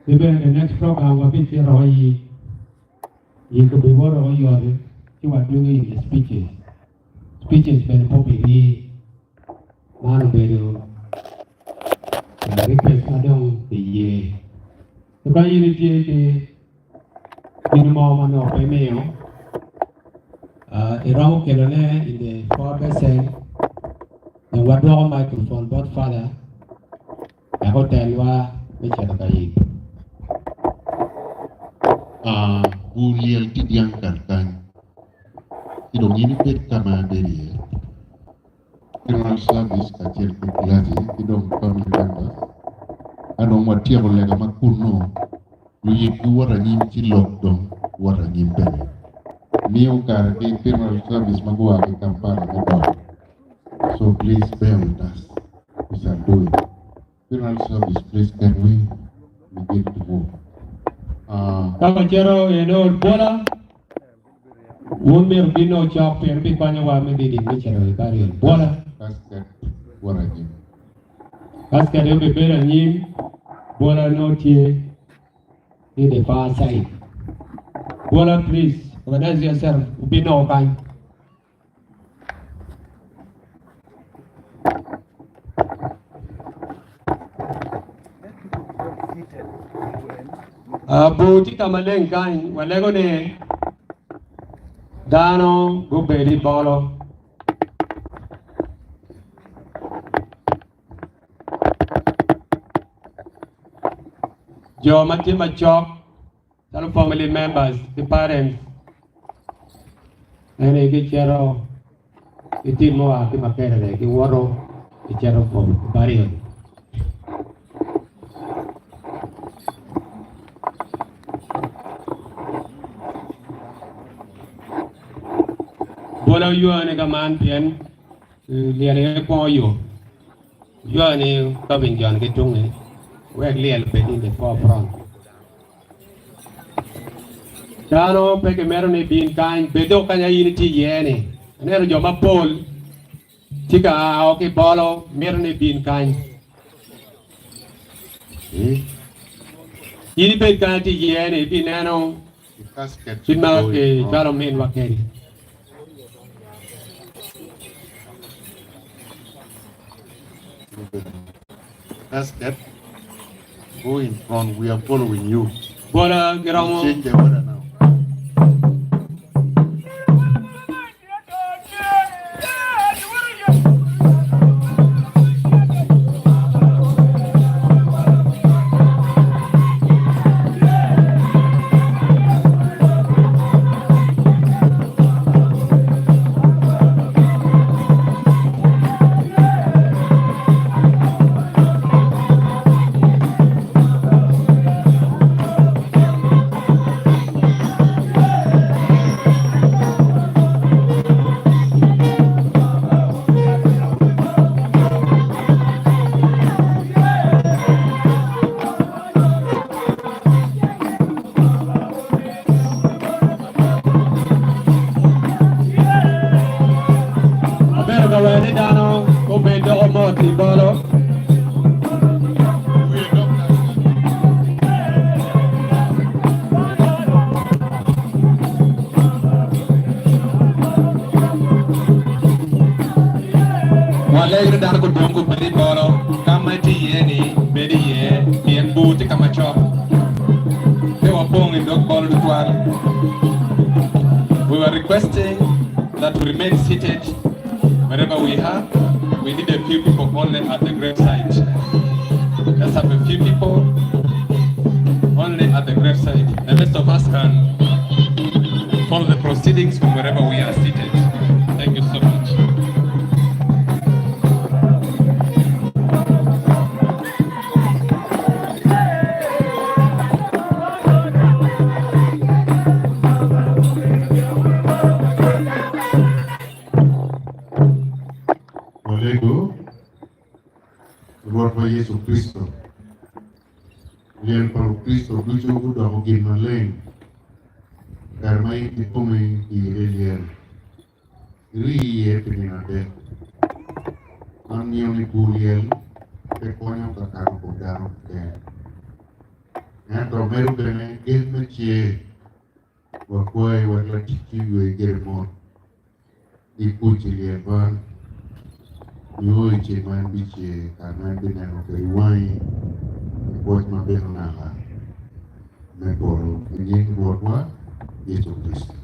Ki bene the next program wabicito i i kabiwoto oyot ci wadwogo i speeches. Speeches bene pe obirii. Man obedo request ma dong kiye. So ka in itye ki gin mo ma nongo pe imiyo, iromo kelone i the four percent dong wadwoko microphone bot father wek otelwa me cito ka yik. Bur lyel tye dyang kal kany, ci dong in ibed ka ma abedo iye. Funeral service kacel ki clergy ki dong family members. Ka dong watyeko lega ma kunnu, luyik giwoto anyim ci lok dong woto anyim bene. Miyo kare ki funeral service ma gua ki Kampala me dongo. So please bear with us. We shall do it. Funeral service please can we begin to move. Uh, Ka wacito i eno bwola, wun myero wubin nongo cok pien wubikonyowa me leading me cito i burial. Bwola. Casket wot anyim. Casket aye obibedo anyim, bwola nongo tye i the far side. Bwola please organize yourself, wubin nongo kany. Bur tye ka maleng kany walego ni dano gubed i bolo. Jo ma tye macok calo family members ki parents eni gicito ki tim ma oa ki Makerere giwoto gicito for burial. Bwola oywani ka man pien lyel aye kwongo yo. Oywani ka winjon ki tungi wek lyel obed in the forefront. Dano pe gimito ni ibin kany, bed dong kanya in itye iye-ni. Aneno jo mapol tye ka ao ki bolo, mito ni ibin kany. In ibed kanya itye iye-ni, ibineno kit ma kicwalo ominwa kwede. Casket, go in front, we are following you. Bola giromo. Change the order now. Abedo ka wene ni dano obed doko mot i bolo. Walego ni dano gudong gubed i bolo ka ma itye iye-ni, bed iye, pien bur tye ka macok. Pe wapong i dog bolo tutwal. We were requesting that we remain seated wherever we are. We need a few people only at the grave site. Let's have a few people only at the grave site. The rest of us can follow the proceedings from wherever we are seated. Thank you so much. Walego Rwotwa Yecu Kricito. Lyel pa Lukricito ducu gudoko gin maleng i kare ma in kikomi iyike lyel. Irii iye pi nino adek. Man miyo ni bur lyel pe konyo ka kano kom dano keken. Ento medo bene gen me cer. Wakwayi wek laticci oywe gire mot ki kuc i lyel man, nio i ceng ma en bicer, kare ma en bineno kwede wangi i pwoc ma bino naka me polo, i nying Rwotwa Yecu Kricito.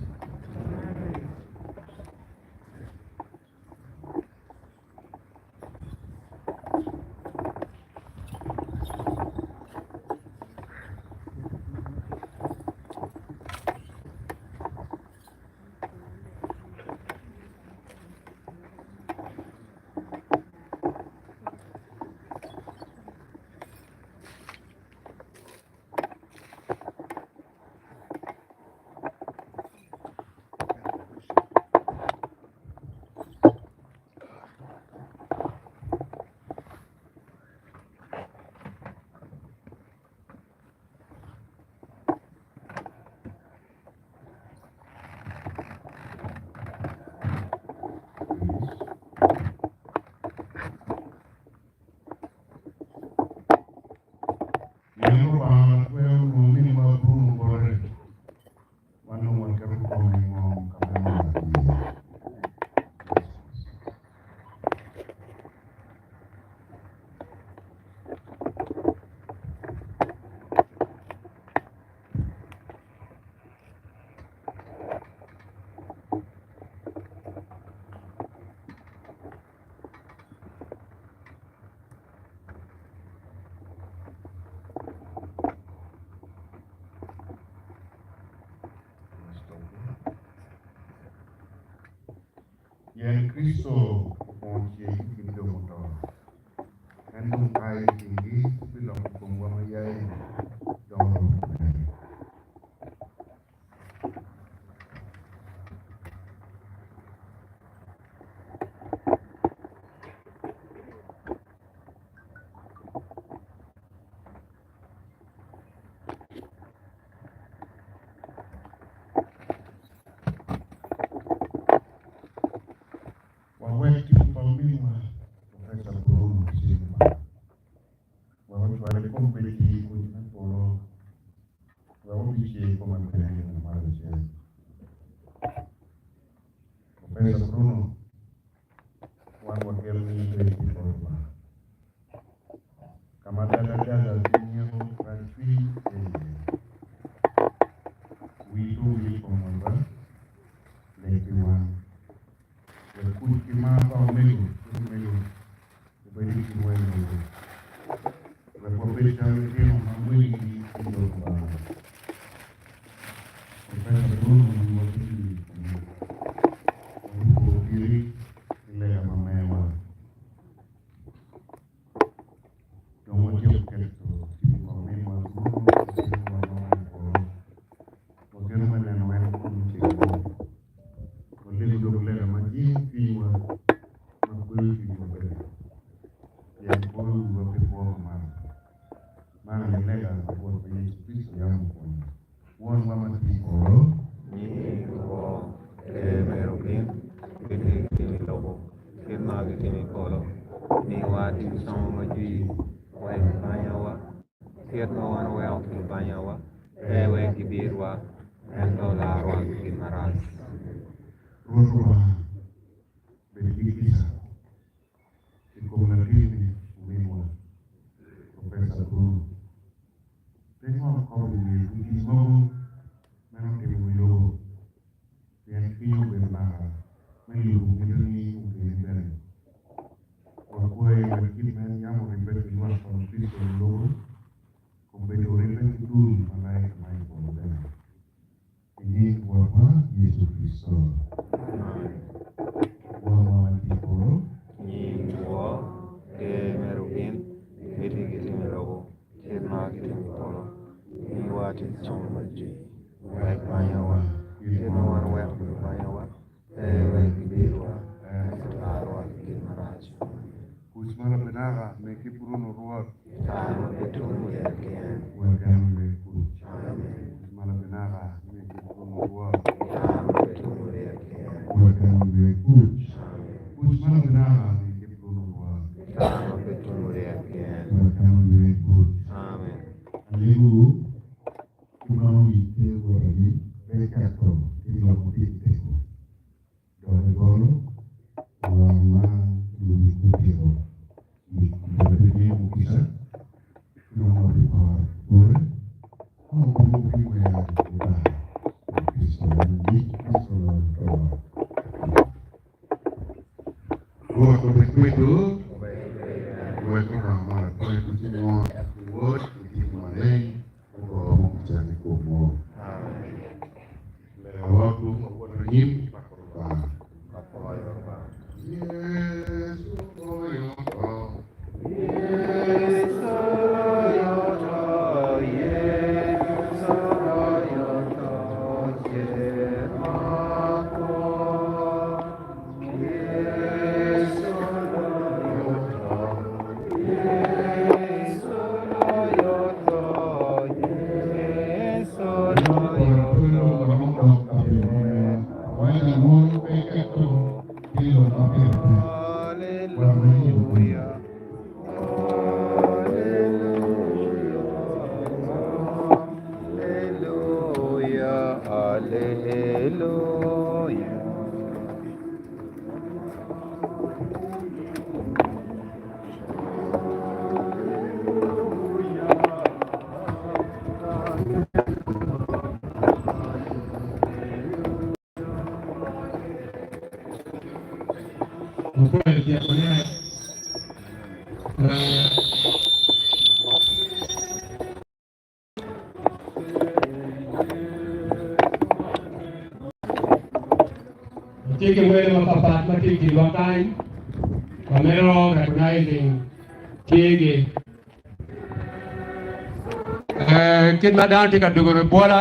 Pien Lubanga matwero onongo miniwa Bruno bote, wan dong waketo kome i ngom ka ma en odak iye. Pien Kricito okwongo cer ki i kin jo muto, en dong kayo i kingi ci biloko komwa ma yai doko maber. Wawek tipo pa ominwa Professor Bruno Silva wek ocwal i kom peci i kuc me polo wek obicer i kome bene i nino ma lacen. Professor Bruno, wan wageno ni ibed ki bot Lubanga, ka ma dagadaga ki nyeko raccwiny tye iye. Wii pe owil i komwa ba, leg pi wan, wek kuc ki mar pa omego ki lumego obed i kinwa i lobo, wek wabed calo litino ma mweligi i jo Lubanga. Professor Bruno wiwa pe owil i komi. Wabipo piri ki lega ma mewa. Dong watyeko keto tipo pa ominwa Bruno i cingwa ma wan i polo. Wageno me neno en kunu ceng mo. Walego dong lega ma jingo cwinywa, ma kweyo cwinywa bene, pien poyo wiwa pi kwo ma malo. Man aye lega ma Rwotwa Yecu Kricito yam opwonyo. Wonwa ma tye i polo. Nyingi wor, ker mere obin, giti gitimo i lobo kit ma gitimo i polo. Miwa tic como ma jwi wek banyawa, kit ma wan waweko ki lubanyawa, pe wek gibitwa, ento larwa ki gin marac. Rwot Lubanga, bed ki kica i kom latinni ominwa, Professor Bruno. Pe ingol kop i wiye pi tic mogo meno otimo i lobo, pien cwinye obedo naka me lubo mitini ogeni bene. Wakwayi wek kit ma en yam oribbe ki lwak pa Lukricito i lobo, kombeddi oribbe ki dul malaika ma i polo bene. I nying Rwotwa Yecu Kricito. Wonwa ma tye i polo. Nying wor, ker mere obin, miti gitimo i lobo kit ma gitimo i polo. Miwa tic como ma jwi, wek banyawa, kit ma wan weko ki lubanyawa, pe wek gibitwa, ento larwa ki gin marac. Kuc ma Lapenaka megi Bruno Rwot. Kare ma pe tum wer keken. Wer keken wer kuc. Amen. Kuc ma Lapenaka megi Bruno Rwot. Kare ma pe tum wer keken. Wer keken wer kuc. Amen. Kuc ma Lapenaka megi Bruno Rwot. Kare ma pe tum wer keken. Wer keken wer kuc. Amen. Alego. Opore boti, ma wukubo ki wer Lubanga i Kricito en nyig Kricito loyo to. Rwot obed kwedwu. Wek Lubanga ma Latwec ducu Won, ki Wod, ki Cwiny Maleng ogo kicane i komwu. Lewa tung wawot anyim ki pako Lubanga. Yecu loyo to. Yecu loyo to, Yecu loyo to, cer makwo. Yecu loyo to, Yecu loyo to, Yecu loyo to, Hallelujah. Hallelujah. Hallelujah. Wapwoyo tyekone. Watye ki wele mapapat ma tye i kinwa kany. Wamito recognizing tye-gi. Kit ma dano tye ka dwogo i bwola.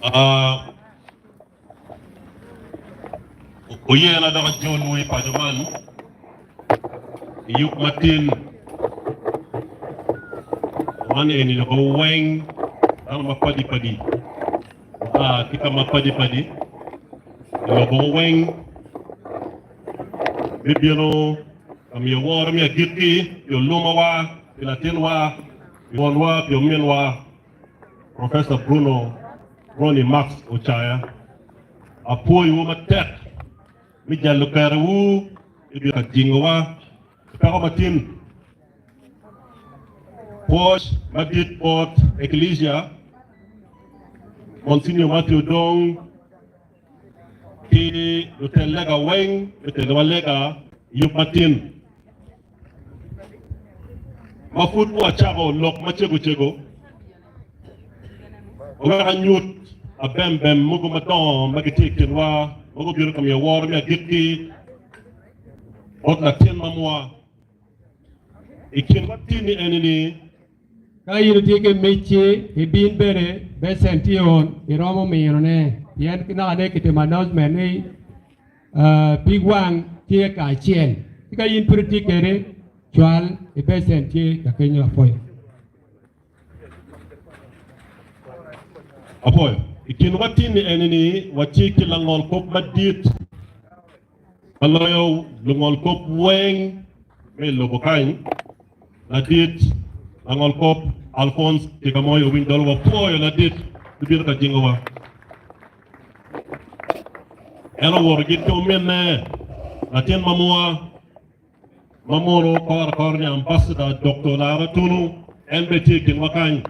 Ah, Oyena dok ajolwu i paco man i yub matin man eni dok weng dano mapadi padi oa ki ka mapadi padi i lobo weng me bino ka miyo woro me agikki pi olumowa, pi latinwa, pi wonwa, pi ominwa Professor Bruno Ronnie Marks Ocaya. Apwoyowu matek me jalo kerewu i bino ka jingowa i peko matin. Pwoc madit bot Eklija, Monsignor Matthew Odong ki lutel lega weng me telowa lega i yub matin. Ma pud wacako lok macego cego, wek anyut abembem mogo madongo ma gitye i kinwa ma gubino ka miyo woro me agikki bot latin mamwa. I kinwa tye-ni eni-ni. Ka in itye ki mic-ci, ibin bene becen tye on iromo minone pien naka ne kitimo announcement ni pig wang tye kacel. Ci ka in pud itye kwede, cwal i becen tye ka kenyo. Apwoyo. Apwoyo. I kinwa tin-ni eni-ni watye ki langolkop madit ma loyo lungolkop weng me i lobo kany, ladit langolkop Alphonse Kigamoyo Owiny Dolo. Wapwoyo ladit bibino ka jingowa. En owoto gin ki ominne, latin mamwa ma mono kore akora ni Ambassador Doktor Lara Tunu, en bene tye i kinwa kany.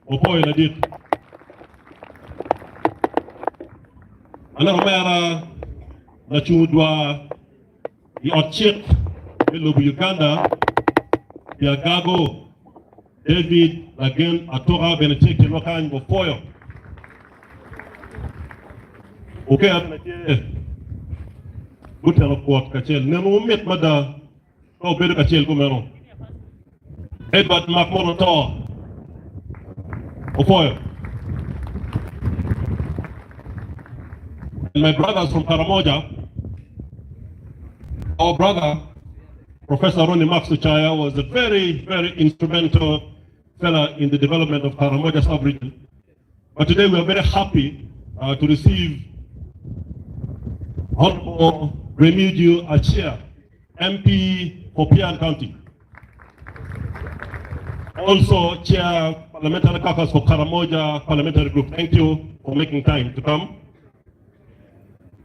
Wapwoyo ladit. Aneno omera lacung odwar i ot cik me lobo Uganda pi Agago David Lagen Atuka bene tye i kinwa kany, wapwoyo. Oker bene tye guteno kwot kacel. Nenowu mit mada ka wubedo kacel kumeno. Edward mak mono to. Opwoyo. And my brothers from Karamoja, our brother Professor Ronnie Max Ochaya was a very, very instrumental fella in the development of Karamoja sub-region. But today we are very happy to receive Honorable Remigio Achia, MP for Pian County. Also Chair Parliamentary Caucus for Karamoja Parliamentary Group. Thank you for making time to come.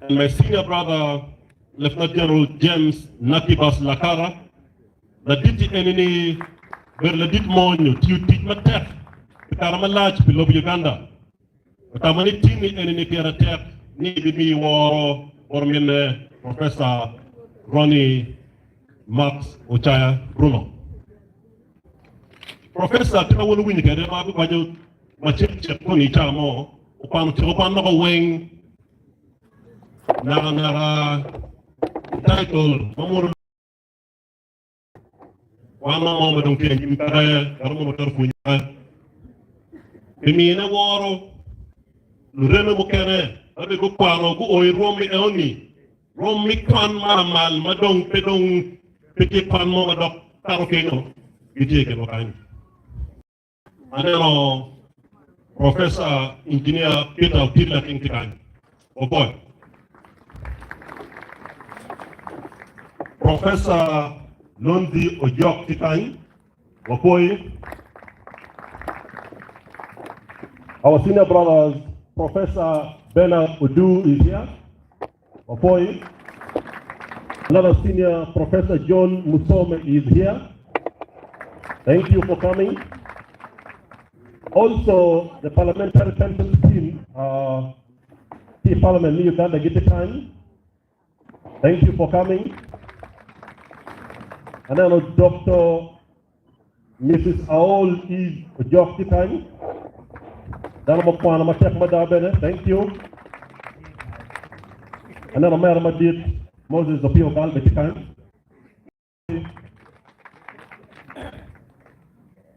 And my senior brother, Lieutenant General James Nakibas Lakara, ladit eni ni bedo ladit mony otiyo tic matek pi kare malac pi lobo Uganda. Otamo ni tini eni ni pire tek ni ebimiyo woro bot minne Professor Ronnie Marks Ochaya Bruno. Professor kit ma wun wuwinyo kwede ma abiwaco macek cek koni i cawa mo, okwano tyeko kwan loko weng naka naka title ma mono Kwan mo ma dong tye anyim peke, ngat mo ma twero pwonyi peke. Pi mine woro, lureme mukene ma bene gukwano guo i rwom enoni, rwom me kwan ma lamal ma dong pe dong pe tye kwan mo ma dok kato kenyo, gitye i kinwa kany. Aneno Professor Engineer Peter Otir Lating tye kany. Oboy. Professor Lonzi Ojok tye kany. Wapwoyi. Our senior brothers, Professor Bernard Odu is here. Wapwoyi. Another senior, Professor John Musome is here. Thank you for coming. Also, the parliamentary pension scheme, the Parliament in Uganda, get the time. Thank you for coming. And then Dr. Mrs. Aol Eve Ojok Kitany. Dano ma kwano matek mada bene. Thank you. Aneno omera madit Moses Opio Ogal bene tye kany.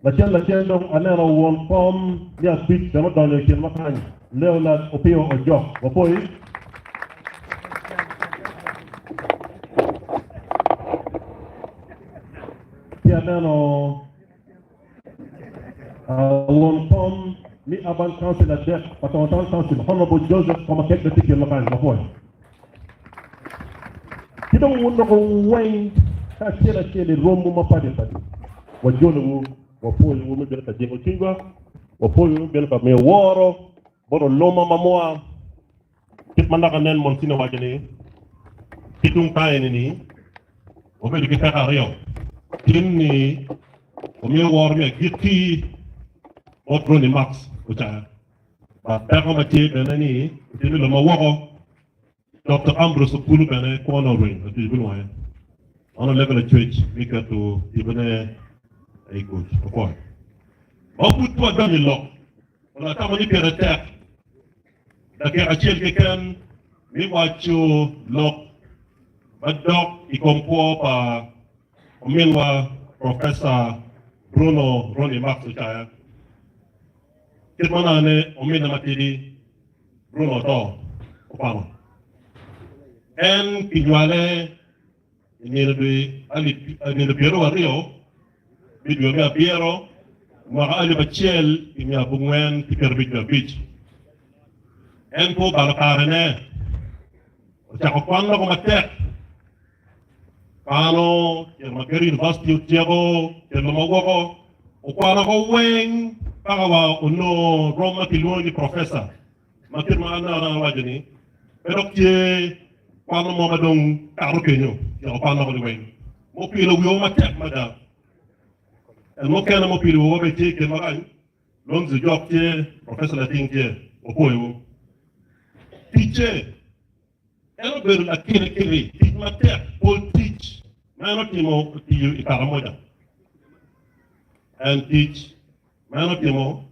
Lacen lacen dong aneno won kom me abic bene odonyo i kinwa kany. Leonard Opio Ojok. Wapoi. Ci aneno won kom me Urban Council adek pa Tongo Town Council, Honorable Joseph Komakech bene tye i kin lokany. Wapwoyo. Ki dong wun doko weng kacel acel i romwu mapadi padi, wajolowu, wapwoyowu me bino ka jingo cwinywa, wapwoyowu me bino ka miyo woro bot oluma ma mwa. Kit ma naka nen Monsina owaco ni, ki tung ka eni-ni, wabedo ki peko aryo. Tin ni wamiyo woro me agikki bot Ronnie Marks Ocaya. But peko ma tye bene ni otime lok ma woko. Dokta Ambrose Okulu bene kwone orweny otweyo bino wange. Man olego lacwec me keto tipone i kuc. Opwoyo. Ma pud pe wadonyo i lok, onongo atamo ni pire tek dakika acel keken me waco lok madok i kom kwo pa ominwa Professor Bruno Ronnie Marks Ocaya. Kit ma nane ominne matidi Bruno oto okwano. En kinywale i nino dwe alip nino pyeraryo me dwe me abiro mwaka 1955. En pe obalo karene, ocako kwan loko matek. Kwano cito Makerere University otyeko cito ma woko, okwano ko weng paka wa onongo rom ma kilwongo ni professor ma kit ma an awaco ni pe dok tye kwano mo ma dong kato kenyo tyeko kwan loko ni weng mupilo wiwa matek mada. En mukene mupilo wiwa bene tye i kin marac Lonzi Ojok tye, Professor Lating tye, wapwoyowu. Ticce. En obedo lakirikiri, tic matek, pol tic ma en otimo otiyo i Karamoja. En tic ma en otimo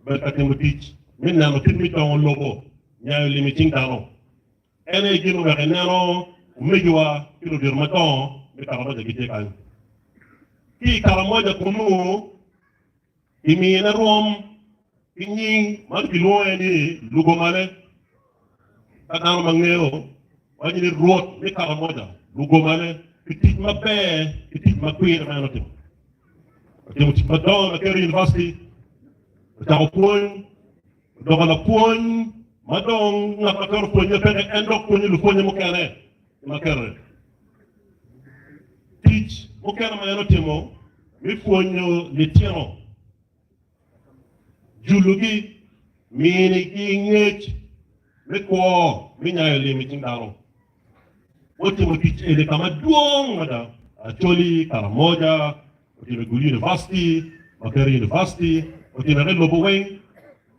obedo ka timo tic me neno kit me dongo lobo, nyayo lim i cing dano. En aye gin oweko ineno omegiwa ki ludito madongo me Karamoja gitye kany. Ki i Karamoja kunu, Kimine rwom ki nying ma kilwonge ni Lugomane. Ka dano ma ngeyo waco ni Rwot me Karamoja, Lugomane, pi tic maber ki tic makwir ma en otimo. Otimo tic madongo i Makerere University, ocako pwony, odoko lapwony ma dong ngat ma twero pwonye peke, en dok pwonyo lupwonye mukene i Makerere. Tic mukene ma en otimo me pwonyo litino, julogi, minigi ngec me kwo me nyayo lim i cing dano. Otimo tic eni ka madwong mada, Acholi, Karamoja, otimo i Gulu University, Makerere University, otimo ki i lobo weng.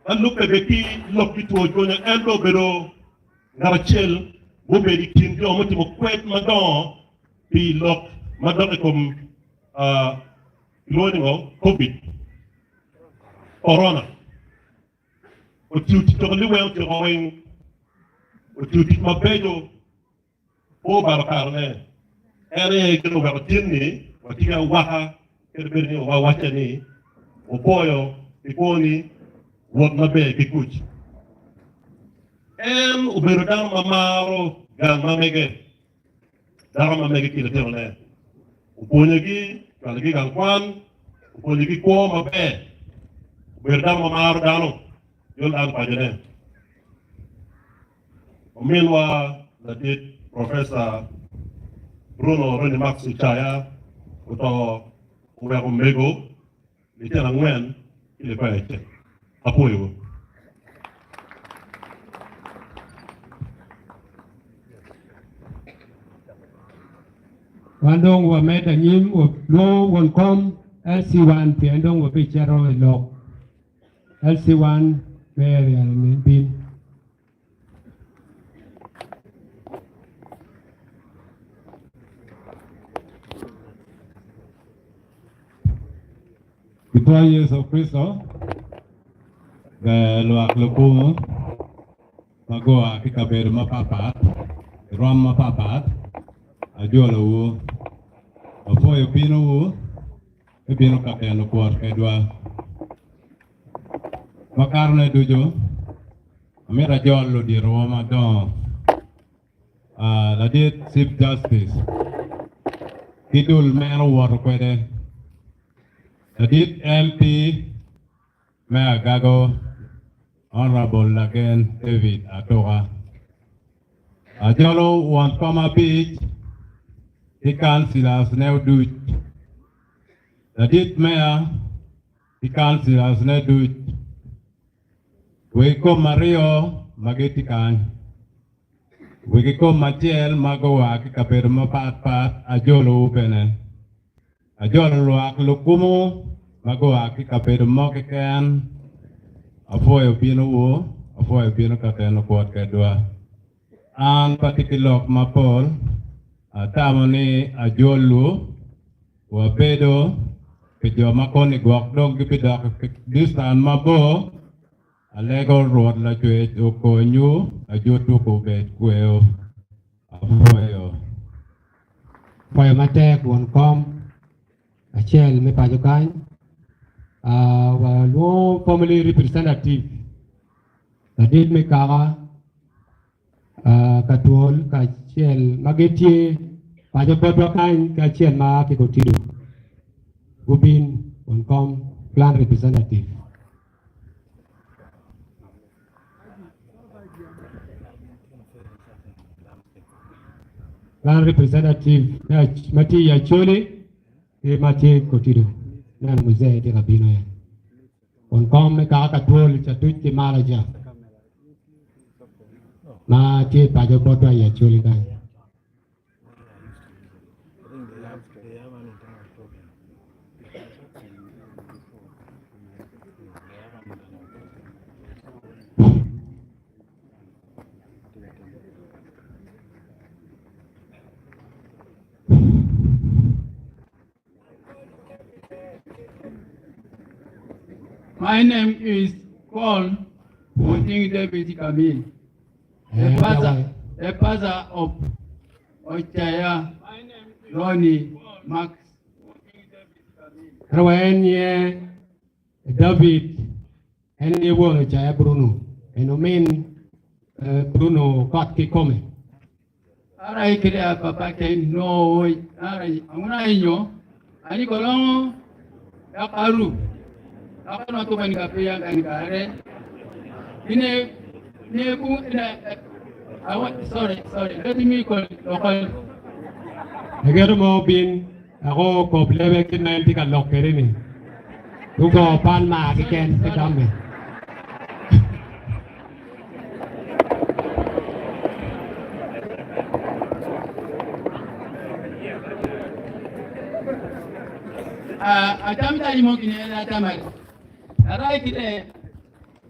Ma lubbe be ki lok me two jonya, en dong obedo Ngat acel mubedo i kin jo mutimo kwed madongo pi lok madok i kom kilwongo ni ngo? Covid, Corona. Otiyo tic dok liweng otyeko weng. Otiyo tic mabeco, pe obalo karene. En aye gin oweko tin-ni watye ki awaka kadi bed ni wawacce ni wapwoyo pi kwoni wot maber ki kuc. En obedo dano ma maro gang ma mege, dako ma mege ki litinone. Opwonyogi, ocwalogi i gang kwan, opwonyogi kwo maber. Obedo dano ma maro dano, jolo dano pacone. Ominwa ladit Professor Bruno Ronnie Max Ocaya oto oweko omego litino angwen ki likwayo acel. Apwoyowu. Wan dong wamedde anyim, walwongo won kom LC1 pien dong wabicito i lok. LC1 me area ni bin. Gitwa Yecu Kricito, ber lwak lukumu ma gua ki kabedo mapatpat, i rwom mapatpat, ajolowu. Apwoyo binowu me bino ka teno kwot kedwa. Makatone ducu. Amito ajol luditowa madongo, ladit Chief Justice ki dul ma en owoto kwede, ladit MP me Agago Honourable Lagen David Atuka. Ajolo won kom abic ki councillors ne oduc, ladit meya ki councillors ne duc. Wegi kom aryo ma gitye kany, wegi kom acel ma gua ki kabedo mapat pat ajolowu bene. Ajolo lwak lukumu ma gua ki kabedo mo keken, apwoyo binowu, apwoyo bino ka teno kwot kedwa. An pe atye ki lok mapol, atamo ni ajolwu. Wabedo pi jo ma koni gwok dong gibidok i distan mabor, alego Rwot Lacwec okonywu ajutwu kubed kweyo. Apwoyo. Pwoyo matek won kom acel me paco kany. Walwongo family representative ladit me kaka ka twol kacel ma gitye paco botwa kany ki acel ma a ki Kotido gubin won kom clan representative. Clan representative ma tye i Acholi ki ma tye i Kotido neno muzee tye ka bino en. Won kom me kaka ka twol ca tuc ki malo ca ma tye paco botwa i Acholi kany. My name is Paul Muting David Kamil, the father, the father of Ochaya Ronnie Max. Ento en ye David, en ye won Ochaya Bruno, en omin Bruno kot kikome. Ara ikire a papa ke no oi ara anguna inyo ani kolongo yakaru akano to bani ka peya kan kare ine ne ku ine I want sorry sorry let me call local. Egeto mo bin ako kop lebe kit ma en tye ka lok kwede ni gugo pan mar keken pe gamme. Acam calo mo gine en acamari. Arai kite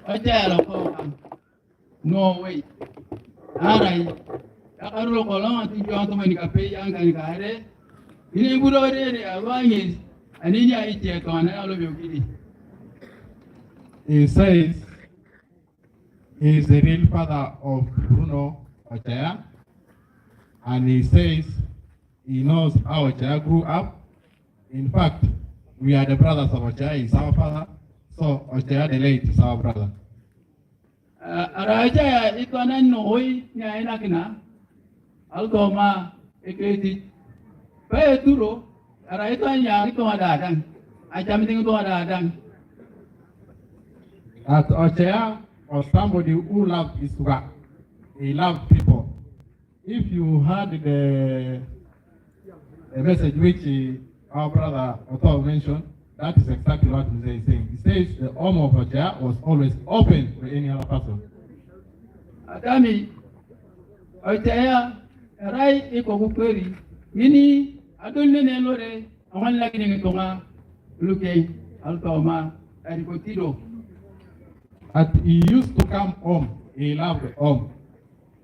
ocero ko kam. No way. Arai. Akarulo kolonga ti jo to mani ka pe an kan ka are. Ine guro re re alwangi ani ja iche to ana alo bi okidi. He says he is the real father of Bruno Ochaya, and he says he knows how Ochaya grew up. In fact, we are the brothers of Ochaya, he's our father, so Ochaya the late is our brother. Ara Ochaya itwana no hoi nya enakina alto ma ekreti. Pa turo ara itwana nya itwana dadang. Acham ting itwana dadang. That Ochaya was somebody who loved his work. He loved people. If you heard the message which our brother Otto mentioned, that is exactly what Mzee is saying. He says the home of Ochaya was always open for any other person. Atami Ochaya rai iko kukweri ini adonne ne lore awan lagi ne tonga luke alto ma arikotido. That he used to come home. He loved home.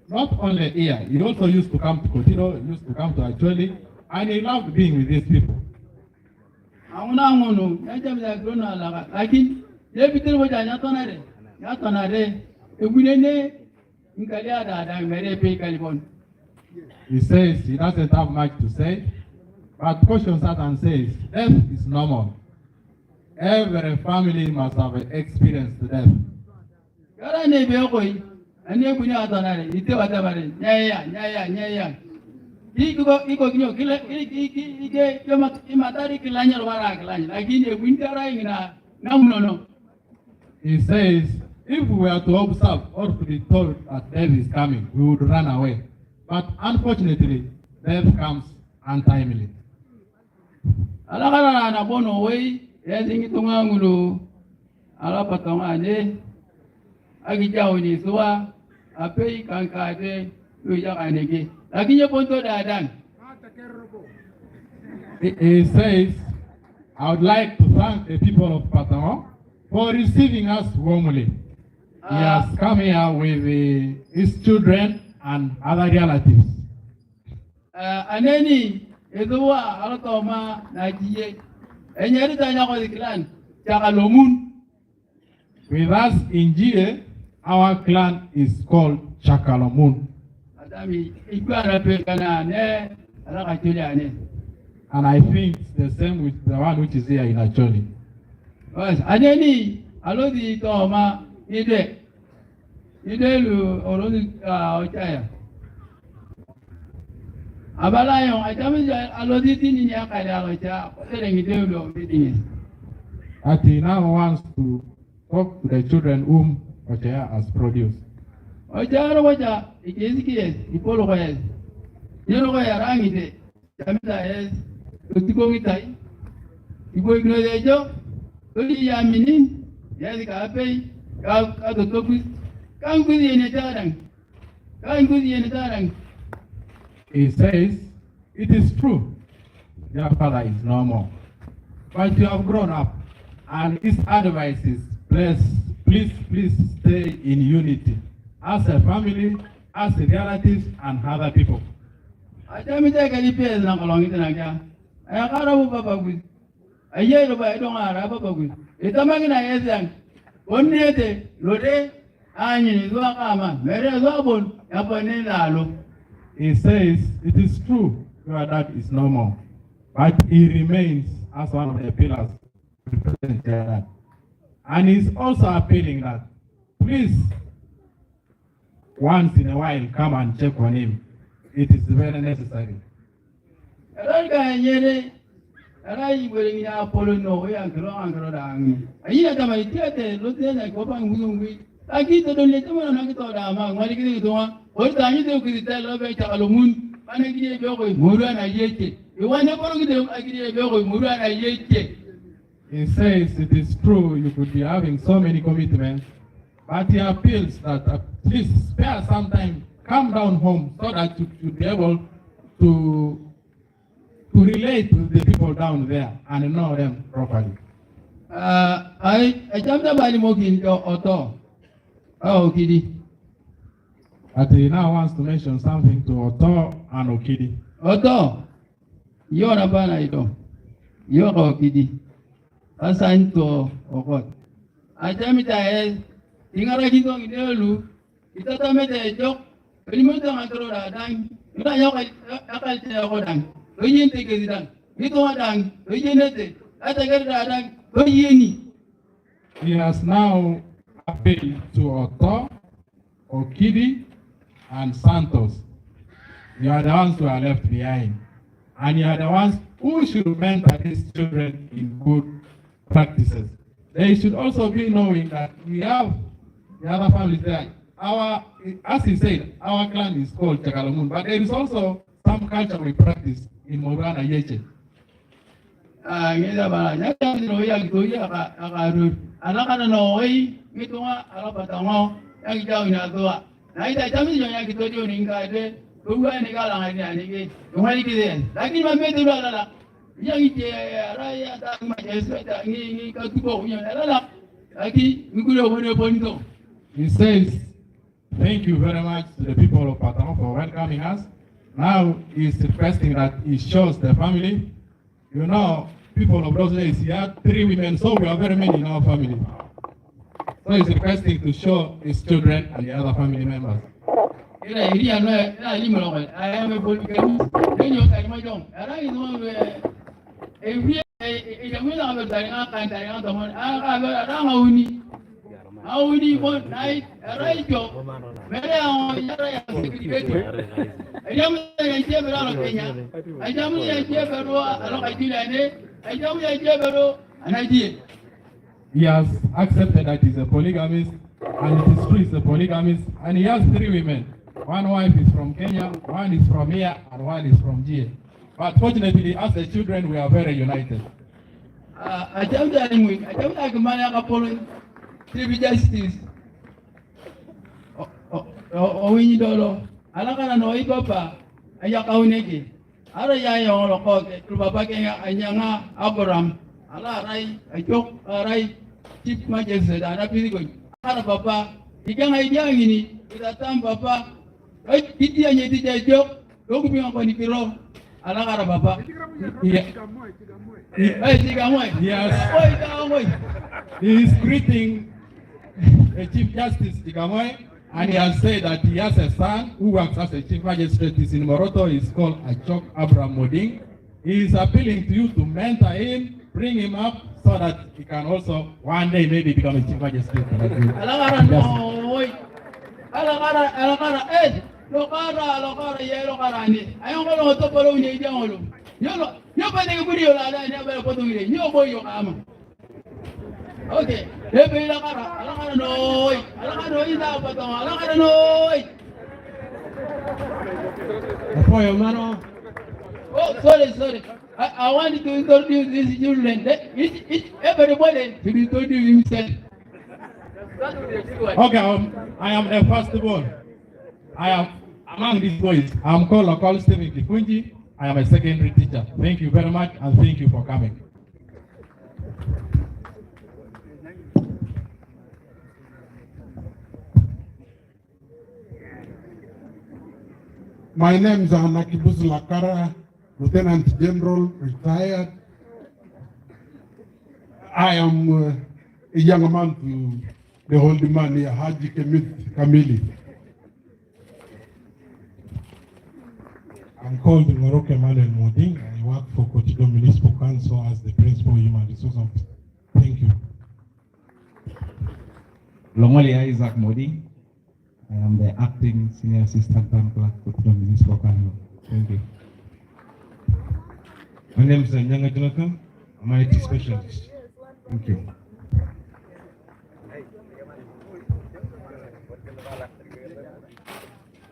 Not only here, he also used to come to Kotido, he used to come to Acholi, and he loved being with these people. Anguna ngono ya jam ya grona la lakin ye bitir boja nya tonare nya tonare egune ne nkali ada ada mere pe kalibon. He says he doesn't have much to say, but cautions us and says death is normal. Every family must have experienced death. Gara ne be koi Ane kunya atonare ite watabare nyaya nyaya nyaya. Iko iko kinyo kila ike yoma imatari kilanya rwara kilanya lakini ewintara ingina namunono. He says, if we were to observe or to be told that death is coming, we would run away. But unfortunately, death comes untimely. Alakala na bono wei yazingi tungangulu alapatonga ane akijao ni suwa apei kankate luja kanege lakini ponto dadan. He says, I would like to thank the people of Patong for receiving us warmly. He has come here with his children and other relatives. Aneni ezuwa alotoma na jiye enyerita nyako clan chakalomun. With us in Jie, our clan is called Chakalomun. Adami igwara pekana ne alaka ane. And I think it's the same with the one which is here in Acholi. Bas aneni alodi toma ide ide lu orodi ochaya. Abalayo ajami alodi tini ni akali alocha kotere ngide lu meeting. That he now wants to talk to the children whom Ochaya has produced. Ochaya wacha ikiziki yes ipolo ko yes. Yero ko yarangide jamita yes utiko ngitai. Ibo ignorejo tori yamini yes ka pei ka ka to ka nguzi ene tarang. Ka nguzi ene tarang. He says, it is true, your father is no more. But you have grown up, and his advice is, please, please, please stay in unity as a family, as relatives, and other people. Ajamita ka di pes na kolongi tena kya. Aya kara bu baba gu. Aye lo ba do ngara baba gu. Itamagi na yezang. Onnete lode anyi ni zwa kama mere zwa bon yapane lalo. He says, it is true, your dad is no more, but he remains as one of the pillars to represent your dad. And he's also appealing that, please, once in a while, come and check on him. It is very necessary. Era ka nyere era ibere ni apolo no ya ngro angro dangi. Ayi ta ma itete lo te na ko pa ngu ngu. Aki to do le to na ki to da ma ngwali ki to wa. O ta ni te ku te lo be ta lo mun. Bana ki be ko muru na yeche. Iwane ko ki te ki be ko muru na yeche. He says it is true you could be having so many commitments, but he appeals that at least spare some time, come down home so that you should be able to relate to the people down there and know them properly. Ai ajamda bali mo kin oto. Ah okidi. But he now wants to mention something to Oto and Okidi. Oto. Yo na bana ito. Yo ka okidi. Asanto okot. Ajamita es ingara kinto ngidelu. Itata mete jok. Elimuta ngakro da dang. Ina yo ka akal te ko dang. Oyin te ke dang. Ito dang. Oyin te. Ata gar da dang. Oyini. He has now appealed to Oto, Okidi, and Santos. You are the ones who are left behind. And you are the ones who should mentor these children in good practices. They should also be knowing that we have the other families there. Our, as he said, our clan is called Chakalomun, but there is also some culture we practice in Morana Yeche. Ah ngida bala nya no ya to ya ka ka ru. Ala kana no oi ngitunga ala patango ya ki jaw ina doa. Na ita jami jo ya ki to jo ni ka de. Tuwa ni ka la ni ani ki. Ngwali ki de. Lakini ma me tu la la. Ya ki je ara ya ta ma je so ta ngi ngi ka tu ko nya la la. Laki ngure wone bonito. He says, thank you very much to the people of Patong for welcoming us. Now he's requesting that he shows the family. You know, people of those days, he had 3 women, so we are very many in our family. So he's requesting to show his children and the other family members. Ira iri ano ira ni mo ko. Ay me bol ka ni. Enyo ka ni mo jong. Ara ni mo e e wi e e e mo na ba tari nga kan tari nga to mo. Ah ka ba ra nga uni. Awuni bon nai raijo mere ao yara ya segregated. Ajamu ya jebero alo Kenya. Ajamu ya jebero alo Kajulane. Ajamu ya jebero anajie. He has accepted that he's a polygamist, and it is true he's a polygamist, and he has three women. One wife is from Kenya, one is from here, and one is from GA. But fortunately, as the children, we are very united. Ajamu ya ngwi, ajamu ya kumana kapolo Chief Justice. Owinyi dolo. Alakana no ipapa ayakauneki. Ara ya yongolo koke papa ke anyanga Abraham. Ala rai ajok rai Chief Magistrate ana piligo. Ara papa ikanga idiangini itatam papa. Kitia nyeti jok doku pinga koni kiro. Ala kara papa. Yes. He is greeting the Chief Justice Chigamoy, and he has said that he has a son who works as a Chief Magistrate. He's in Moroto. He's called Achok Abraham Moding. He is appealing to you to mentor him, bring him up, so that he can also one day maybe become a Chief Magistrate. Alakara no Alakara alakara eh lokara lokara ye lokara ni. Ayongolo to polo ni jangolo. Yolo yo pa ne guri yo la la ne ba ko to yo boy yo kama. Okay. Ebe alakara alakara no alakara no ida pa to alakara no. Apoyo mano. Oh, sorry, sorry. I want to introduce these children. Each, each, everybody to introduce himself. Okay, I am the first born. I am among these boys. I'm called Okol Stephen Kikunji. I am a secondary teacher. Thank you very much, and thank you for coming. My name is Anakibus Lakara, Lieutenant General, retired. I am a young man to the old man here, Haji Kemit Kamili. I'm called Ngoroke Manuel Moding. I work for Kotido Municipal Council as the Principal Human Resource Officer. Thank you. Longoli Isaac Modi. I am the acting senior assistant town clerk, Kotido Municipal Council. Thank you. My name is Nyanga Jonathan. I'm an IT specialist. Thank you.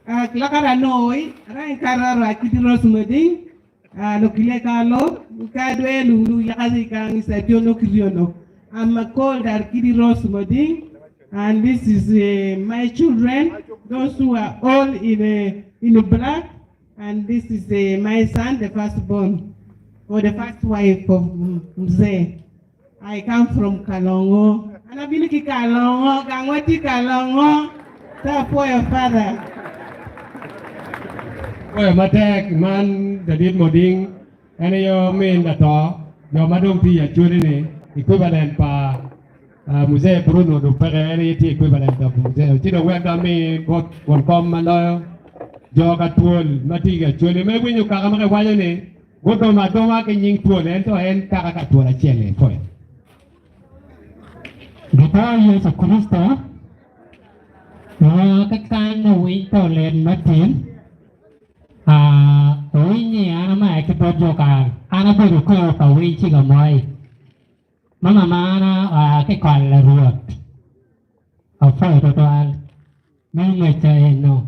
Lakara noi, rai karara kidiro sumoding, lokile kalo, kadwe lulu yakazi kang isa kiriono. I'm called Arkidi Rose Moding, and this is my children, those who are all in black, and this is my son, the firstborn, or the first wife of Mzee. I come from Kalongo. And I've been to Kalongo, Kangwati Kalongo. For your father. Oyo matek man David Moding en yo min da to jo madong ti achuri ni equivalent pa Mzee Bruno do pere en ti equivalent of Mzee ti do weka mi bot won kom maloyo jo ka tuol mati ga chuli me winyo kaka ma wacho ni godo ma do ma ke nying tuol en to en kaka ka tuol achiel e koyo. Gito Yesu Kristo no ka no wito len matin a winyi ana ma ke bo ka ana bedo ko ka winchi ga moi mama mana a ke kwal la ruot a fo to to al mi me che no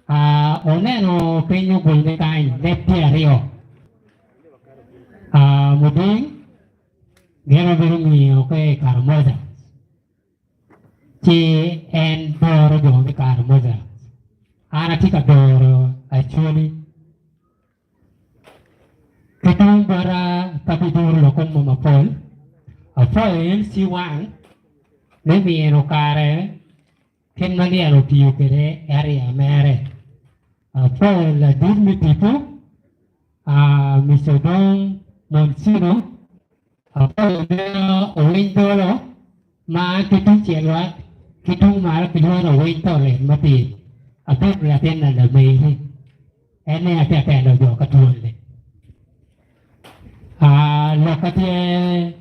a oneno penyo gulne kai le piario a muding gero bero ng'iyo ke karamoja ci en doro jo ke karamoja ana tika doro acholi Ketong bara kapidur lokon mo mapol apo en si wang ne mieno kare ken malielo tiyo kede area mere apo la dur mi tipo a Mr. Dong Monsino apo ne owin dolo ma kitung chelwa kitung mara kiluoro owin tole mati apo la ten na la mei ene ate ate lo jo katuole a lokatie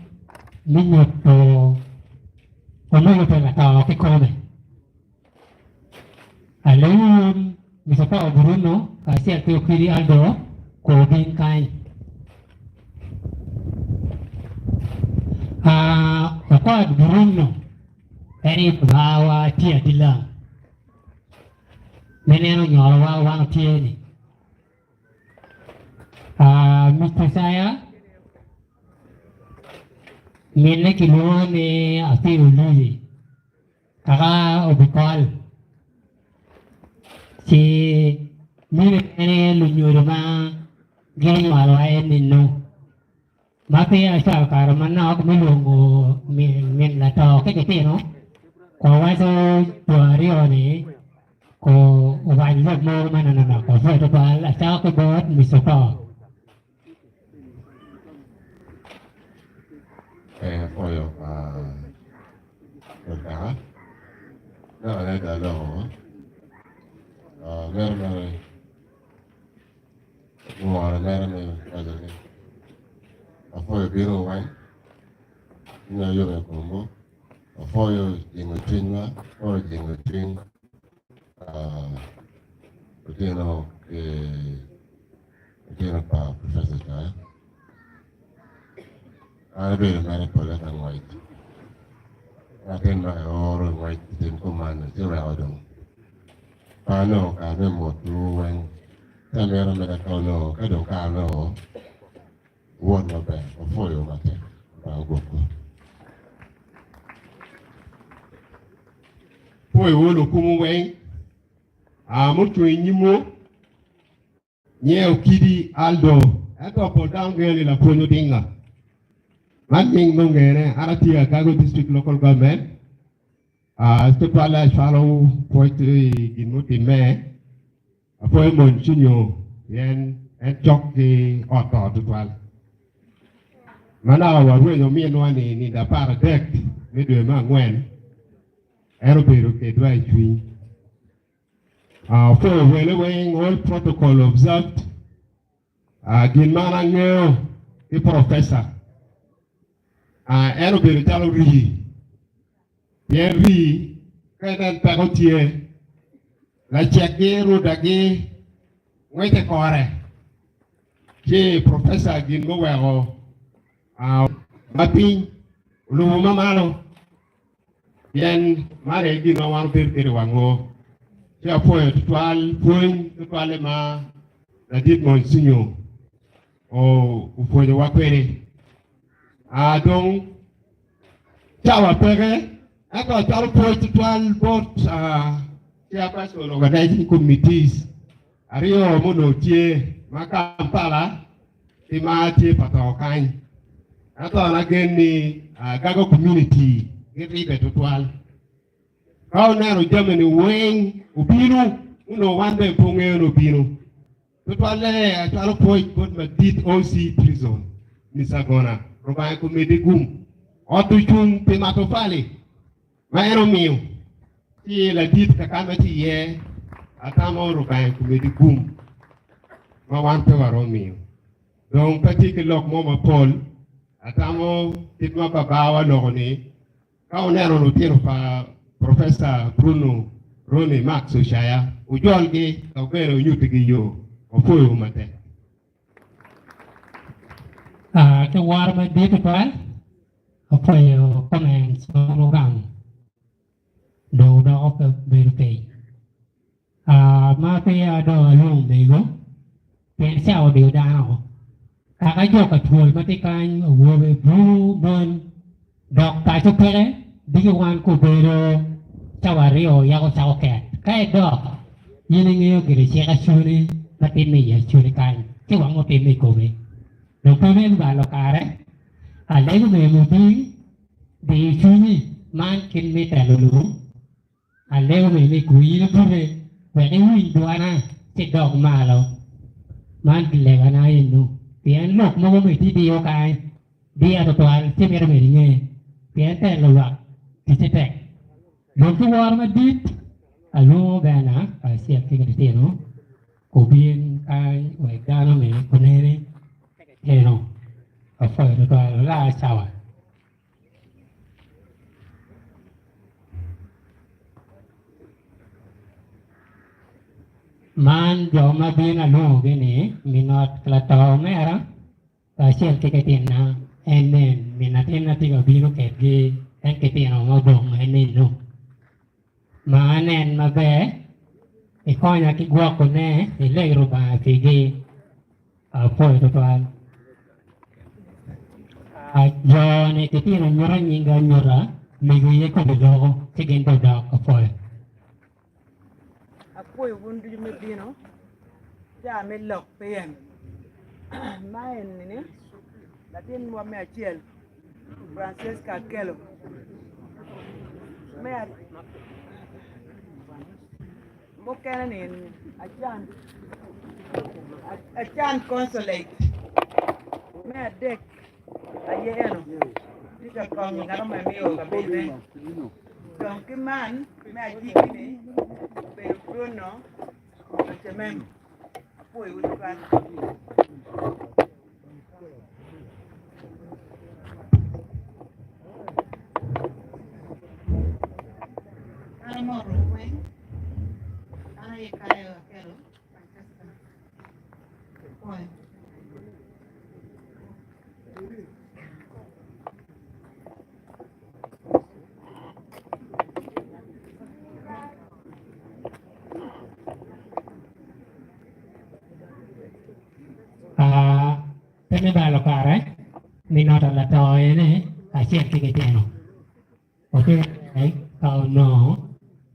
minyoto Omego pe lato kikome. Alewun Mister Paul Bruno kacel ki Okidi Aldo ku obin kany. Okot Bruno en aye babawa tye adilang me neno onyorowa wan otye ni. Mister Isaya Minne kilwongo ni Apiyo Lucy kaka obikol ci mine bene lunyodo ma gin onywalo wa en nino ma peya acwalo kare manok me lwongo min lato ki litino wawaco jo aryo-ni owaco lok mogo ma nanonok apwoyo tutwal acako ki bot Mister Paul. Apwoyo rwot kaka dok adada aloko meno mere woro mere me waco ni apwoyo bino weng cwinya yom i komwu apwoyo jingo cwinywa apwoyo jingo cwiny lutino ki Lutino pa Professor Caya. An abedo mere pole ka ngwec. Latin ma kioro i ngwec tim kuman-ni ci oweko dong pe anongo kare me motwu weng. Ci amito mere ka onongo ka dong kare onongo wuwot maber. Wapwoyo matek. Lubanga ogwokwu. Pwoyowu lukumu weng mucung i nyimwu. Nyinge Okidi Aldo, ento pol dano ngeyo ni Lapwony Odinga. Man nying ma ongene. An atye i Agago District Local Government. Tutwalle acwalo pwoc i gin mutimme. Apwoyo mony cinyo pien en cok ki ot to tutwal. Ma naka warwenyo ominwa ni nindo 13 me dwe me angwen, en obedo kedwa i cwiny. Apwoyo wele weng all protocol observed. Gin ma an angeyo ki professor en obedo calo rii pien rii ka inen peko tye lacekgi rudagi ngwece kore ci professor gin muweko ma piny olubo ma malo. Pien man aye gin ma wan wabedo kwede i wangwa. Ci apwoyo tutwal pwony tutwalle ma ladit Monsinyo opwonyowa kwede. A dong cawa peke, ento acwalo pwoc tutwal bot Chairperson Organizing Committees aryo ma onongo tye ma Kampala ki ma tye pa to kany. Ento an agen ni Agago community giribe tutwal. Ka wuneno jami-ni weng obino, onongo wan bene pe wungeyo ni obino. Tutwalle acwalo pwoc bot madit OC Prison, Mister Agona, Rubanga omeddi gum. Ot ocung pi matofali ma en omiyo ci ladit kakama tye iye atamo Rubanga omeddi gum ma wan pe waromo miyo. Dong pe tye ki lok mo mapol, atamo kit ma babawa loko ni ka wuneno lutino pa Professor Bruno Ronnie Max Ocaya, wujolgi dok bene wunyutigi yo. Wapwoyowu matek. Ki woro madit tutwal, apwoyo comments ma wugamo dong wudoko pe bedo piny. Ma peya dong alwongo mego, pien cawa odiyo dano, kaka jo ka twol ma tye kany, awobe, bulu, mon, dok paco peke, diki wan kubedo cawa aryo yako cako ket. Ka idok, in ingeyo gire cik acuni ma timme i acuni kany, ci wang otimme i komi. Dong pe me balo kare, alego me muding, diyo cwinyi, man kit me telo lum. Alego bene ni kwir bute wek iwiny dwana ci idok malo. Man gilegana eno, pien lok mogo ma itidiyo kany diya twatwal ci mito myero inge, pien telo lwak ticce tek. Dong ki woro madit, alwongo gana kacel ki litino obin kany wek dano ni onene eno. Apwoyo twatwal, alaa cawa. Man jo ma bino alwongogi ni min ot lato omera kacel ki kitinna en nen min atinna tye ka bino kedgi en kitino ma odong en eno ma anen maber ikonya ki gwokone ileg Rubanga pigi apwoyo twatwal. Jo ni kitino nyuto nying anyuta mego iye kobi loko ci gin dong dok apwoyo. Apwoyo wun ducu me bino ca me lok pien ma eni-ni latinwa me acel Francesca Akello me mukene-ni Acan Consolate me adek aye eno tye ka konyo ngat mo me miyo kabedone dong ki man me agikki-ni obedo Bruno Lacemem apwoyowu tutwal. An amoto weng, an aye kayo akelo Francesca. Apwoyo. Pe me balo kare, mi noto lato ene kacel ki litino. Otir ka onongo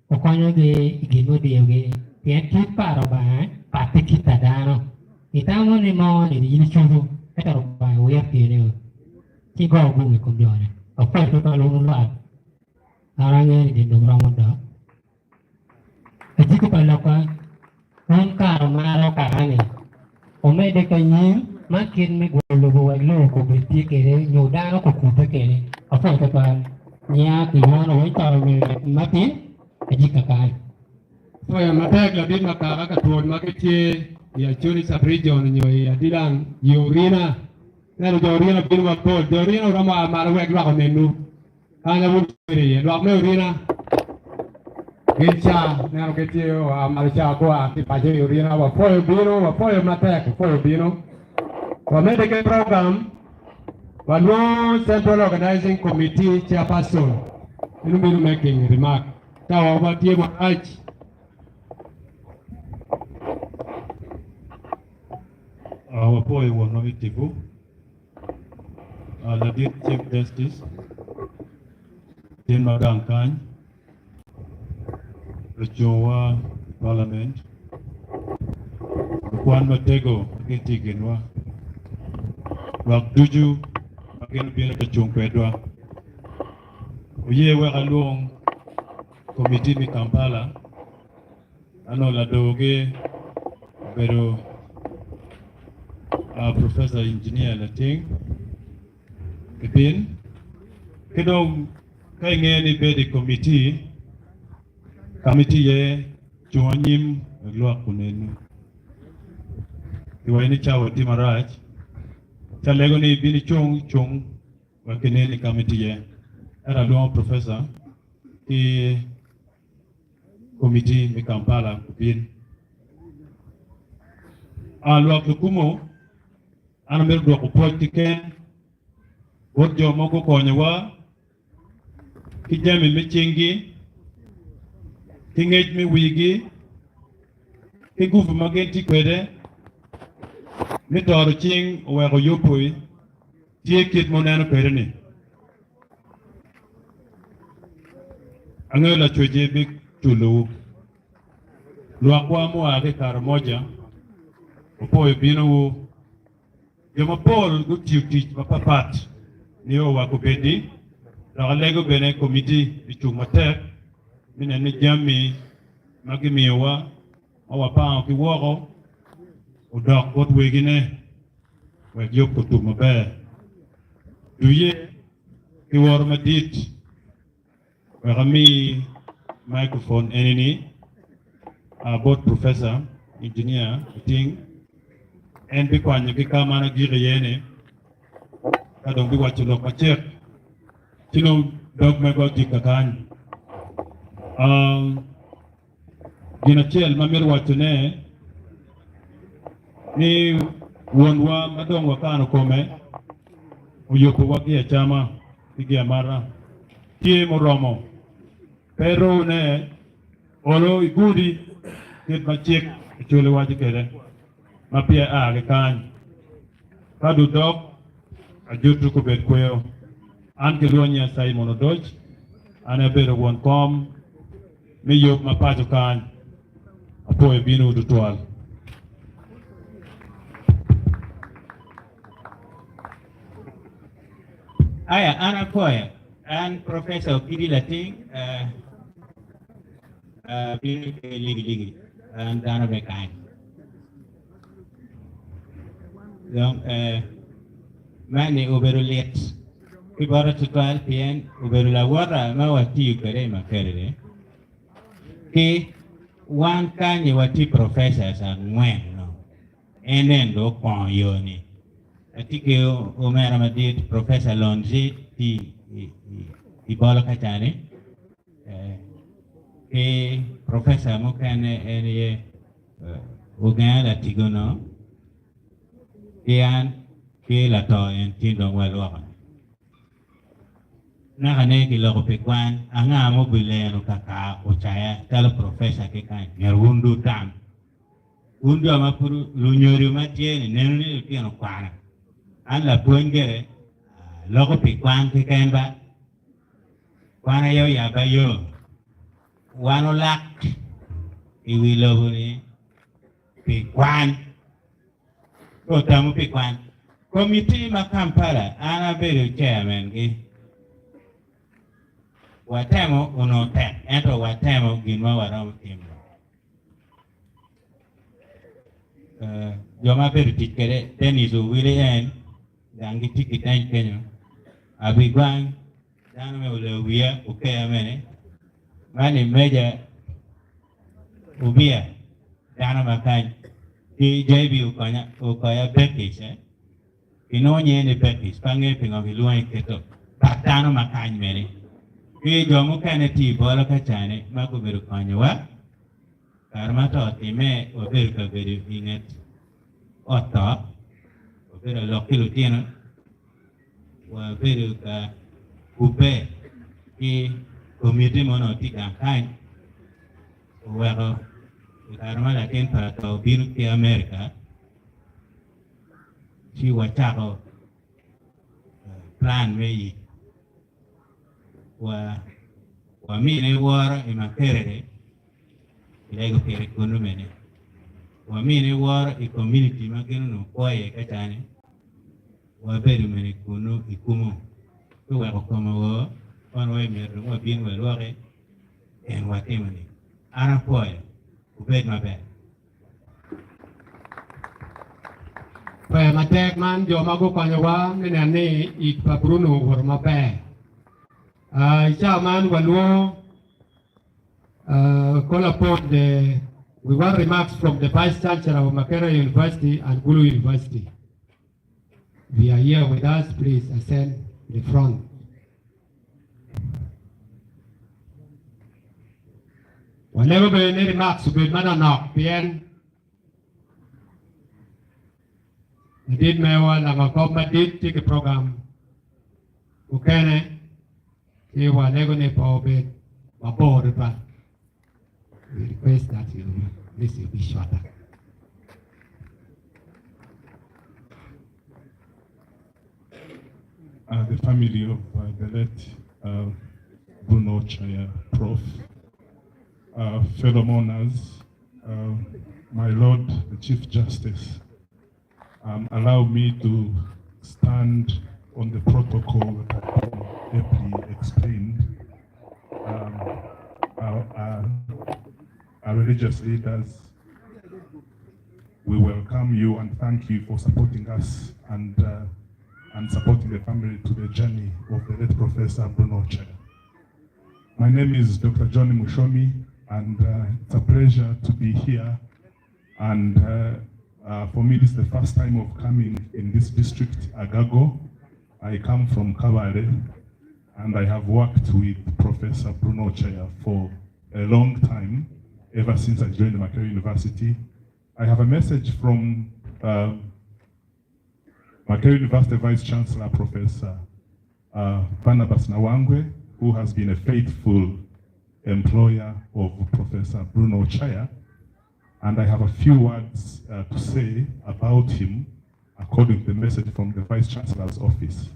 okonyogi i gin mudiyogi, pien kit pa Lubanga pat ki kit pa dano. Itamo ni mo ni in icobo, ento Lubanga wiro tyene-o, ci go gum i kom jone. Wapwoyo twatwal wun lwak. An angeyo ni gin dong romo dok. Ajiki pa lokka, wun kare omaro kaka-ni, wumedde ki anyim man kit me gwoko lobo wek lobo kobed tye kwede nyo dano kukubbe kwede. Apwoyo twatwal. Nya kilwono weng toro nyo matin ajiki kakany. Pwoyo matek ladit ma kaka ka twol ma gitye i Acholi sub-region nyo i Adilang i Orina. Neno jo Orina bino mapol. Jo Orina oromo a malo wek lwak onenwu. Kanya wun bedo iye lwak me Orina gin ca neno gitye oa malo ca gua ki paco i Orina wapwoyo bino wapwoyo matek wapwoyo bino wamedde ki program walwongo Central Organizing Committee Chairperson en obino making remark cawa wa tye marac. Wapwoyo wonwa me tipo. Ladit Chief Justice tye ma gang kany, lucungwa i palament, lukwan matego ma gin tye i kinwa, lwak ducu ma gin obino ka cung kwedwa. Wuye wek alwong komiti me Kampala Anongo ladoogi obedo Professor Engineer Lating i pin ki dong ka ingeyo ni ibedo i committee ka ma itye iye cung anyim wek lwak oneni kiwaco ni cawa tye marac ci alego ni ibin icung cung wek kineni ka ma itye iye ento alwongo Professor ki Komiti me Kampala obin. A Lwak lukumo, an amito dwoko pwoc keken bot jo ma gukonyowa ki jami me cinggi, ki ngec me wigi, ki gupu ma gin tye kwede me toro cing oweko yubbu tye kit ma wuneno kwede-ni. Angeyo Lacwecce biculowu. Lwakwa mua ki i Karamoja opwoyo binowu. Jo mapol gutiyo tic mapatpat nio wa kobeddi, dok alego bene komiti bicung matek me neno ni jami ma gimiyowa ma wapango ki woko odok bot wegine wek yub otum maber. Duye ki woro madit wek ami microphone eni-ni bot Professor Engineer Oting. En bikwanyo ki ka ma an agiko iye-ni ka dong biwaco lok macek ci nongo dog megwa ogik kakany. Gin acel ma amito wacone. Ni wonwa ma dong wakano kome oyubowa ki acama ki giamata tye muromo. Pe irune olo igudi kit ma cik Acholi waco kwede ma peya ia ki kany. Ka dudok ajutu kubed kweyo. An kilwonye Simon Odoc, an abedo won kom me yub ma paco kany. Apwoyo binowu tutwal. Aya, an apwoyo. An Professor Okidi Lating, abino ki Ligiligi, an dano me kany. Dong man-ni obedo lit ki bota tutwal pien obedo lawota ma watiyo kwede i Makerere ki wan kany-nyi watye professors angwen nongo en en dong okwongo yo-ni. Atye ki omera madit Professor Lonzi tye i bolo ka cani ki professor mukene en aye Ogenga latigo-nu ki an ki lato en tin dong walwoko. Naka ne kiloko pi kwan, anga ma obileno kaka ocaya calo professor ki kany? Myero wun du wutam. Wun jo ma pud lunyodo ma tye ni neno ni lutino kwano. An lapwony gire aloko pi kwan keken ba. Kwan aye oyabba yo. Wan olak i wi lobo-ni pi kwan. Pe otamu pi kwan. Komiti ma Kampala, an abedo chairman-gi. Watemo, onongo tek, ento watemo gin ma waromo timo. Jo ma abedo tic kwede, Dennis Owili en, gang gitye Kiteny kenyo, Abigwang, Dano me oleyo wiya okeya mene, man i meja obiya dano ma kany ki JB okonya okoya Beckis eh kinongo nyinge ni Beckis pe angeyo pingo kilwonge kito but dano ma kany mene ki jo mukene tye i bolo ka cani ma gubedo konyowa kare ma to otime wabedo ka bedo inget ot to wabedo lok ki lutino Wabedo ka kubbe ki komiti ma onongo tye gang kany oweko i kare ma latin pa lato obino ki Amerika ci wacako plan me yik wamine woro i Makerere kilego pire kunu bene wamine woro i komuniti ma gin onongo kwo iye kacani. Wabedo mene kunnu i kumo, ci oweko koma woo, kono wa i myero dong wabin walwoki, en watimo ni. An apwoyo, wubed maber. Ber matek man jo ma gukonyowa me neno ni ic pa Bruno owoto maber. I cawa man walwongo call upon the we want remarks from the Vice Chancellor of Makerere University and Gulu University. If you are here with us, please ascend the front. Walego bene ni remarks obed manonok pien ladit mewa langakop madit tye ki program mukene ci walego ni pe obed mabor tutwal. We request that you please you be shorter. The family of the late Bruno Ochaya, Prof, fellow mourners, my Lord, the Chief Justice, allow me to stand on the protocol that has been ably explained. Our religious leaders, we welcome you and thank you for supporting us and supporting the family to the journey of the late Professor Bruno Ochaya. My name is Dr. John Mushomi, and it's a pleasure to be here. And for me, this is the first time of coming in this district, Agago. I come from Kabale, and I have worked with Professor Bruno Ochaya for a long time, ever since I joined Makerere University. I have a message from Makerere University Vice Chancellor Professor Barnabas Nawangwe, who has been a faithful employer of Professor Bruno Ochaya, and I have a few words to say about him according to the message from the Vice Chancellor's office.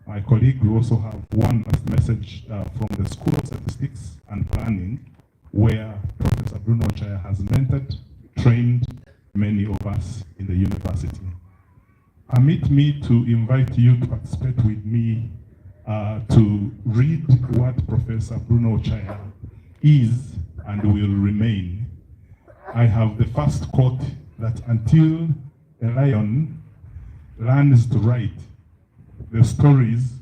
My colleague will also have one last message from the School of Statistics and Planning, where Professor Bruno Ochaya has mentored, trained many of us in the university. Permit me to invite you to participate with me to read what Professor Bruno Ochaya is and will remain. I have the first quote that until a lion learns to write the stories,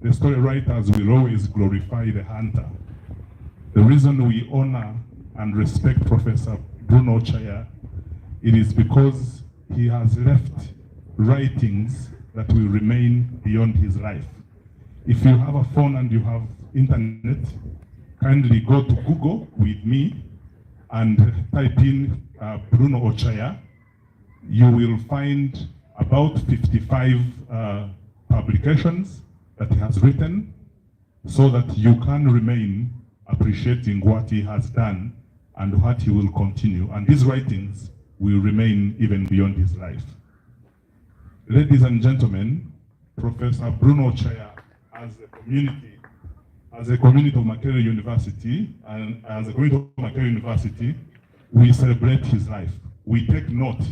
the story writers will always glorify the hunter. The reason we honor and respect Professor Bruno Ochaya, it is because he has left writings that will remain beyond his life. If you have a phone and you have internet, kindly go to Google with me and type in Bruno Ochaya. You will find about 55 publications that he has written so that you can remain appreciating what he has done and what he will continue. And his writings will remain even beyond his life. Ladies and gentlemen, Professor Bruno Ochaya, as a community of Makerere University, and as a community of Makerere University, we celebrate his life. We take note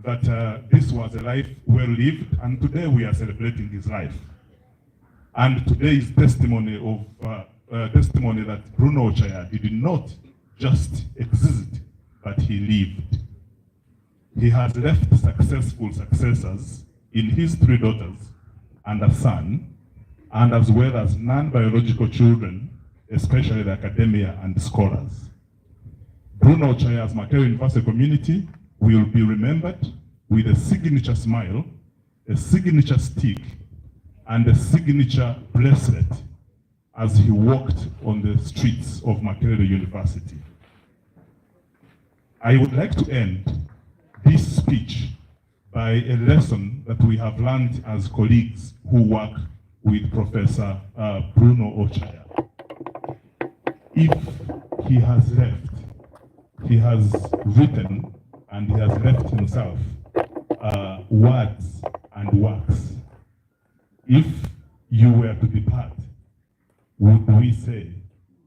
that this was a life well lived, and today we are celebrating his life. And today is testimony that Bruno Ochaya did not just exist, but he lived. He has left successful successors in his 3 daughters and a son, and as well as non-biological children, especially the academia and scholars. Bruno Ochaya's Makerere University community will be remembered with a signature smile, a signature stick, and a signature bracelet as he walked on the streets of Makerere University. I would like to end this speech by a lesson that we have learned as colleagues who work with Professor Bruno Ochaya. If he has left, he has written and he has left himself words and works. If you were to depart, would we say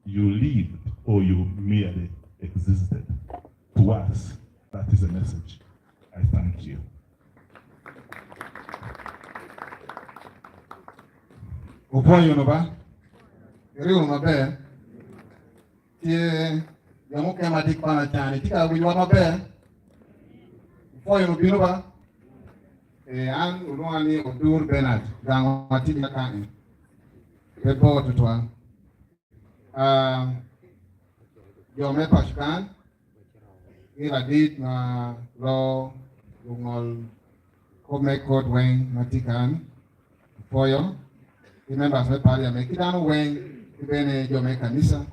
you lived or you merely existed? To us, that is a message. I thank you. Opoyo no ba? Iriwo maber. Tie jamu kema dik pana chani. Tika winwa maber. Opoyo no bino ba? E an ulwani ni Odur Bernard. Gango matidi kani. Pepo tutwa. Jo me Pashkan. Ila dit ma lo lungol kome kod weng matikan. Opoyo. Ki members me parliament. Ki dano weng ki bene jo me kanisa.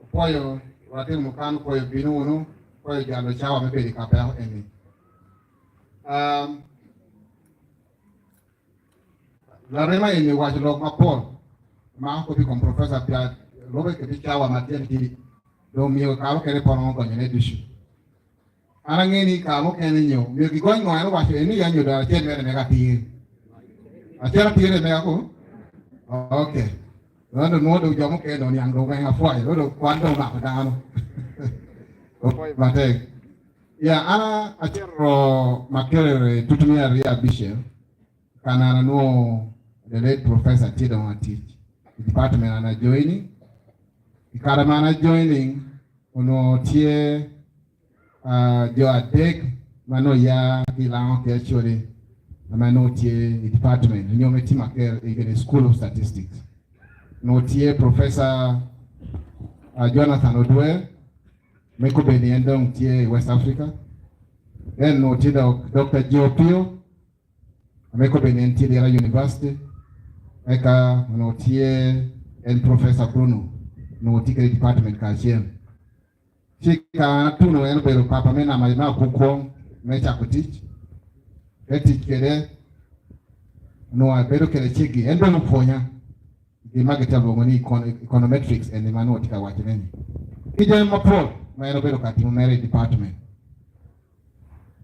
Opoyo watin mukan opoyo bino unu. Opoyo jalo chawa me bedi kapel eni. La rema eni wacho lok mapol ma ok obi kom Professor Pia lobe ke chawa matien tidi do miyo kalo kene pono gonyo ne dusu. An ang'e ni kamo kene nyo miyo gigony ngo en wacho eni ya nyo do achiel mere mega tir. Achiel atir mega ko. Okay. Londo nuo do jomo kendo ni angro wenga afwayo lodo kwan do mako dano. Ofoy matek. Ya ana achero Makerere tutumia ria bishel kana ana nuo the late Professor Tido Matich department ana joining. Ikara mana joining ono tie jo adek mano ya kilango ke actually mano tie department nyo meti Makerere in School of Statistics. No tie Professor Jonathan Odwe meko beni endong tie West Africa. Then no tie Dr. Joe Pio meko beni entie Dera University. Eka no tie en Professor Bruno no tie ke department ka chien. Chika tuno en bedo papa me nama na kukwong me chako tich. Me tic kwede onongo abedo kwede ceggi en bene opwonya gin ma gitye ka lwongo ni econometrics eni ma nongo tye ka wacone ni ki jami mapol ma en obedo ka timo mere i department.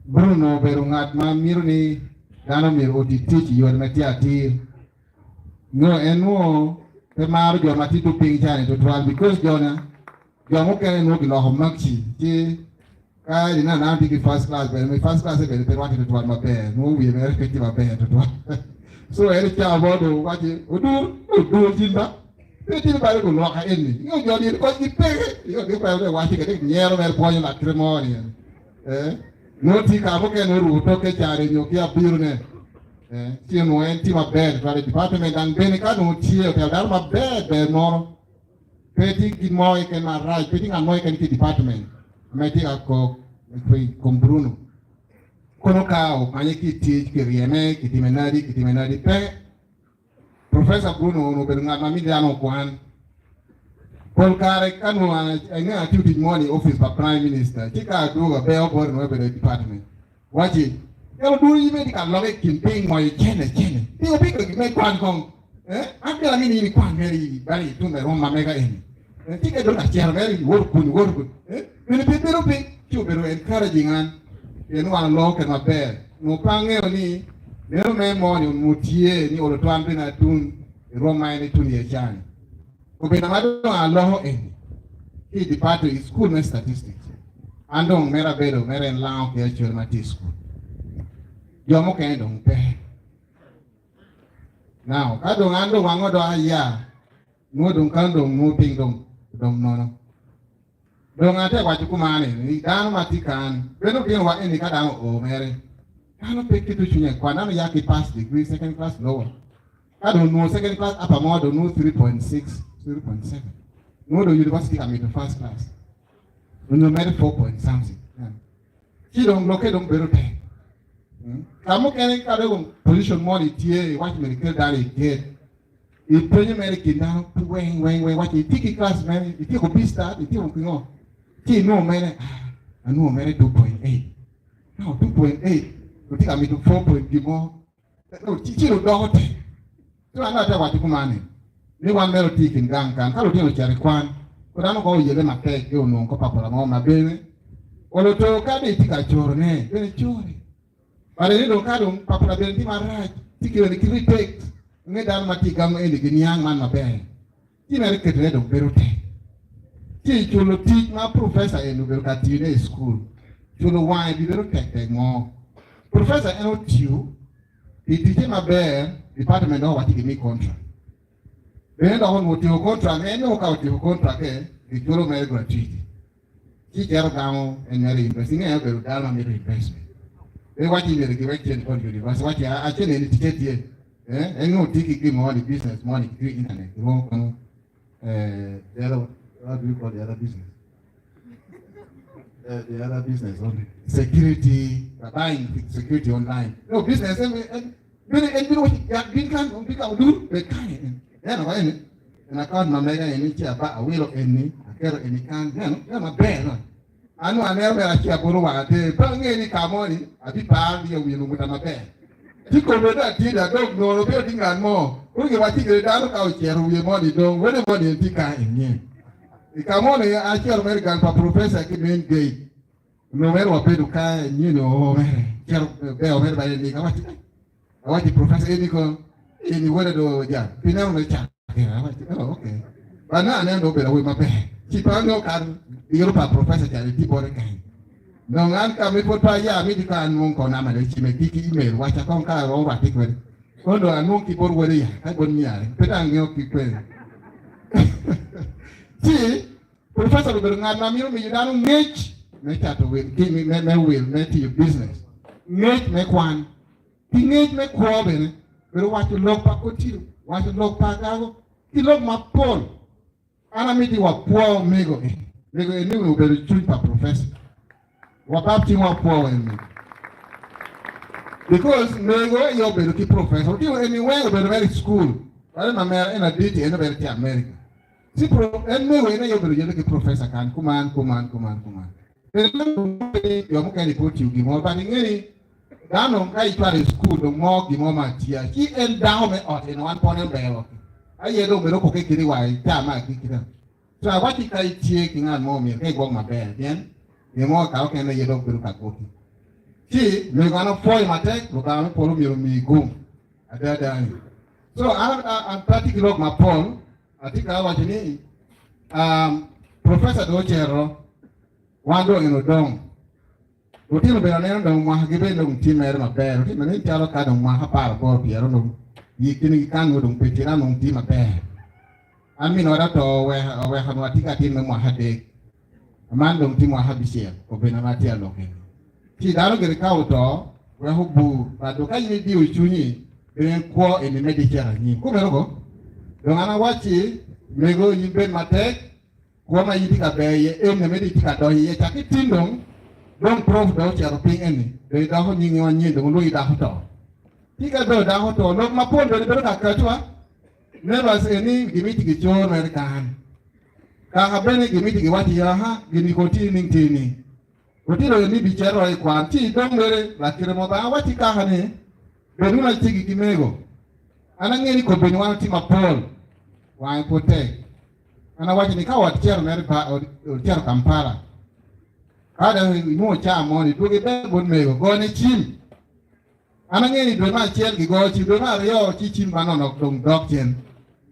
Bruno obedo ngat ma mito ni dano myero oti tic i yore ma tye atir. Nyo en nongo pe maro jo ma tye tung piny cani tutwal because jona jo mukene nongo giloko makci ci Ka ineno dano tye ki first class bene mi first class bene pe rwatte tutwal maber nongo wiye mere pe tye maber tutwal so en i cawa mo dong waci odur odur cin ba pe tye bade guloka eni nyo jo ni konygi peke yo gi kwero ne waci kede nyero mere pwonyo lakite mo ni eh nongo tye ka mukene oruko toke care nyo ki abiro ne eh ci onongo en tye maber tutwal i department dang bene ka nongo tye otelo dano maber ber moro Pe tye gin mo keken marac, pe tye ngat mo keken ki i department ma tye ka kok i kom Bruno. Kono ka okwanye ki i tic, kiryeme, kitime nadi, kitime nadi, pe. Professor Bruno onongo obedo ngat ma mito dano okwan. Pol kare ka nongo angeyo atiyo tic moni i opic pa Prime Minister, ci ka adwogo abeo bote nongo ebedo i department. Wacci, Ento dul in bene itye ka lokke i kin piny moyo cene cene. Pingo pe iketo gin me kwan kong? Eh, an pire angeyo ni in ikwan mere i bal i tum me rom ma mega eni. Eh, ci ka idong ka cito mere iwoto kun iwoto kun. Eh, bene pe bedo piny. Ci obedo encouraging an pien ni wan oloko kwede maber. Onongo pe angeyo ni meno me mo ni onongo tye ni olo twan bene atun i rwom ma en etun iye cani. Obedo ma dong aloko eni ki i department i school me statistics. An dong mere abedo mere en lango ki acwele ma tye i school. Jo mukene dong pe. Now, ka dong an dong wango dong aya, nwo dong ka dong nwo piny dong dong nono. Dong ate waco kumane ni dano ma tye kan bene obino wa eni ka dano oo mere. Dano pe keto cwinye i kwan, dano ya ki pass degree second class lower. Ka dong onwongo second class upper mo dong nongo 3.6, 3.7. Nongo dong university ka mito first class. Onyo mere 4 point something. Ci dong lokke dong bedo tek. Ka mukene ka dong position moni tye iwaco myero ikel dano i gate. Ipenyo mere i kin dano weng weng weng waco itye ki class mene, ityeko B-stat, ityeko kingo. Ci inwongo mere, ah, anwongo mere 2.8. Now 2.8, otye ka mito 4 point gimo. Ci odoko tek. Ci an ate waco kuman ni wan mere otye i kin gang kan ka lutino ocito i kwan ko dano ko oyele matek ki onongo ko papula mo ma bene olo to ka dong itye ka corone bene core bare ni dong ka dong papula bene tye marac ci kibene ki retake nge dano ma tye i gang eni giniang man maber ci mere ketone dong bedo tek ci culo tic ma professor eni obedo ka tiyone i school culo wange bibedo tek tek mo professor en otiyo pi ticce maber department dok watye gimi contract bene dok onongo otyeko contract en nongo ka otyeko contract e giculo mere gratuity ci cito gamo en mere university nge obedo dano ma mito investment pe waci myero giwek cen kod university waci acel eni ticce tye eh en nongo tye ki gin mo ni business mo ni ki internet kilwongo kono eh the other what do you call the other business the other business only security buying security online no business en en bene en bino waci yak bin kan bi ka odur bed kany en neno ba eni en account ma mega eni ci aba awilo eni aketo eni kan neno neno maber no anu aneno mere aci abolo wanga te pe ange ni ka mo ni abipar ni owino muta maber ci kome do atida dong nono bino ki ngat mo koro giwaci gire dano ka ocero wiye mo ni dong wene mo ni en tye ka inge i ka mo ni acero mere gang pa professor ki main gate onongo mere wabedo ka nyino o mere cero beo mere ba eni awaci awaci professor eni ko eni wode do ja pi neno me cak awaci oh okay ba na aneno do obedo awobi maber ci pe angeyo kar diro pa professor cani tye bote kany dong an ka mi pwod pe aya miti ka anwong ko namba ne cime ki ki email waca kong ka aromo rwatte kwede kono dong anwong ki bot wode ya ka bot nyare pe dong angeyo ki kwede ci professor obedo ngat ma mito miyo dano ngec me cato wil ki me, me wil me tiyo business ngec me kwan ki ngec me kwo bene bedo waco lok pa Kotido waco lok pa Agago ki lok mapol an amiti wapwo mego eni mego eni obedo cwiny pa professor wabab cing wapwo en because mego aye obedo ki professor otimo eni weng obedo mere i school wale ma mere en aditi en obedo tye America ci pro en mego en aye obedo yelo ki professor kan kuman kuman kuman kuman jo mukene pe otiyo gimoro but ingeni. Dano ka icwalo i cukul dong mo gin mo ma atiya ci en dako me ot eni wan pwod en bero aye dong bedo koke kede wa i ca me agikki dong. So awacci ka itye ki ngat mo myero ka igwok maber pien gin mo ka okene aye dong bedo ka gwoki. Ci mego an apwoyo matek Lubanga me polo myero omiyi gum adada ni. So an an pe atye ki lok mapol atye ka waco ni um, professor dong ocito wan dong en odong. Lutino bene aneno dong mwakagi bene dong tye mere maber. Lutino nen calo ka dong mwaka 18 pyero dong yikgi ki kan dong pe tye dong tye maber. An min oda oto oweko onongo atye ki atin me mwaka 3. Man dong tye mwaka 5 obedo ma atye alok eni. Ci dano gire ka oto weko bur but dong ka in idiyo cwinyi bene kwo eni medde icito anyim. Kumeno ko? Dong an awacci mego in bed matek. Kwo ma in itye ka ber iye eni mere itye ka donyo iye cak ki tin dong, dong prof dong ocito piny eni dong idoko nyingi manyen dong olwongi dako to. Tika dong dako to lok mapol bene bedo ka kacwa neighbors eni gimiti gicor mere kan kaka bene gimiti giwaci iye aha gini ko tye ning tye ning otito ni bicito i kwan ci dong mere lakite mo bene awaci kaka ni bed wunu acegi ki mego an ange ni kobeni wan watye mapol wange pud tek. An awaco ni ka wacito mere ba ocito Kampala, ka dong inwongo caa moni, dwogi ber bot mego, gone cim. An angeyo ni dwe me acel gigoyo cim, dwe me aryo ci cim manonok dong dok cen.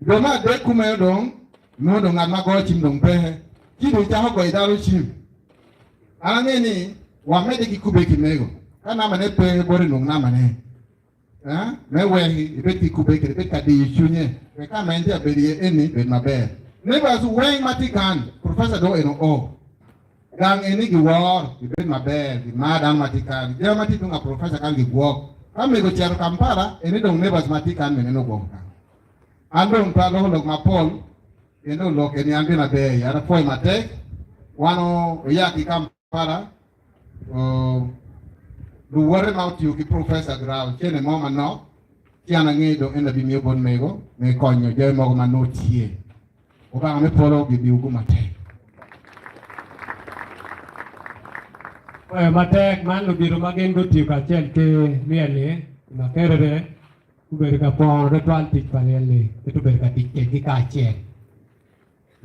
Dwe me adek kumeno dong nongo dong ngat ma goyo cim dong peke, ci dong icako goyo dano cim. An angeyo ni wamedde ki kubbe ki mego, ka nambane pe bote nwong nambane. Me wek ibed ki kubbe kede bed ka diyo cwinye wek ka ma en tye ka bedo iye eni bed maber. Neighbors weng ma tye kan, professor dong eno o gang eni giwor gibed maber gimar dano ma tye kan jami ma tye tung ka professor kan gigwok ka mego ocito Kampala eni dong neighbors ma tye kan bene nongo gwoko kan. An dong pe aloko lok mapol pien dong lok eni an bene aber iye an apwoyo matek wan oya ki Kampala Luwote ma otiyo ki Professor Grau cene mo manok, ci an angeyo dong en abimiyo bot mego me konyo jami mogo ma nongo tye. Obanga me polo gimiwu matek. Pwoyo matek man ludito ma gin gutiyo kacel ki lyel-li i Makerere gubedo ka poro tutwal tic pa lyel-li ki tubedo ka tic kwedgi kacel.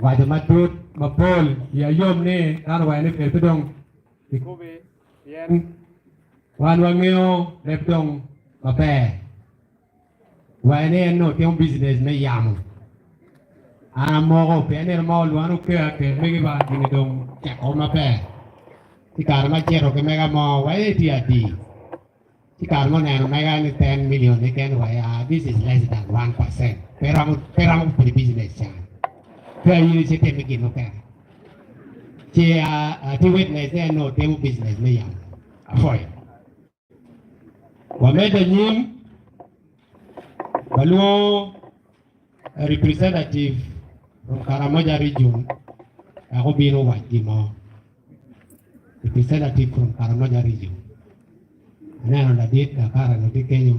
Waco matut mapol iya yom ni dano waco ni myero pe dong kikubi pien wan wangeyo leb dong maber. Waco ni en nongo timo business me yamo. An amoko pien nino mo lwan okeya ker megi ba gini dong ceko maber. Ci kare ma acito ki mega mo waco ni tye adi. Ci kare ma oneno mega ni 10 million keken wa ya this is less than 1% pe romo pe romo pidi business can pe aye ci timo gin mukene ci atye witness ni en onongo timo business me yamo apwoyo wamedde anyim walwongo representative from Karamoja region wek obin owac gin mo. Representative from Karamoja region. Aneno ladit kakara ni tye kenyo.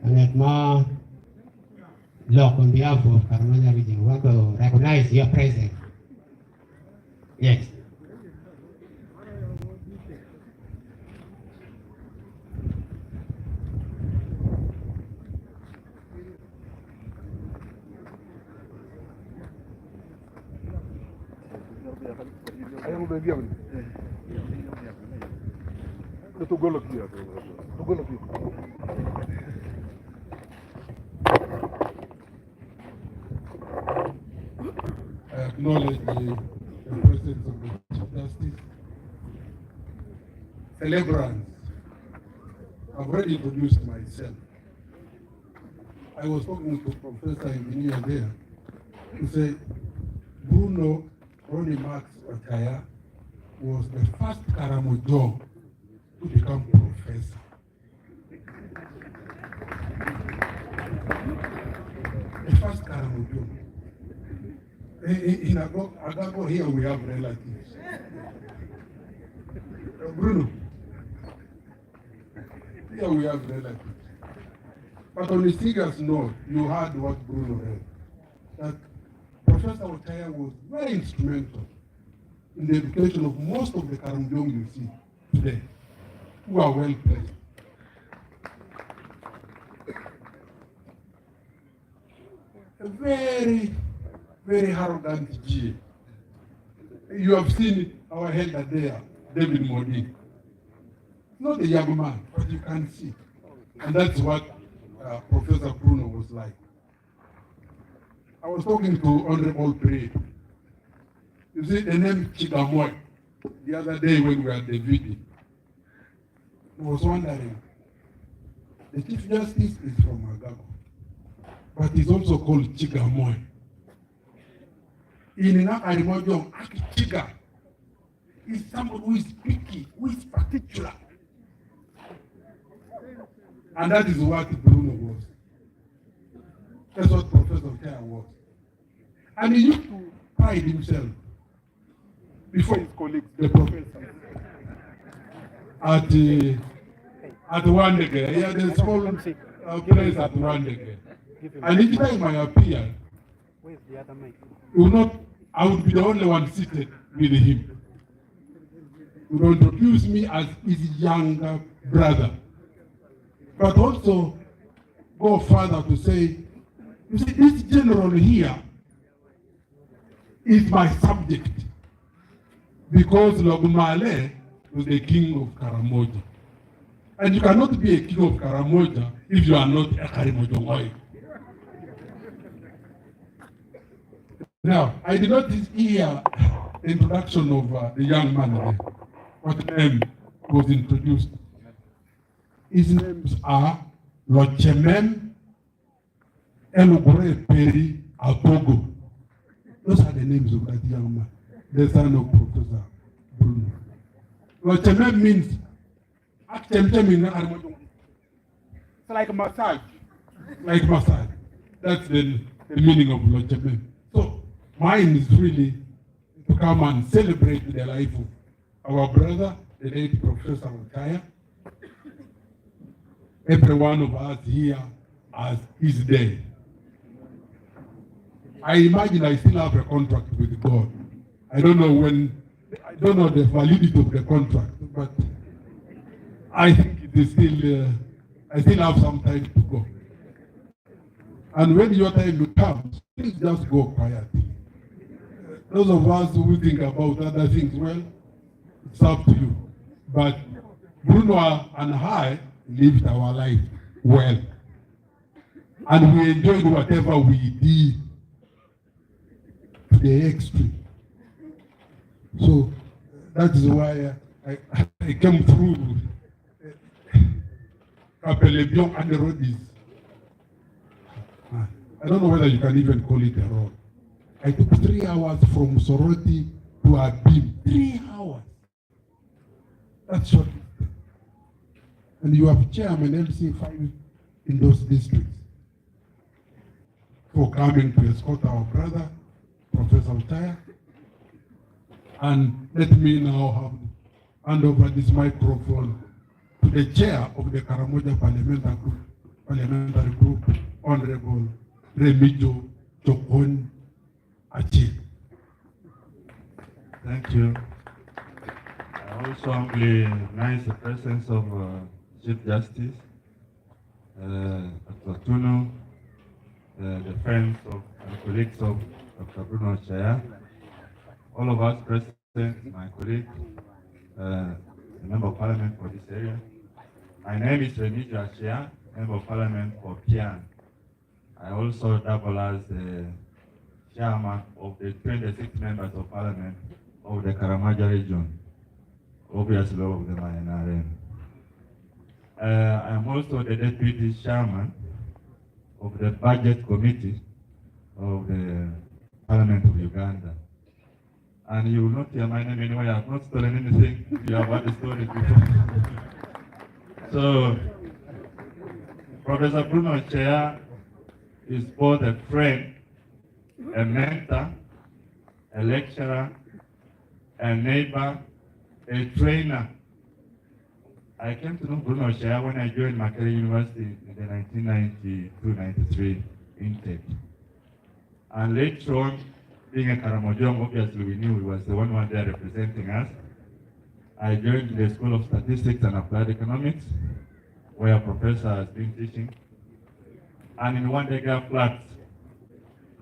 Anget mo lok on behalf of Karamoja region. We want to recognize your presence. Yes. I acknowledge the, the presence of the Chief Justice. Celebrants, I've already introduced myself. I was talking to Professor Engineer there to say Bruno Ronnie Max Ochaya was the first Karamojong to become professor. The first Karamojong. In Agago here we have relatives. Bruno, here we have relatives. But on a serious note, you heard what Bruno read, that Professor Ochaya was very instrumental in the education of most of the Karamojong you see today. who are well placed. A very, very arrogant GA. You have seen our head there, David Modi. Not a young man, but you can see. And that's what Professor Bruno was like. I was talking to Honorable Pre. You see, the name Chigamoy, the other day when we were at the video, I was wondering, the Chief Justice is from Agago, but he's also called Chigamoy. In Ngakarimojong, Akichiga is somebody who is picky, who is particular. And that is what Bruno was. That's what Professor Ochaya was. And he used to pride himself before his colleagues, the professors, at Wandege. He had a small place at Wandege. And each time I appeared, he would not, I would be the only one seated with him. He would introduce me as his younger brother. But also go further to say, you see, this general here is my subject because Logmale was the king of Karamoja. And you cannot be a king of Karamoja if you are not a Karimojongoi. Now, I did not hear the introduction of the young man there. What name was introduced? His names are Lochemem Elugure Peri Atogo. Those are the names of that young man, the son of Professor Bruno. Lochemem means it's like a massage. Like massage. That's the meaning of Lochemem. So mine is really to come and celebrate the life of our brother, the late Professor Ochaya. Every one of us here has his day. I imagine I still have a contract with God. I don't know when, I don't know the validity of the contract, but I think it is still, I still have some time to go. And when your time comes, please just go quietly. Those of us who think about other things, well, it's up to you. But Bruno and I lived our life well. And we enjoyed whatever we did to the extreme. So that is why I came through Kapelebyong and the road is, I don't know whether you can even call it a road. I took 3 hours from Soroti to Abim. 3 hours. That's short. And you have chairman LC5 in those districts for coming to escort our brother, Professor Ochaya. And let me now hand over this microphone to the chair of the Karamoja Parliamentary Group, Honorable Remigio Chokon Achi. Thank you. I also humbly recognize the presence of Chief Justice, Dr. Otunnu, the friends of and colleagues of Dr. Bruno Ochaya, all of us present, my colleague, the Member of Parliament for this area. My name is Remigio Achia, Member of Parliament for Pian. I also double as the chairman of the 26 members of Parliament of the Karamoja region. Obviously, all of them are NRM. I am also the deputy chairman of the Budget Committee of the Parliament of Uganda. And you will not hear my name anyway. I have not stolen anything. You have heard the story before. So, Professor Bruno Ochaya is both a friend, a mentor, a lecturer, a neighbor, a trainer. I came to know Bruno Ochaya when I joined Makerere University in the 1992-93 intake. And later on, being a Karamojong, obviously we knew he was the one there representing us. I joined the School of Statistics and Applied Economics, where Professor has been teaching. And in Wandegeya flats,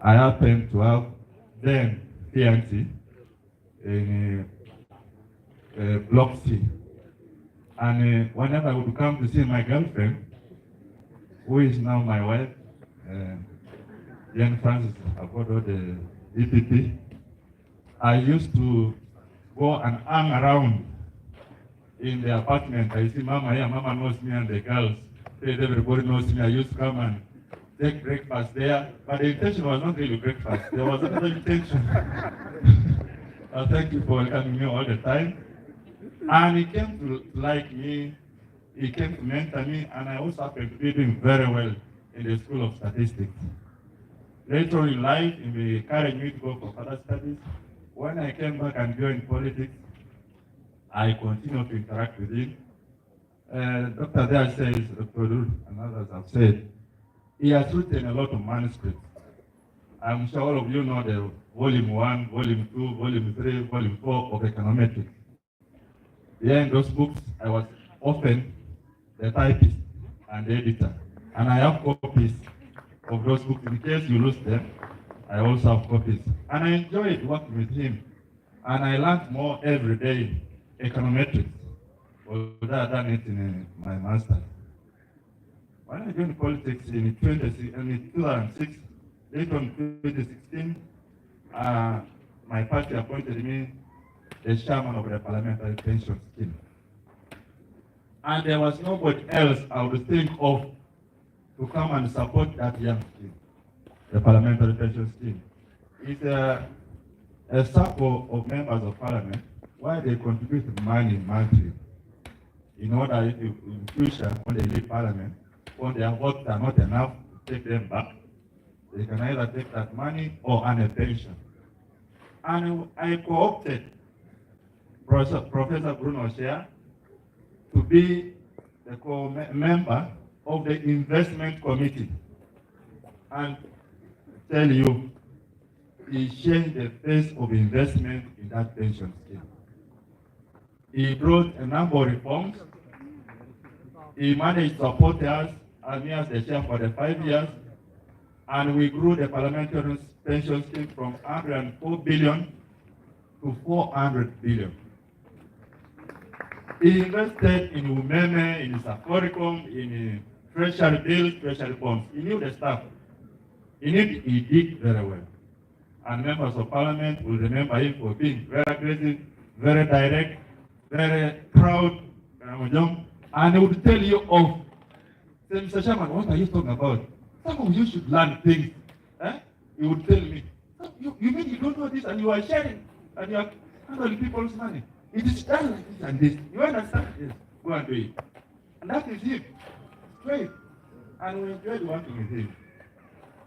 I happened to have then fiancé in Block C. And whenever I would come to see my girlfriend, who is now my wife, Jane Francis Abodo, the DPP, I used to go and hang around in the apartment. I see Mama here, Mama knows me and the girls. Everybody knows me. I used to come and take breakfast there. But the intention was not really breakfast. There was another intention. Thank you for welcoming me all the time. And he came to like me. He came to mentor me, and I also happened to be doing very well in the School of Statistics. Later on in life, he encouraged me to go for further studies. When I came back and joined politics, I continued to interact with him. Dr. There says, Dr. Dur and others have said, he has written a lot of manuscripts. I'm sure all of you know the volume 1, volume 2, volume 3, volume 4 of econometrics. Behind those books, I was often the typist and the editor. And I have copies of those books. In case you lose them, I also have copies. And I enjoyed working with him. And I learned more every day, econometrics, although I've done it in my master's. When I joined politics in 2006, later in 2016, my party appointed me the chairman of the parliamentary pension scheme. And there was nobody else I would think of to come and support that young scheme, the parliamentary pension scheme. It's a circle of members of parliament where they contribute money monthly in order if you, in future, when they leave parliament, when their votes are not enough to take them back, they can either take that money or earn a pension. And I co-opted Professor Bruno Ochaya to be the co-member of the investment committee. And tell you, he changed the face of investment in that pension scheme. He brought a number of reforms. He managed to support us and me as the chair for the 5 years. And we grew the parliamentary pension scheme from 104 billion to 400 billion. He invested in Umeme, in Safaricom, in treasury bills, treasury bonds. He knew the stuff. He knew he did very well. And members of parliament will remember him for being very aggressive, very direct, very proud, and he would tell you off. Say, Mr. Chairman, what are you talking about? Some of you should learn things. Eh? He would tell me, you mean you don't know this and you are sharing and you are handling people's money? It is done like this and this. You understand? Yes. Go and do it. And that is him. Straight. And we enjoyed working with him.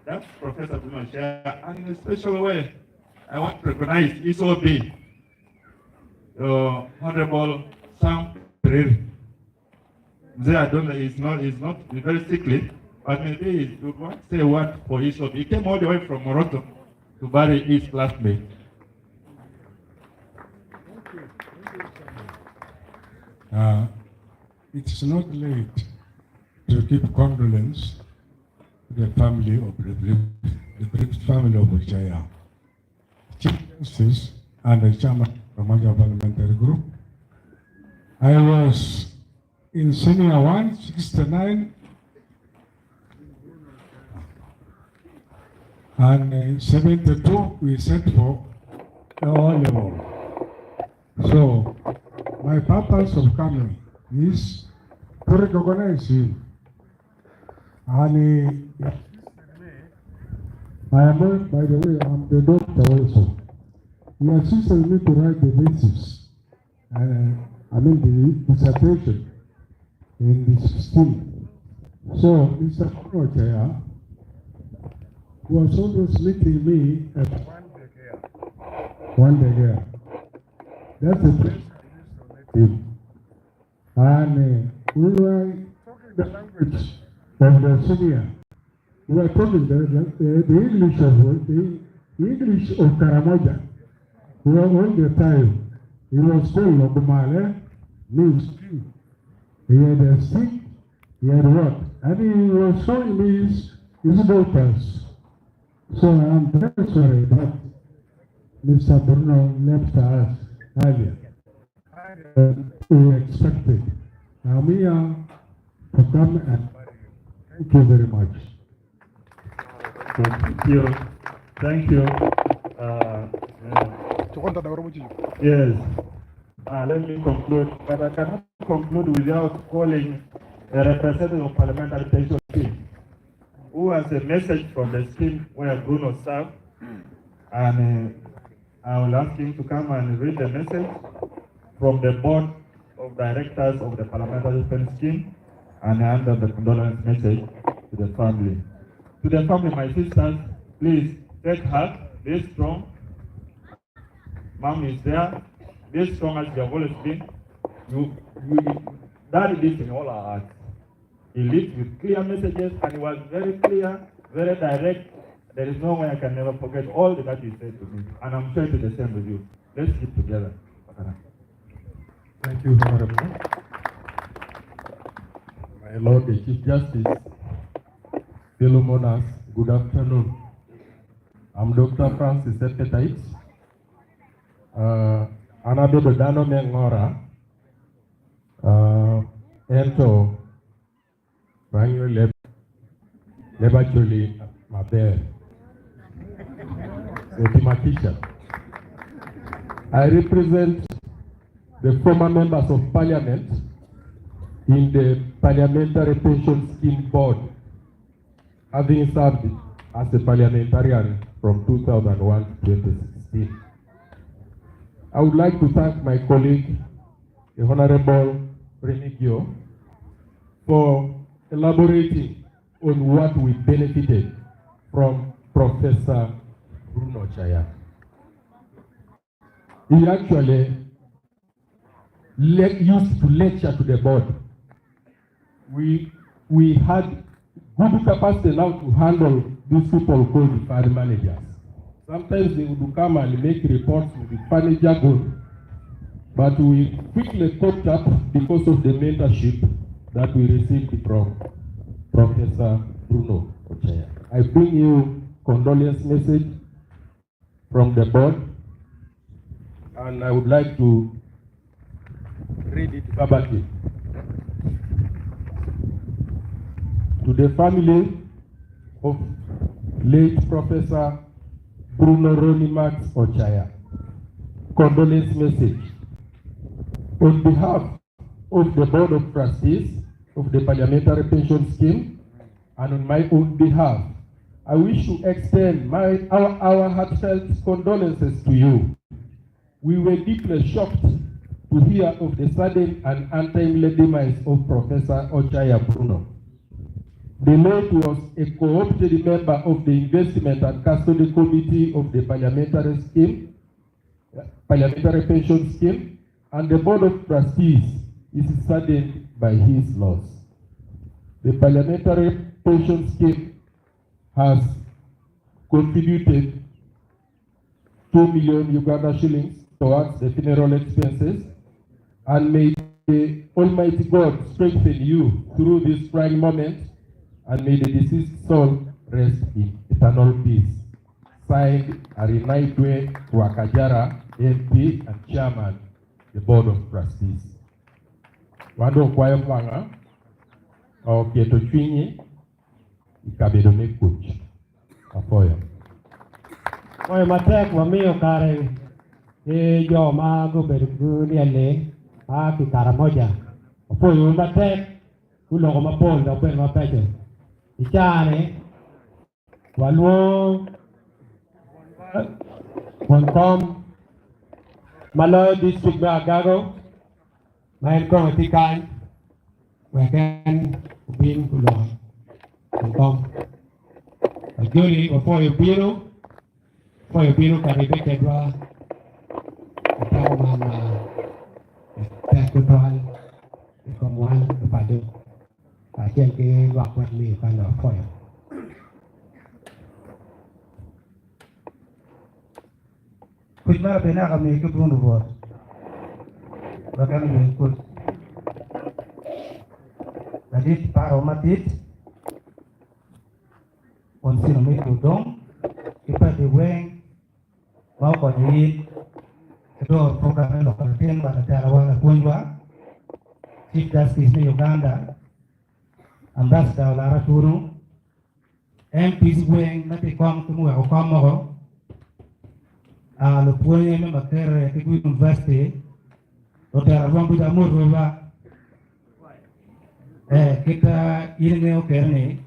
That's Professor Bruno Ochaya. And in a special way, I want to recognize ESOB, the Honorable Sam Pereira. I don't know, he's not he's very sickly, but maybe he would want to say what for ESOB. He came all the way from Moroto to bury his classmate. It's not late to give condolence to the family of the bereaved family of Ochaya. Chief Justice and the chairman of the Karamoja Parliamentary Group. I was in Senior 1, 69, and in 72 we set for O level. So my purpose of coming is to recognize him. And I am, by the way, I'm the doctor also. He assisted me to write the thesis, I mean the dissertation in the 16. So Mr. Ochaya was always meeting me at Wandegeya. That's the place I used to meet him. And we were talking the language of the senior. We were talking the English of the English of Karamoja. We were all the time. He was called Ogumale, means tree. He had a stick, he had what? And he was showing me his daughters. So I am very sorry that Mr. Bruno left us earlier than we expected. I'm here to come and thank you very much. Thank you. Thank you. Yes. Let me conclude, but I cannot conclude without calling a representative of Parliamentary Pension Scheme, who has a message from the scheme where Bruno served, and I will ask him to come and read the message from the board of directors of the Parliamentary Pension Scheme and hand the condolence message to the family. To the family, my sisters, please take heart, be strong. Mom is there. Be strong as you have always been. Daddy lives in all our hearts. He lived with clear messages and he was very clear, very direct. There is no way I can never forget all that he said to me. And I'm sure it is the same with you. Let's keep together. Thank you, Honorable. My Lord, the Chief Justice, fellow mourners, good afternoon. I'm Dr. Francis Epetait. An abedo dhano me ng'ora. Ento bang'e leb leb Acholi maber. Otimakisha. I represent the former members of parliament in the Parliamentary Pension Scheme Board, having served as a parliamentarian from 2001 to 2016. I would like to thank my colleague, the Honorable Remigio, for elaborating on what we benefited from Professor Bruno Ochaya. He actually used to lecture to the board. We had good capacity now to handle these people called fund managers. Sometimes they would come and make reports with the funny jargon, but we quickly caught up because of the mentorship that we received from Professor Bruno Ochaya. I bring you condolence message from the board, and I would like to read it verbatim. To the family of late Professor Bruno Ronnie Max Ochaya, condolence message. On behalf of the Board of Trustees of the Parliamentary Pension Scheme, and on my own behalf, I wish to extend our heartfelt condolences to you. We were deeply shocked to hear of the sudden and untimely demise of Professor Ochaya Bruno. The late was a co-opted member of the Investment and Custody Committee of the Parliamentary Pension Scheme, and the Board of Trustees is saddened by his loss. The Parliamentary Pension Scheme has contributed 2 million Uganda shillings towards the funeral expenses, and may the Almighty God strengthen you through this trying moment, and may the deceased soul rest in eternal peace. Signed, Arinaitwe Rwakajara, MP and Chairman, the Board of Trustees. Wando kwayo mwanga, oketo chwinyi, ikabedo me kuc. Apoyo. Apoyo matek wamiyo kare ki jo ma gubedo gulyel-li a ki Karamoja. Apoyo matek guloko mapol dok bene mabeco. I caa-ni walwongo won kom ma loyo district me Agago ma en kome tye kany wek en obin olok won kom. Ajoli wapoyo bino, wapoyo bino ka ribbe kedwa i peko man ma tek tutwal i kom wan lupaco kacel ki lwak wek miyo kany dok wapoyo. Kuc mara bene aka miyo ki Bruno Rwot. Wek en oywe kuc. Ladit paro madit Monsino Miti Odong ki padi weng ma okonyo in ki doro program me loko latin wa latela wa lapwony wa Chief Justice me Uganda Ambassador Olara Tunu MPs weng ma tye i kom ki muweko kom moko lupwonye me Makerere ki Gulu University lutela rwom ducu amoto ba eh kit in ingeyo kede ni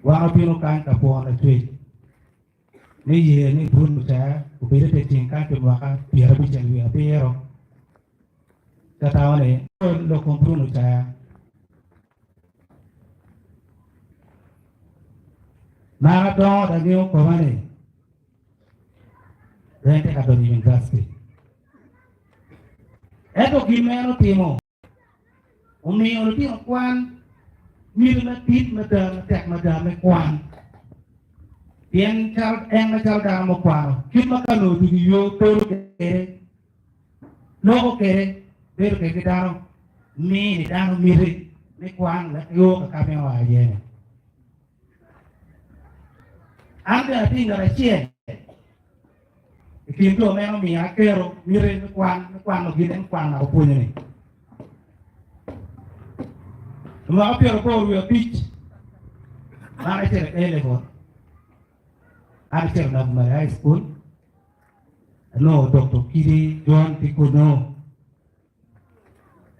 wan wabino kany ka pwono lacwec me ye ni Bruno ca obed ite ceng kany pi mwaka 57 ka ni lok kom Bruno ca Mar adongo dok angeyo koma ni en tye ka donyo i univaciti. Ento gin ma en otimo omiyo lutino kwan miti madit mada matek mada me kwan. Pien calo en macalo dano mukwano, kit ma ka onongo otuco yo bedo kwede, loko kwede, bedo kwede ki dano, mini dano miti me kwan wek io ka ka ma en oa iye-ni. An bene atye ngat acel i kin jo ma en omiyo aketo miti me kwan me kwano gin en kwano naka opwonyo-ni. I mwaka 85 man acito i A-level, an acito Nabumali High School, anongo Dr. Kidi John tye kunnu.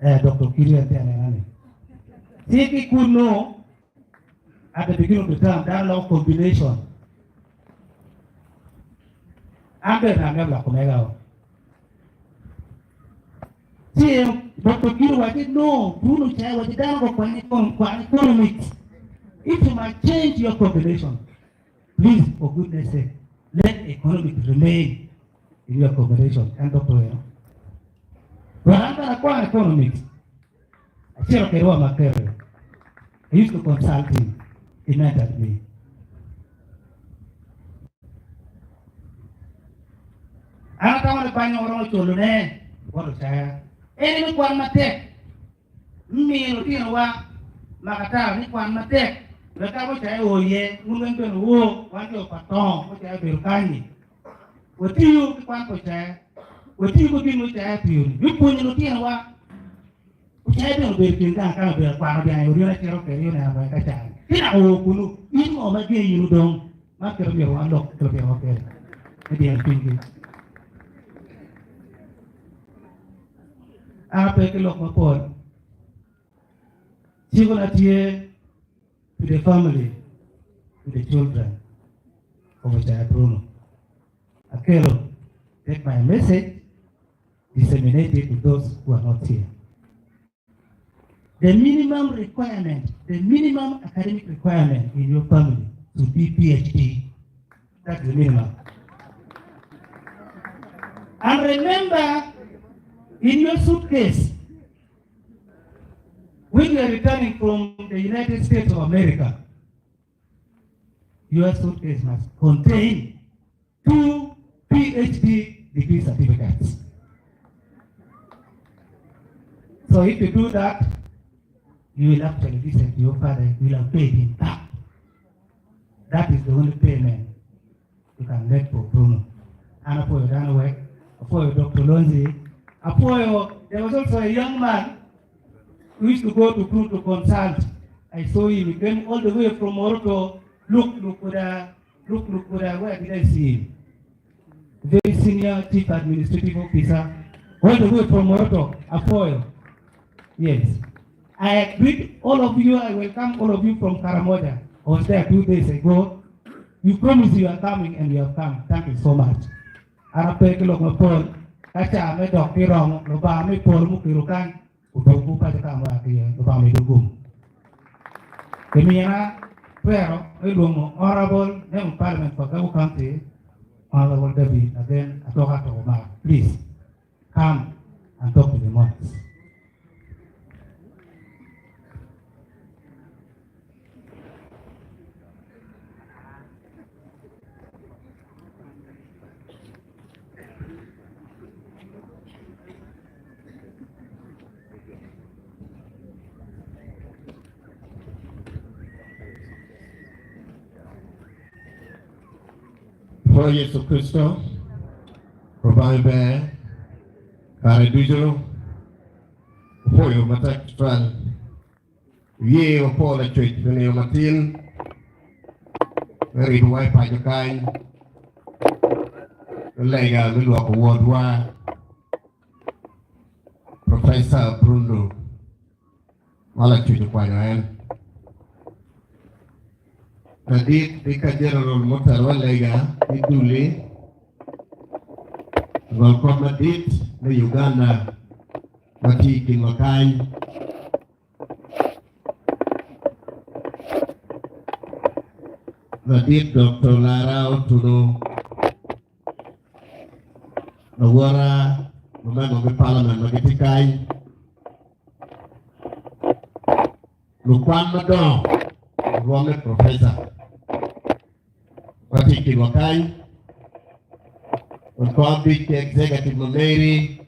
Eh, Dr. Kidi en tye anena-ni. Ci ki kunnu, at the beginning of the term, dano loko combination. An bene amito loko mega o. Ci Dr. Kidi owacci, no, Bruno ca owacci dano gukwan kwan economics. If you must change your combination, please, for goodness sake, let economics remain in your combination. En Dr. eno. Wek an bene akwan economics. Acito kwede wa Makerere. I used to consult him. He mentored me. An atamo ni banya oromo culone bot Ocaya. En ni kwan matek. Miyo lutinowa makatara ni kwan matek. Wek ka Ocaya oo iye, wun weng bene wuo, wan jo pa tongo Ocaya obedo kany-nyi. Watiyo ki kwan pa Ocaya. Watiyo ki gin ma Ocaya otiyo-ni. Me pwonyo lutinowa. Ocaya bene obedo i kin gang ka obedo akwano dyang i oryeno acito kwede oneno wek ka can. Ci dok oo kunu, in ngo ma gengi in odong? Man kit myero wan lok ki lutinowa kwede me dyero cwinygi. An ape ki lok mapol. Cikona tye to the family, to the children of Ocaya Bruno. Akelo, take my message, disseminate it to those who are not here. The minimum requirement, the minimum academic requirement in your family should be PhD. That's the minimum. And remember, in your suitcase, when you are returning from the United States of America, your suitcase must contain 2 PhD degree certificates. So if you do that, you will actually listen to your father, you will have paid him back. That is the only payment you can get for Bruno. And for your work, for your Dr. Lonzi, for your, there was also a young man who used to go to Bruno to consult. I saw him, he came all the way from Moroto, look, look, look, look, where did I see him? Very senior chief administrative officer, all the way from Moroto, Apoyo. Yes. I greet all of you, I welcome all of you from Karamoja. I was there 2 days ago. You promised you are coming and you have come. Thank you so much. An ape ki lok mapol, ka ca me dok ki romo, Lubanga me polo mukelo kany, odogwu paco ka ma ki iye, Lubanga medo gum. Kimina twero me lwongo Honorable Member of Parliament for Gagu County, Honorable David Agen Atoka Tokoma. Please come and talk to the mothers. Pwony Yecu Kricito, Rubanga ber kare ducu, opwoyo matek tutwal. Oye wapwo lacwec pi nino matin me ribowa i paco kany me lega me lwoko wodwa Professor Bruno ma lacwec okwanyo en. Ladit Vicar General mutelo lega ki duli Langol kop madit me Uganda ma tye i kinwa kany. Ladit Dr. Lara Otunu lawota ma member me parliament ma gitye kany. Lukwan madongo rwomme professor ma tye i kinwa kany, Lukwan abic ki executive ma meri,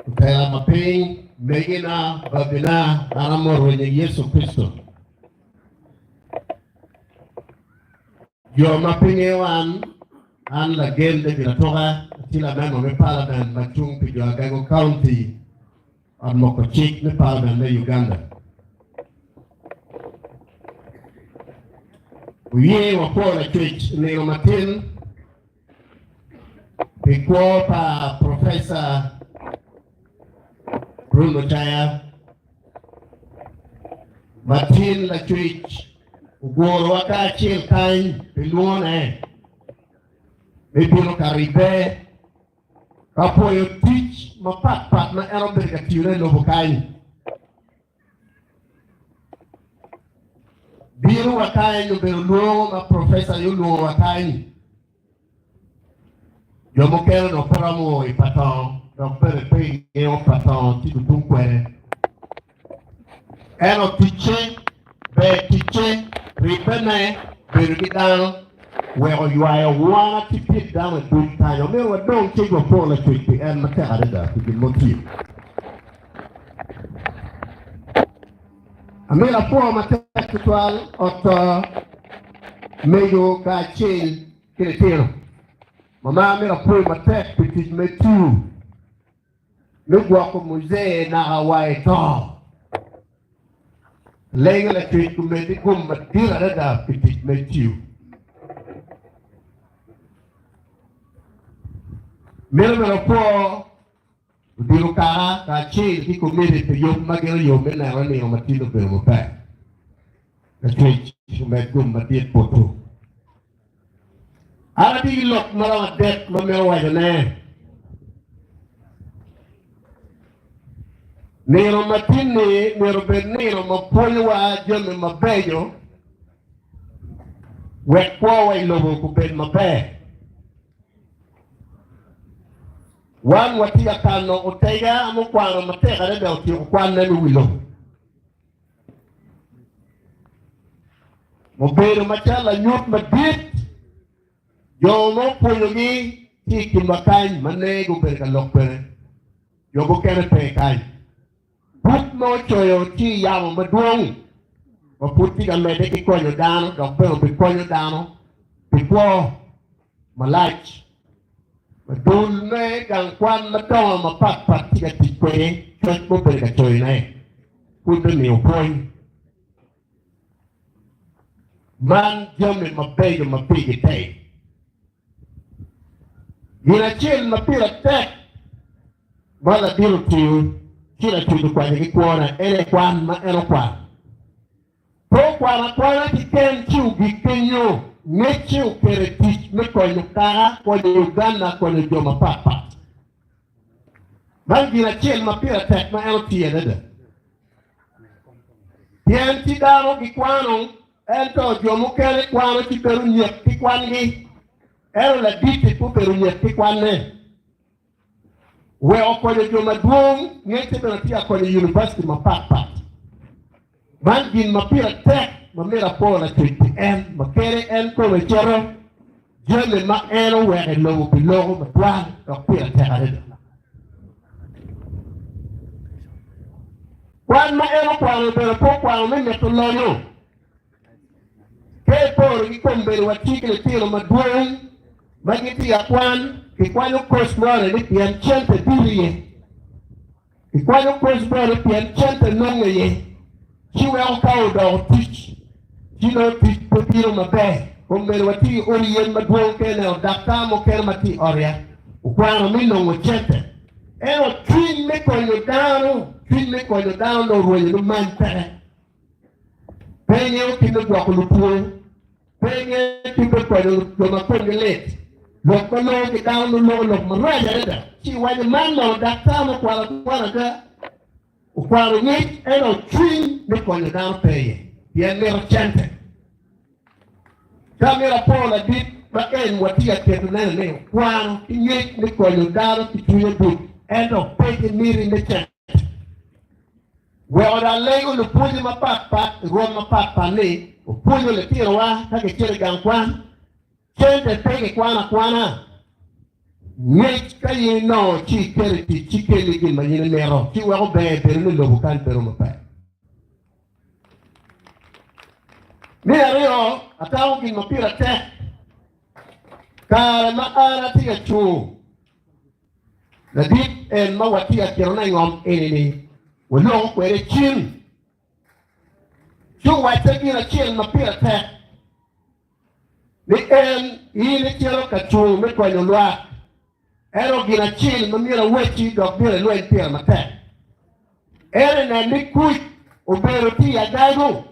lutela ma piny, megina, babina, an amoto i nying Yecu Kricito. Jo ma pe ngeyo an, an lagen David Atuka, atye lamemba me parliament ma cung pi jo Agago County. Ot moko cik me Parliament me Uganda oye wakwo lacwec i nino matin pi kwo pa Professor Bruno Ocaya matin lacwec ogurowa kacel kany pi lwongone me bino ka ribbe Ka pwoyo tic mapatpat ma en obedo ka tiyone i lobo kany. Bino wa kany obedo lwongo ma profesa aye olwongo wa kany. Jo mukene onongo pe romo o i Patongo dok bene pe ingeyo Patongo ci gutung kwede. Ento ticce, ber ticce, ribbene, bedo ki dano, weko ywayo wana ki kit dano i duc kany. Omyero wadong cik wapor lacwec pi en matek adada pi gin ma otiyo. Amyero apwo matek tutwal oto mego kacel ki litino. Mama myero apwoyi matek pi tic ma itiyo. Me gwoko muzee naka wa i to. Lengo lacwec omeddi gum madit adada pi tic ma itiyo. Mito bene opwo odilo kaka kacel ki komiti pi yub ma gin oyubo me neno ni nino matin obedo maber. Lacwec omed gum madit botwu. An atye ki lok ma romo adek ma mito wacone. Nino matin-ni myero obed nino ma pwonyowa jami mabeco wek kwowa i lobo obed maber. Wan watye ka kano otega mukwano matek adada otyeko kwanne me wi lobo. Obedo macalo lanyut madit, jo ma opwonyogi tye i kinwa kany ma ne gubedo ka lok kwede, jo mukene pe kany. Buk ma ocoyo tye i yamo madwong ma pud tye ka medde ki konyo dano dok bene obikonyo dano pi kwo malac ma dul me gang kwan madongo mapat pat tye ka tic kwede coc ma obedo ka coyone pud me miyo pwony. Man jami mabeco ma pigi tek. Gin acel ma pire tek ma ladit otiyo ci lacwec okwanyo ki kwone en aye kwan ma en okwano. Pe okwano akwana keken ci ogik kenyo, ngecce oketo i tic me konyo kaka, konyo Uganda, konyo jo mapat pat. Man gin acel ma pire tek ma en otiyo adada. Pien ci dano gikwano, ento jo mukene kwano ci bedo nyek ki kwangi. Ento ladit-ti pe obedo nyek ki kwanne. Wek okonyo jo madwong, ngecce bene tye ka konyo univaciti mapatpat. Man gin ma pire tek ma myero apwo Lacwec pi en, ma kene en kome cito, jami ma en oweko i lobo pi loko matwal dok pire tek adada. Kwan ma en okwano bene pe okwano me mito lonyo. Pe ipo. iporo ki kombeddi watye ki litino madwong ma gitye ka kwan, kikwanyo koc moni ni pien cente bino iye. Kikwanyo koc moni pien cente nongo iye, ci weko ka odoko tic, ci nongo tic pe bino maber. Kombeddi watye ki odi yen madwong ka ineno daktar mukene ma tye i ot yat okwano me nongo cente. Ento cwiny me konyo dano, cwiny me konyo dano nongo orwenyo lumany peke. Pe ingeyo kit me gwoko lutwo, pe ingeyo kit me konyo jo ma komgi lit. Lok ma nongo ki dano nongo loko lok marac adada ci iwaco man mono daktar ma okwano akwana ada okwano ngec ento cwiny me konyo dano pe iye pien mito cente. Ka myero apor ladit ma en watye ka keto neno ni okwano ki ngec me konyo dano ki cwinye duc ento pe ki miti me cente. Weko dong alego lupwonye mapatpat i rwom mapatpat ni opwonyo litinowa ka gicito i gang kwan. Cente pe kikwano akwana. Ngec ka in inongo ci iketo i tic ci kelli gin ma in imito ci weko ber bedo ni lobo kany bedo maber. Me aryo, atamo gin ma pire tek kare ma an atye ka cung Ladit en ma watye ka ketone i ngom eni-ni, waloko kwede cen, ci owacca gin acel ma pire tek, ni en, In icito ka cung me konyo lwak, ento gin acel ma myero awacci dok myero ilweny pire matek, en aye nen ni kuc obedo tye i agago.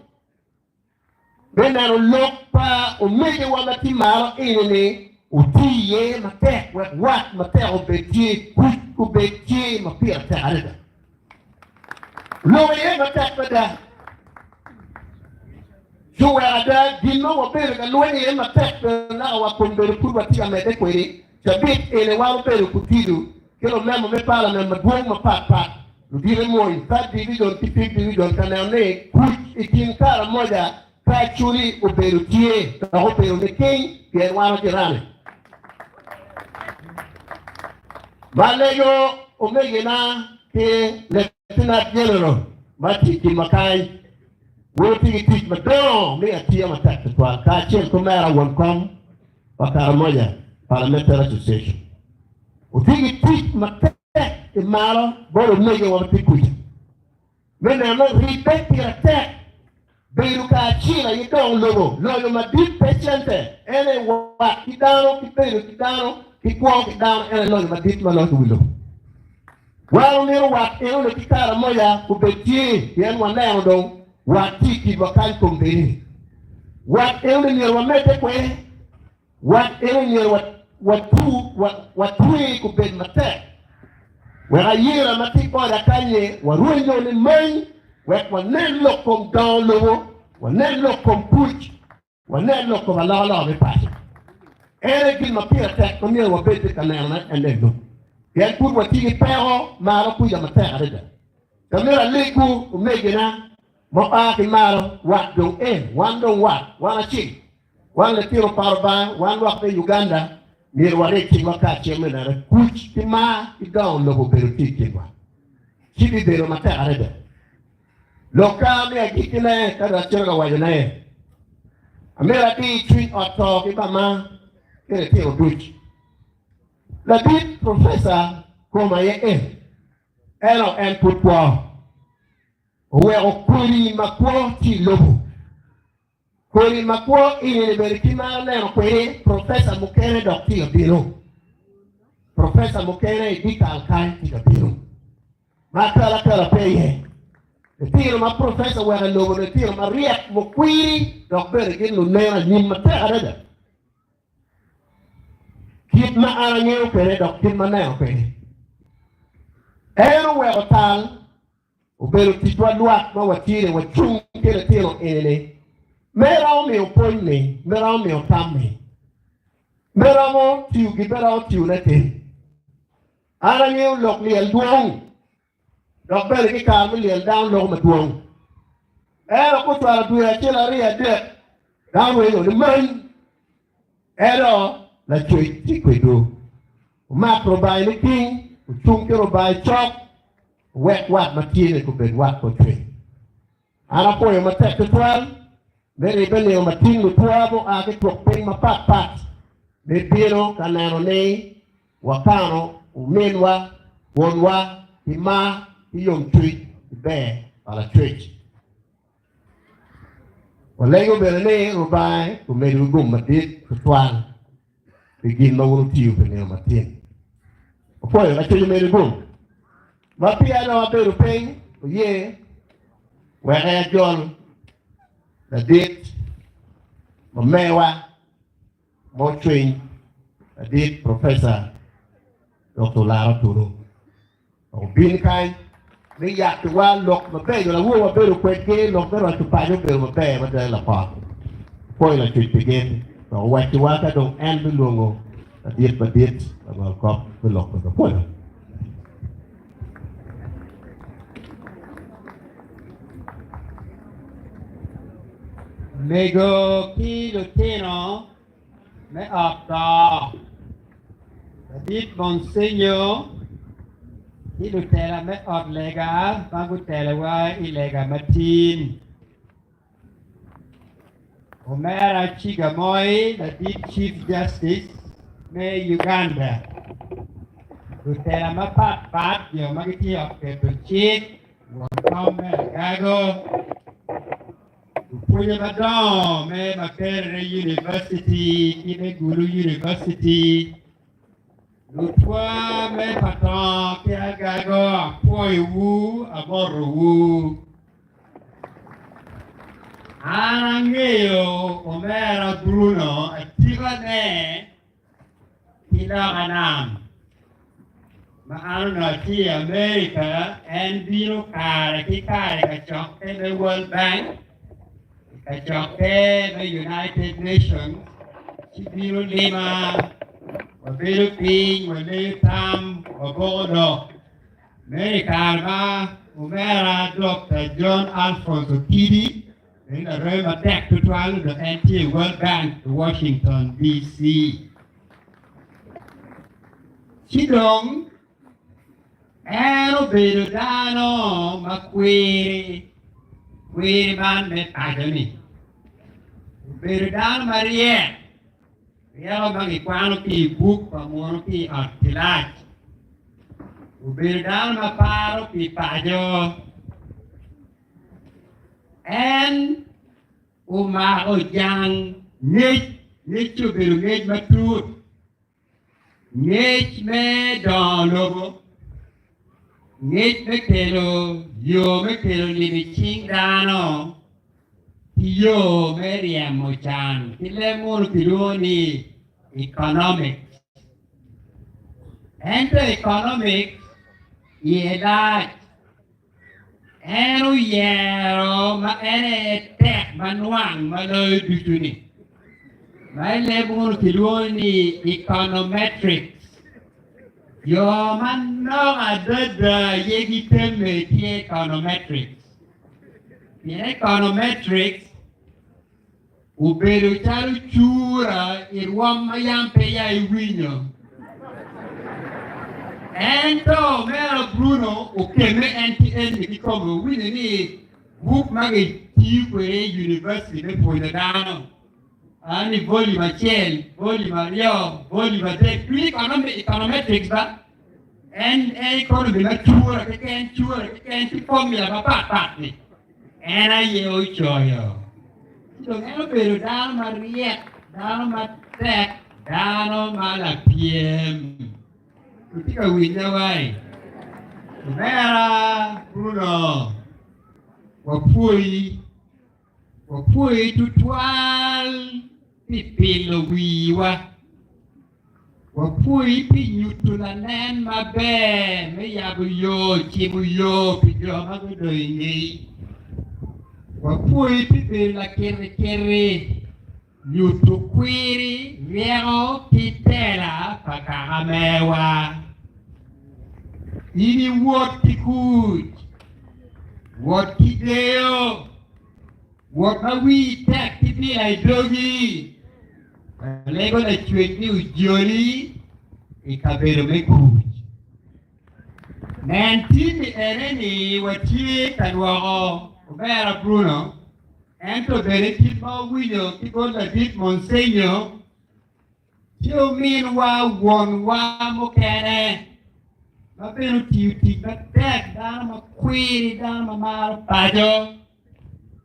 Me neno lok pa omegiwa ma tye malo eni-ni oti iye matek wek wat matek obed tye, kuc obed tye ma pire tek adada. Oloko iye matek mada. Ci oweko ada gin ma wabedo ka lweny iye matek bene naka wa kombedo pud watye ka medde kwede. Cabit eni wan obedo kutido ki lumemba me palament madwong mapat pat, ludite mony, Third Division ki Fifth Division ka neno ni kuc i kin Karamoja ki Acholi obedo tye dok obedo niking pien wan ojirani. Ma lego omegina ki Lieutenant General ma tye i kinwa kany, wun wutye ki tic madongo me atiya matek tutwal kacel ki omera won kom pa Karamoja Parliamentary Association otye ki tic matek i malo bot omegiwa ma tye kuca me neno ni ribbe pire tek bedo kacel aye dong lobo loyo madit pe cente en aye wat ki dano ki bedo ki dano ki kwo ki dano en aye loyo madit ma loyo wi lobo. Wan omito wat enoni ki Karamoja obed tye pien waneno dong wat tye i kinwa kany kombeddi. Wat enoni myero wamedde kwede. Wat enoni myero watwe kubed matek wek ayira ma tye boda kany-nyi warweny jo ni many wek wanen lok kom dongo lobo, wanen lok kom kuc. Wanen lok kom alokaloka me paco. En aye gin ma pire tek ma myero wabed ka nenone en eno. Pien pud watye ki peko malo kuca matek adada. Ka myero alegwu, omegina ma oa ki malo, wat dong en, wan dong wat, wan acel. Wan litino pa Lubanga, wan lwak me Uganda, myero warit cingwa kacel me neno kuc ki mar ki dongo lobo obedo tye i kinwa. Ci bibedo matek adada. Lokka me agikkine ka dong acito ka wacone, amito adir cwiny ot to ki mama ki litino duc. Ladit Professor kom aye en, ento en pud kwo. Oweko kodi makwo tye i lobo. Kodi makwo eni-ni bene kit ma aneno kwede, profesa mukene dok tye ka bino. Profesa mukene i dyekal kany tye ka bino. Ma akalakala pe iye. Litino ma profesa oweko i lobo-ni litino maryek, mukwiri, dok bene gin luneno anyim matek adada. Kit ma an angeyo kwede dok kit ma aneno kwede, en oweko tal Obedo ticwa lwak ma watye-ni wacung ki litino eni-ni me romo miyo pwony-ni, me romo miyo tam-mi, me romo tiyo gin me romo tiyone tin. An angeyo lok lyel dwong, dok bene ki kare me lyel dano loko madwong. Ento ka ocwalo dwe acel, aryo, adek, dano winyo ni many. Ento Lacwec tye kwedwu. Wumak Rubanga niking, wucung ki Rubanga cok. Wek wat ma tye-ni gubed wat mucwiny. An apwoyo matek tutwal. Me ribbe nino matin lutwa gua ki twok piny mapat pat me bino ka neno ni wakano ominwa, wonwa ki mar ki yomcwiny ki ber pa Lacwec. Walego bene ni Rubanga omedwu gum madit tutwal pi gin ma wun wutiyo pi nino matin. Wapwoyo Lacwec omedwu gum. Ma peya dong abedo piny, oye wek ajol ladit ma mewa ma ocwiny, ladit Professor Doktor Olara Otunu. Obin kany me yatowa lok mabeco lawo wabedo kwedgi lok me roco paco obedo maber mada lapot. Apwoyo Lacwec pi gin dok owacciwa ka dong en bilwongo ladit madit langol kop me lok kwedwa. Apwoyo. Mego ki lutino me ot to. Ladit Monsenyo ki lutela me ot lega ma gutelowa i lega matin. Omera Chigamoi, ladit Chief Justice me Uganda. Lutela mapat pat, jo ma gitye i ot keto cik, won kom me Agago, Lupwonye madongo me Makerere University ki me Gulu University, lutwa me Patongo ki Agago apwoyowu, amotowu. An angeyo omera Bruno atikane ki loka nam ma an onongo atye i America, en bino kare ki kare ka cokke me World Bank, ka cokke me United Nations, ci bino lima, wabedo piny, waleyo tam, waboko lok. Meno i kare ma omera Dokta John Alphonse Okidi En lareme matek tutwal dok en tye i World Bank i Washington DC. Ci dong en obedo dano ma kwiri, kwiri man me paco-ni. Obedo dano maryek, ryeko ma gikwano ki i buk pa munu ki i ot kilac. Obedo dano ma paro pi paco. En omako jang ngec, ngec-ci obedo ngec matut, ngec me dongo lobo, ngec me kelo yo me kelo lim i cing dano, ki yo me ryemo can, ki leb munu kilwongo ni economics. Ento economics iye lac. En oyero ma en aye tek ma nwang ma loyo ducu-ni, ma i leb munu kilwongo ni econometrics. Jo manok adada aye gitemme ki econometrics, pien econometrics Obedo calo cura i rwom ma yam peya iwinyo. Ento omera Bruno okemme en ki enni kikome, owinyo ni buk ma gitiyo kwede i univaciti me pwonyo dano a ni volume acel, volume aryo, volume adek, twinyo econometrics ba en economy ma cura keken, cura keken ki formula mapat pat-ti. En aye ocoyo. Ci dong en obedo dano maryek, dano matek, dano ma lapyem. Wutye ka winya wai? Omera Bruno, wapwoyi, wapwoyi tutwal pi pilo wiwa. Wapwoyi pi nyuto lanen maber me yabo yo, cimo yo pi jo ma gudong i ngeyi. Wapwoyi pi bedo lakirikiri, nyuto kwiri, ryeko ki tela pa kaka mewa. In iwot ki kuc, wot ki deyo, wot ma wii tek ki bila i dogi. Alego Lacwec ni ojoli i kabedo me kuc. Nen tin-ni ene ni watye ka lwoko omera Bruno. Ento bene kit ma owinyo ki bot ladit Monsenyo, ci ominwa wonwa mukene ma bene otiyo tic matek, dano ma kwiri, dano ma maro paco,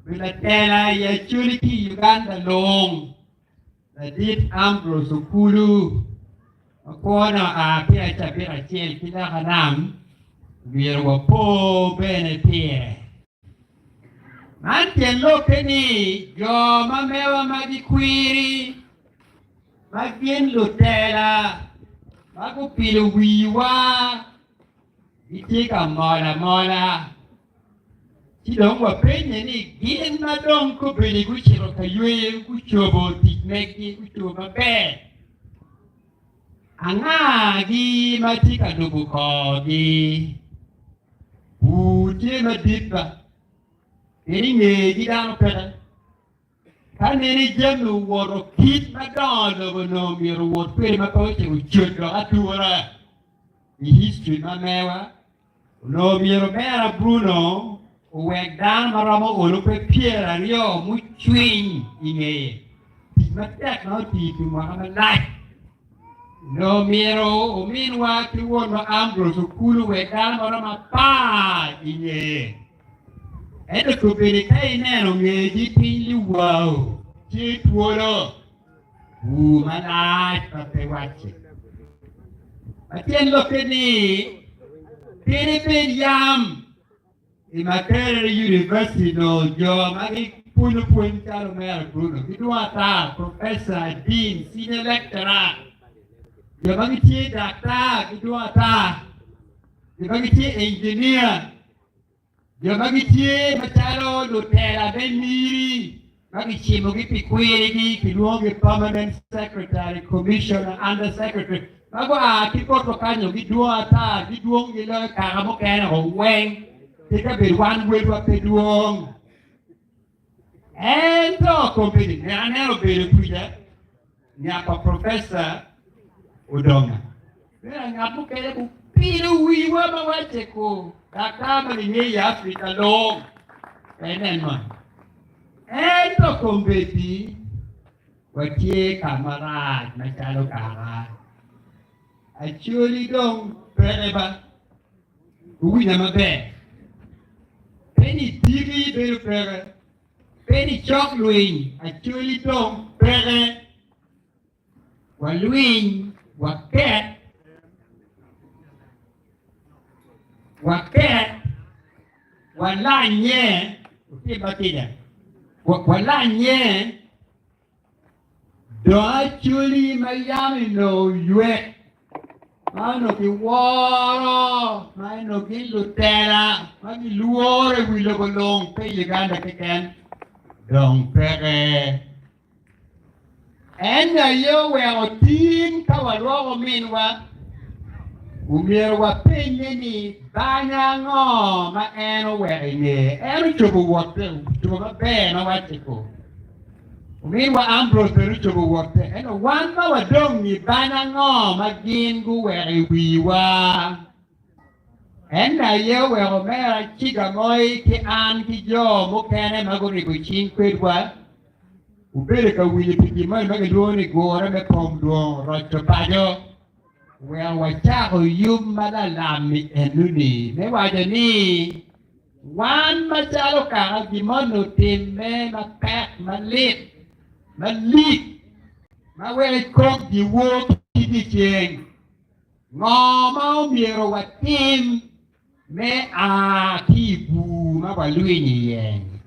obedo latela i Acholi ki i Uganda lung, Ladit Ambrose Okulu, ma kwone oa ki i cabit acel ki loka nam, myero wapo bene pire. Man tyen lokke ni jo ma mewa ma gikwiri, ma gin lutela ma gupilo wiwa gitye ka mol amola. Ci dong wapenye ni gin ma dong kobedi gucito ka yweyo gucobo tic megi gucobo maber, angagi ma tye ka lubo korgi? Bur tye madit ba, pien i ngegi dano peke. Ka nene jami owoto kit ma dongo lobo onongo myero owot kwede ma pe ocito ococ dok atura i history ma mewa, onongo myero Omera Bruno owek dano ma romo olo pe 20 mucwiny i ngeye. Tic matek ma otiyo pi mwaka malac. Onongo myero ominwa ki wonwa Ambrose Okulu wek dano ma romo apar i ngeye. Ento kobedi ka ineno ngegi piny liwao tye twolo, bur malac ma pe wacce. Ma tyen lokke ni, kadi bed yam I Makerere University nongo jo ma gipwonyo pwony calo Omera Bruno gidwong ata, professor, dean, senior lecturer, jo ma gitye daktar gidwong ata, jo ma gitye engineer, jo ma gitye macalo lutela me miri ma kicimogi pi kwirigi kilwongogi permanent secretary, commissioner, under secretary ma gua ki botwa kanyo gidwong ata, gidwong giloyo kaka mukene o weng ki ka bed wan welwa pe dwong. Ento kombeddi nek aneno obedo kwija nya pa professor Odonga. Bene ngat mukene gupido wiwa ma wacce ko daktar ma gingeyo i Afrika long en en man. Ento kombeddi watye ka marac macalo kaka. Acholi dong peke ba. Wuwinya maber. Pe ni diki bedo peke, pe ni cok lwiny, Acholi dong peke. Walwiny, waket, waket, walanye, wutim batija, walanye, dong Acholi ma yam onongo oywek, ma onongo giworo, ma onongo gin lutela, ma gilworo i wi lobo lung, pe i Uganda keken, dong peke. En aye oweko tin ka walwoko ominwa, omyero wapenye ni banya ango ma en oweko i ngeye. En ocobo wotte, ocobo maber ma wacce ko. Ominwa Ambrose bene ocobo wotte, ento wan ma wadong-ngi banya ango ma gin guweko i wiwa? En aye oweko omera Cigamoi ki an ki jo mukene ma guribo cing kwedwa Wubedo ka winyo pi gin moni ma kilwongo ni gure me kom dwong roco paco. Weko wacako yub ma lalam-mi enoni me waco ni, Wan macalo kaka gin moni otimme mapek, malit, malik, ma weko ikok dyewor ki dyeceng. Ngo ma omyero watim me a ki i bur ma walwiny iye-ni?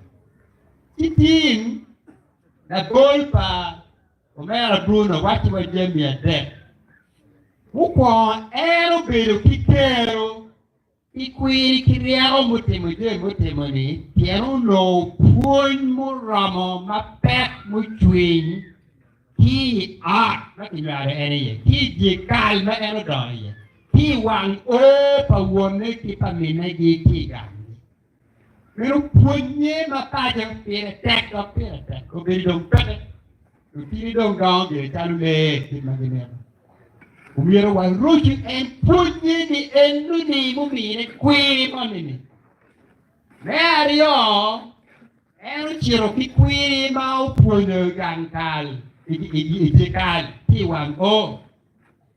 Ci tin, labol pa Omera Bruno wacciwa jami adek. Mukwongo, en obedo ki kero ki kwiri ki ryeko mutimo jami mutimo-ni pien onongo pwony muromo mapek mucwiny ki i ot ma kinywalo en iye, ki i dye kal ma en odongo iye, ki i wang oo pa wonne ki pa minne-gi ki i ganggi. Meno pwonnye ma paco pire tek dok pire tek. Obedo dong peke. Lutini dong dongo gire calo lee kit ma gimito. Omyero warucu en pwonnye ni enoni mumine kwir moni-ni. Me aryo, En ocito ki kwiri ma opwonyo i gang kal, i dye kal ki i wang o,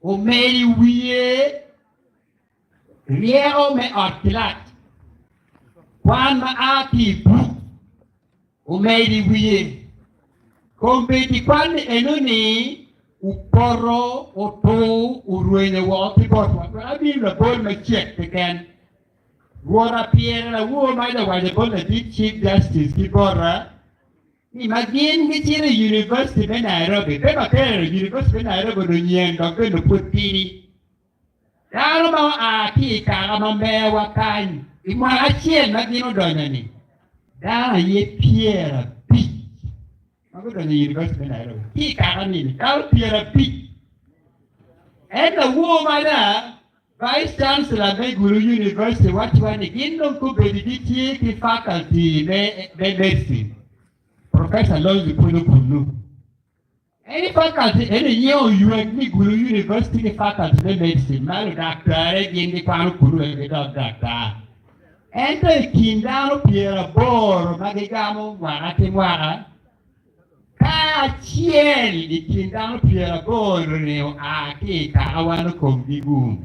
omedo i wiye ryeko me ot kilac, kwan ma a ki i buk omedo i wiye. Kombeddi kwan-ni eno-ni opoto, otur, orwenyo woko ki botwa. Wek amiu labol macek keken. Rwot apyere lawor ma jawaco bot ladit Chief Justice ki bota ni ma gin gicito i University me Nairobi, pe Makerere, University me Nairobi onongo nyen dok bene pud tidi. Dano ma oa ki i kaka ma mewa kany i mwaka acel ma gin odonyo-ni, dano aye 50 ma gudonyo i University me Nairobi ki i kaka nini, dano 50. En lawor mada Vice Chancellor me Gulu University wacciwa ni gin dong kombeddi gitye ki faculty me medicine. Professor Lonzi pwonyo kunnu. En i faculty eni nyinge oywek ni Gulu University ki faculty me medicine ma ludaktare gin gikwano kunnu wek gidok daktar. Ento i kin dano 80 ma gigamo mwaka ki mwaka, Ka acel i kin dano 80-ni oa ki i kaka wan okomgi gum.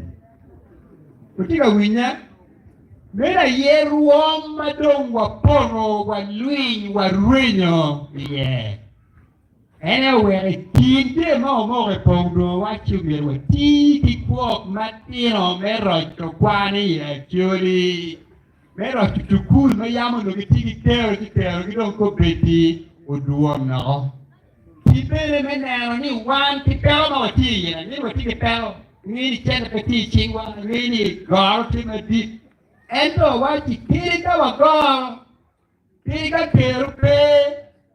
Wutye ka winya? Meno aye rwom ma dong wapoto, walwiny, warwenyo iye. En aye oweko i kin jami ma wamoko i pong dong wacci myero wati ki kwok matino me roco kwan i Acholi. Me roco cukul ma yam onongo gitye ki kero ci kerogi dong kobeddi odwongo. Ki bene me neno ni wan ki peko ma watye iye, angeyo ni watye ki peko, angeyo ni cente pe tye i cingwa, angeyo ni goro tye madit, ento wacci kadi ka wagoro, kadi ka kero pe,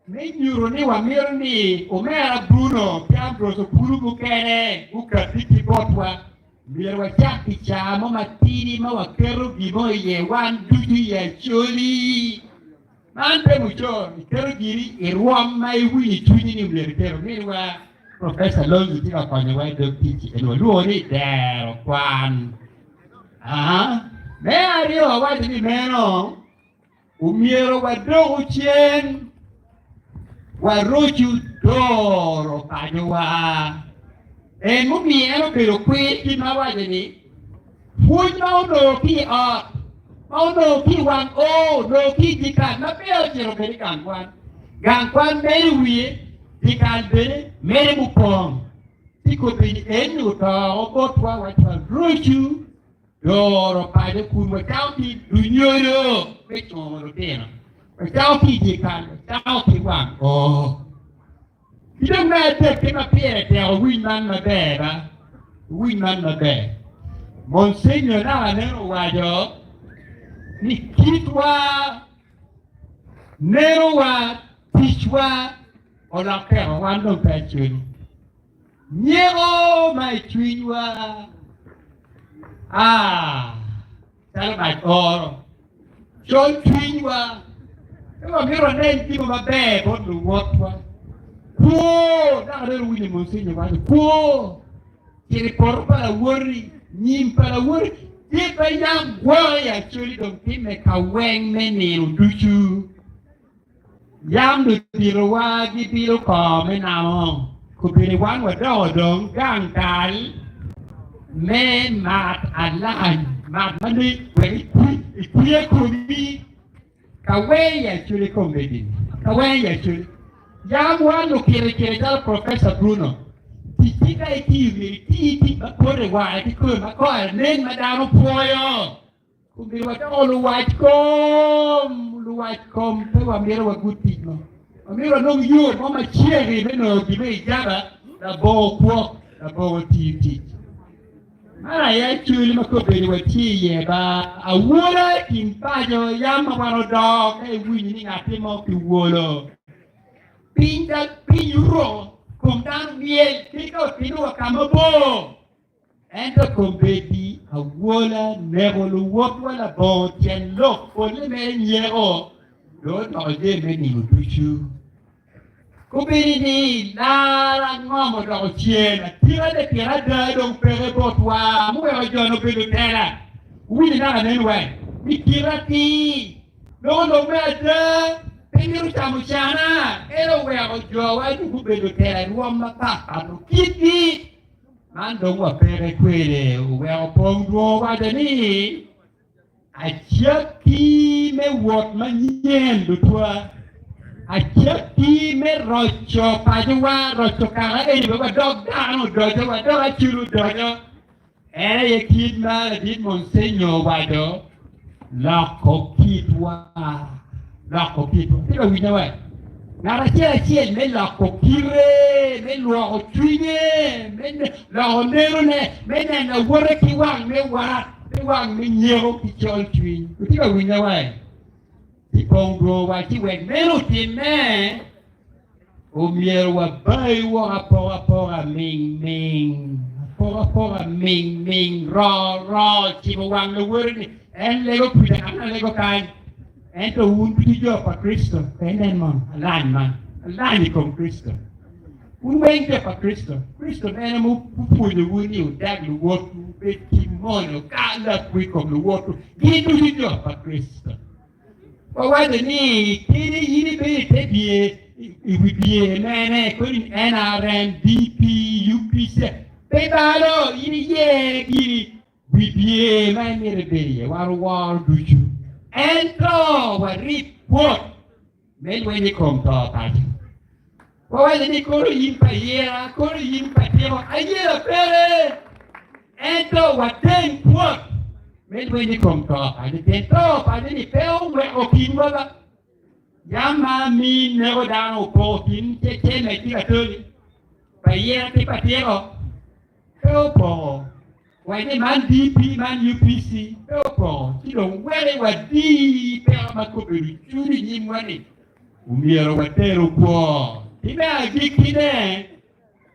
me nyuto ni wamito ni omera Bruno ki Ambrose Opulu mukene gukatti ki botwa, myero wacak kicaa mo matidi ma waketo gin mo iye wan ducu i Acholi. Man pe mucoro, iketo giri i rwom ma iwinyo i cwinyi ni myero iketo. Minwa Professor Lonzi tye ka konyowa i dog tic eni walwongo ni dero kwan. Aha. Me aryo awaco ni meno Omyero wadoku cen, warocu doro pacowa. En mumiyo en obedo kwir kit ma awaco ni, pwony ma onongo ki i ot, ma onongo ki i wang oo, onongo ki i dyekal ma peya ocito kwede i gang kwan. Gang kwan medo i wiye, dyekal bene mede mupong. Ci kombeddi en-ni oto botwa wacci warocu Doro paco kun wacako ki lunyodo me cono lutino, wacako ki i dye kal, wacako ki wang oo. Ki dong me adek-ki ma pire tek wuwiny man maber ba, wuwiny man maber. Monsignor naka nen owaco ni kitwa, nenowa, ticwa olokkeo wan dong pe acwali. Nyeko ma i cwinywa a calo mac oro, col cwinywa, pe wamito wanen gimo maber bot luwotwa. Kwo, dok adong iwinyo Monsignor waco, kwo, cit i poto pa lawoti, nyim pa lawoti, ci pe yam gwoki i Acholi dong timme ka weng me nino ducu. Yam luditowa gibilo kor me namo, kombeddi wan wadoko dong gang kal me mat alany, mat ma nek wek ikwiye komi ka weng i Acholi kombeddi, ka weng i Acholi. Yam wan lukirikiri calo Professor Bruno, ticci ka itiyo myero iti tic ma pote wange ki kome ma kore nen ma dano pwoyo. Omyero wadoko luwac kom, luwac kom pe wamito wagud tic mo. Wamito wanong yo mo macek me nongo gin me ijaba labongo kwok, labongo tiyo tic. Man aye acwali ma kombeddi watye iye ba awola i kin paco yam ma wan odongo ka iwinyo ni ngatti mo kiwolo piny piny uro kom dano myel ki ka otimo wa ka mabor. Ento kombeddi awola neko luwotwa labongo tyen lok, polle mere nyeko dong odoko jami me nino ducu. Kombeddi ni lar angom odoko cen, atika de pien ada dong peke botwa, muweko jo-ni obedo tela. Wuwinyo naka nen weng ni kite atir, nongo lok me ada pe. mito camo cana, en oweko jowa dong gubedo tela i rwom mapatpat kitgi. Man dong wapeke kwede, oweko pong dwong owaco ni, Acakki me wot manyen lutwa, acakki me roco pacowa, roco kaka eni wek wadok dano odoco, wadok aculu odoco. En aye kit ma ladit Monsenyo owaco, loko kitwa, loko kitwa. Tye ka winyo we? Ngat acel acel me loko kite, me lwoko cwinye, me loko nenone, me neno lawote ki wang me wat, me wang me nyeko ki col cwiny. Wutye ka winyo we? Ci kong dwong wacci wek meno otimme, Omyero wabai woko apokapoka ming ming, apokapoka ming ming, roo roo, cimo wang lawoti ni en lego kwija an alego kany. Ento wun ducu jo pa Kricito, pe inen mono alany man, alany i kom Kricito. Wun weng jo pa Kricito, Kricito mene mupwonyowu ni wudag luwotwu, wubed ki mono ka lakwu i kom luwotwu, gin ducu jo pa Kricito. Wawaco ni kadi in ibedo i te dye i wi dye mene kodi ni NRM, DP, UPC pe balo in iye giri wi dye ma imito ibedo iye wan waworo ducu ento warib kwot me lweny i kom to paco. Wawaco ni koro in pa ayera, koro in pa tiko, ayera peke, ento wateng kwot me lweny i kom to paco, pien to paco-ni pe oweko kinwa ba. Yam ma amin neko dano opoko kin ceme ki Katoli, pa ayera ki pa tiko, pe opoko. Waco ni man DP, man UPC, pe opoko. Ci dong wek wadi peko ma kobedo cun i nyimwa-ni. Omyero wateru kwo. Ki me agikkine,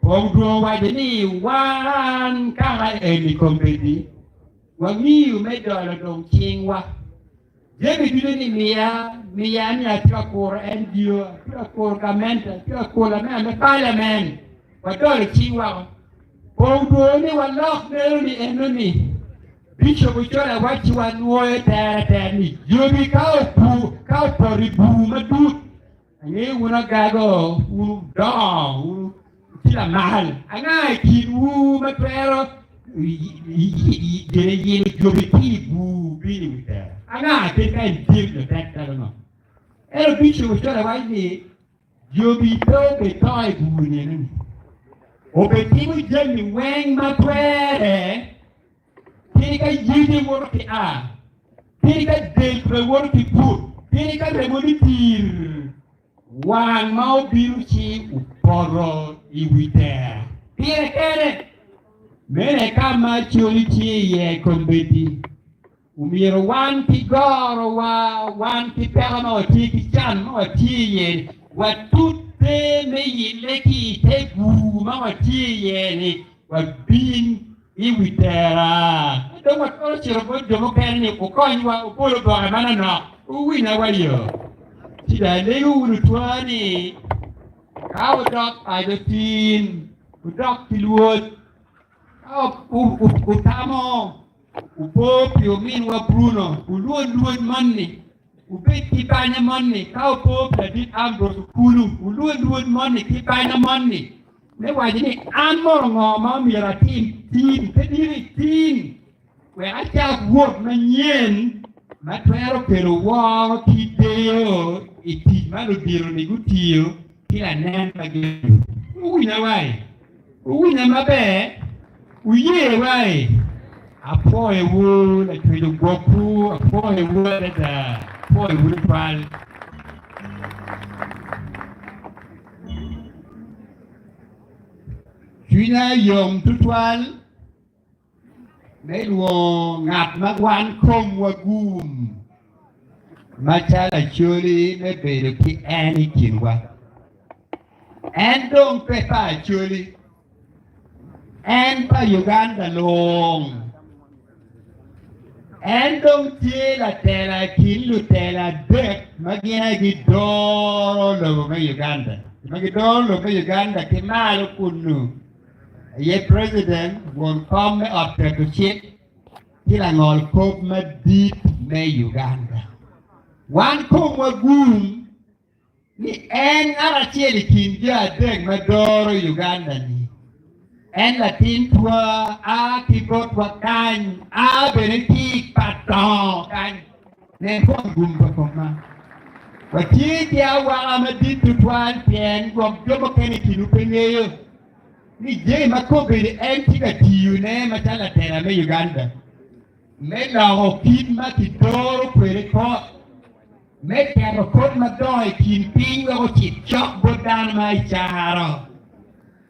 Pong dwong owaco ni, Wan kaka eni kombeddi, wangiyo me dolo dong cingwa. Jami ducu ni miya, miya ni atye ka kuro NGO, atye ka kuro gamente, atye ka kuro lamera me paliamen. Wadolo cingwa. Pong dwong ni walok meno ni enoni. Bicop Ochola wacci wanwoyo tere tere ni jobi ka opu ka opoto i bur madut angeyo wun agago wun wudongo wun wutye lamal anga i kinwu ma twero gene yilo jobi ki i bur bino i wi tera anga kadi ka en dit nyo tek calo ngo ento Bicop Ochola waco ni Jobi pe obeto i bur nino-ni. Obetimo jami weng ma twere, kadi ka yece woto ki a, kadi ka del bene woto ki put, kadi ka remone tir, wang ma obino ci opoto i wi tera pire kene. Meno aye ka ma Acholi tye iye kombeddi. Omyero wan ki gorowa, wan ki peko ma watye ki can ma watye iye-ni, watute me yille ki i te bur ma watye iye-ni, wabin i wi tera. Ka dong watwero cito bot jo mukene ni wukonywa, wubol oboke manonok, wuwinya wa yo. Ci dong alego wun otwa ni, ka wudok paco tin, wudok ki lwod. Ka wutamo, wupo pi ominwa Bruno, wulwod lwod moni, wubed ki banya moni. Ka wupo pi ladit Ambrose Okulu, wulwod lwod moni ki banya moni. Me waco ni, An mono ngo ma omyero atim tin, pe diki tin, wek acak wot manyen ma twero kelo woro ki deyo i tic ma ludito-ni gutiyo ki lanen ma gin Wuwinya wai? Wuwinya maber? Wuye wai? Apwoyowu, Lacwec ogwokwu, apwoyowu adada, apwoyowu tutwal. Cwinya yom tutwal me lwongo ngat ma wan komwa gum macalo Acholi me bedo ki en i kinwa. En dong pe pa Acholi, en pa Uganda lung. En dong tye latela i kin lutela adek ma gin aye gidoro lobo me Uganda. Ma gidoro lobo me Uganda ki malo kunnu aye President, won kom me ot keto cik ki langol kop madit me Uganda. Wan komwa gum. Ni en ngat acel i kin jo adek ma doro Uganda-ni. En latin twa, a ki botwa kany, a bene ki i Patongo kany. Nen kong gum pa kom man. Watye ki awaka madit tutwal pien gwok jo mukene i kinwu pe ngeyo ni jami ma kombeddi en tye ka tiyone macalo latela me Uganda me loko kit ma kidoro kwede kot me keto kot madongo i kin piny wek ocit cok bot dano ma i caro,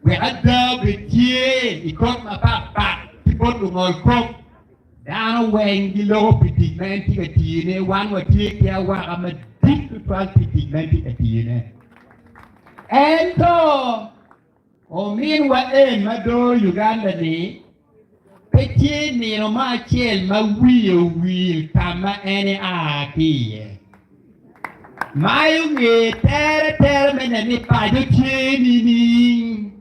wek ada obed tye i kot mapatpat ki bot lungol kop. Dano weng giloko pi tic ma en tye ka tiyone, wan watye ki awaka madit tutwal pi tic ma en tye ka tiyone. Ento Ominwa en ma doro Uganda-ni pe tye nino mo acel ma wiye owil ka ma en ea ki iye. Mayo nge tere tere me neno ni paco tye nining.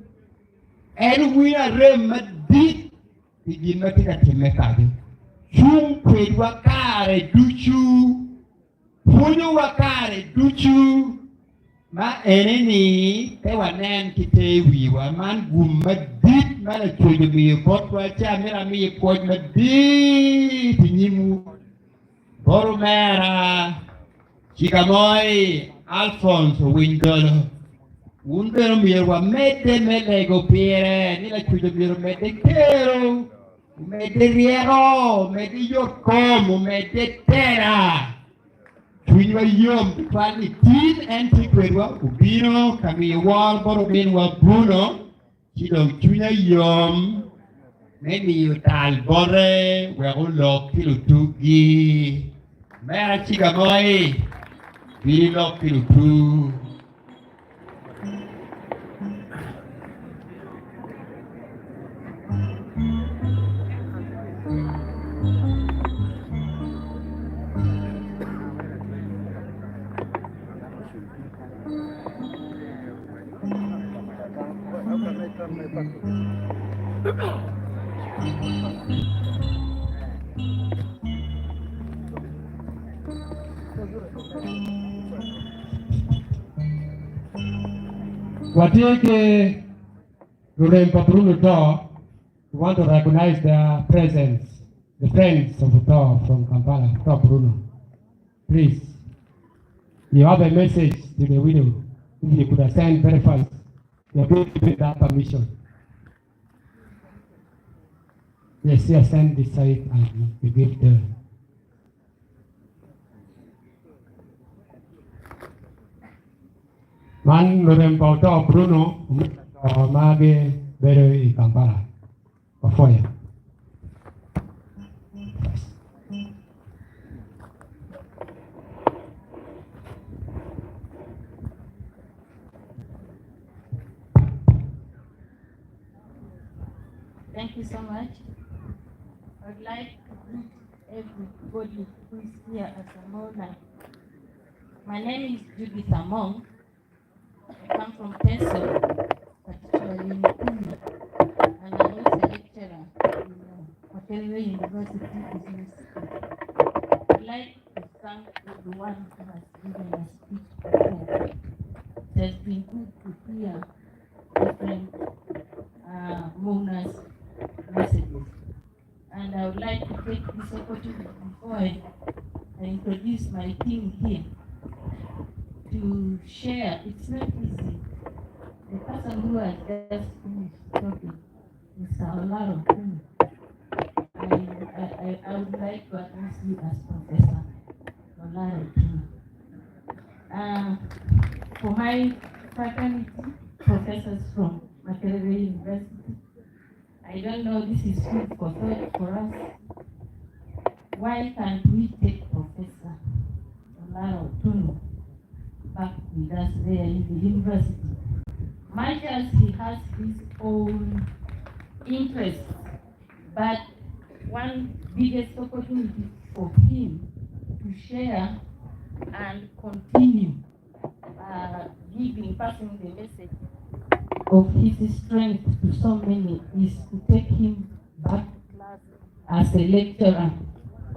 En winyo arem madit pi gin ma tye ka timme paco. Cung kwedwa kare ducu. Pwonyowa kare ducu ma ene-ni pe wanen ki te wiwa. Man gum madit ma Lacwec omiyo botwa, ci amito amiyi pwoc madit i nyimwu. Bot omera Cikamoi Alphonse Owiny Dolo, wun bene omyero wamedde me lego pire ni Lacwec omyero omedde kero. Omedde ryeko, omedde yotkom, omedde tela. Cwinywa yom tutwal ni tin en tye kwedwa, obino ka miyo woro bot ominwa Bruno, ci dong cwinya yom me miyo tal bote wek olok ki lutuggi. Mera Cigamoi, bin ilok ki lutug. Watye ki lurem pa Bruno Dor. We want to recognize their presence, the friends of Dor from Kampala, Dor Bruno. Please, you have a message to the widow. If you could attend very fast, you have been given that permission. Yes, yes, send this side and you give the Man lurem pa oto Bruno oto ma gibedo i Kampala. Wapwoyo. Thank you so much. I would like to greet everybody who is here as a mourner. My name is Judith Among. I come from Teso, particularly in Kumi, and I'm also a lecturer in Makerere University Business School. I'd like to thank everyone who has given a speech before. It has been good to hear different mourners' messages. And I would like to take this opportunity before I introduce my team here to share. It's not easy. The person who has just finished talking, Mr. Olaro, I would like to address you as Professor Olaro. For my fraternity, professors from Makerere University, I don't know, this is food for thought for us. Why can't we take Professor Olara Otunnu back with us there in the university? Much as he has his own interests, but one biggest opportunity for him to share and continue giving, passing the message of his strength to so many is to take him back to class as a lecturer.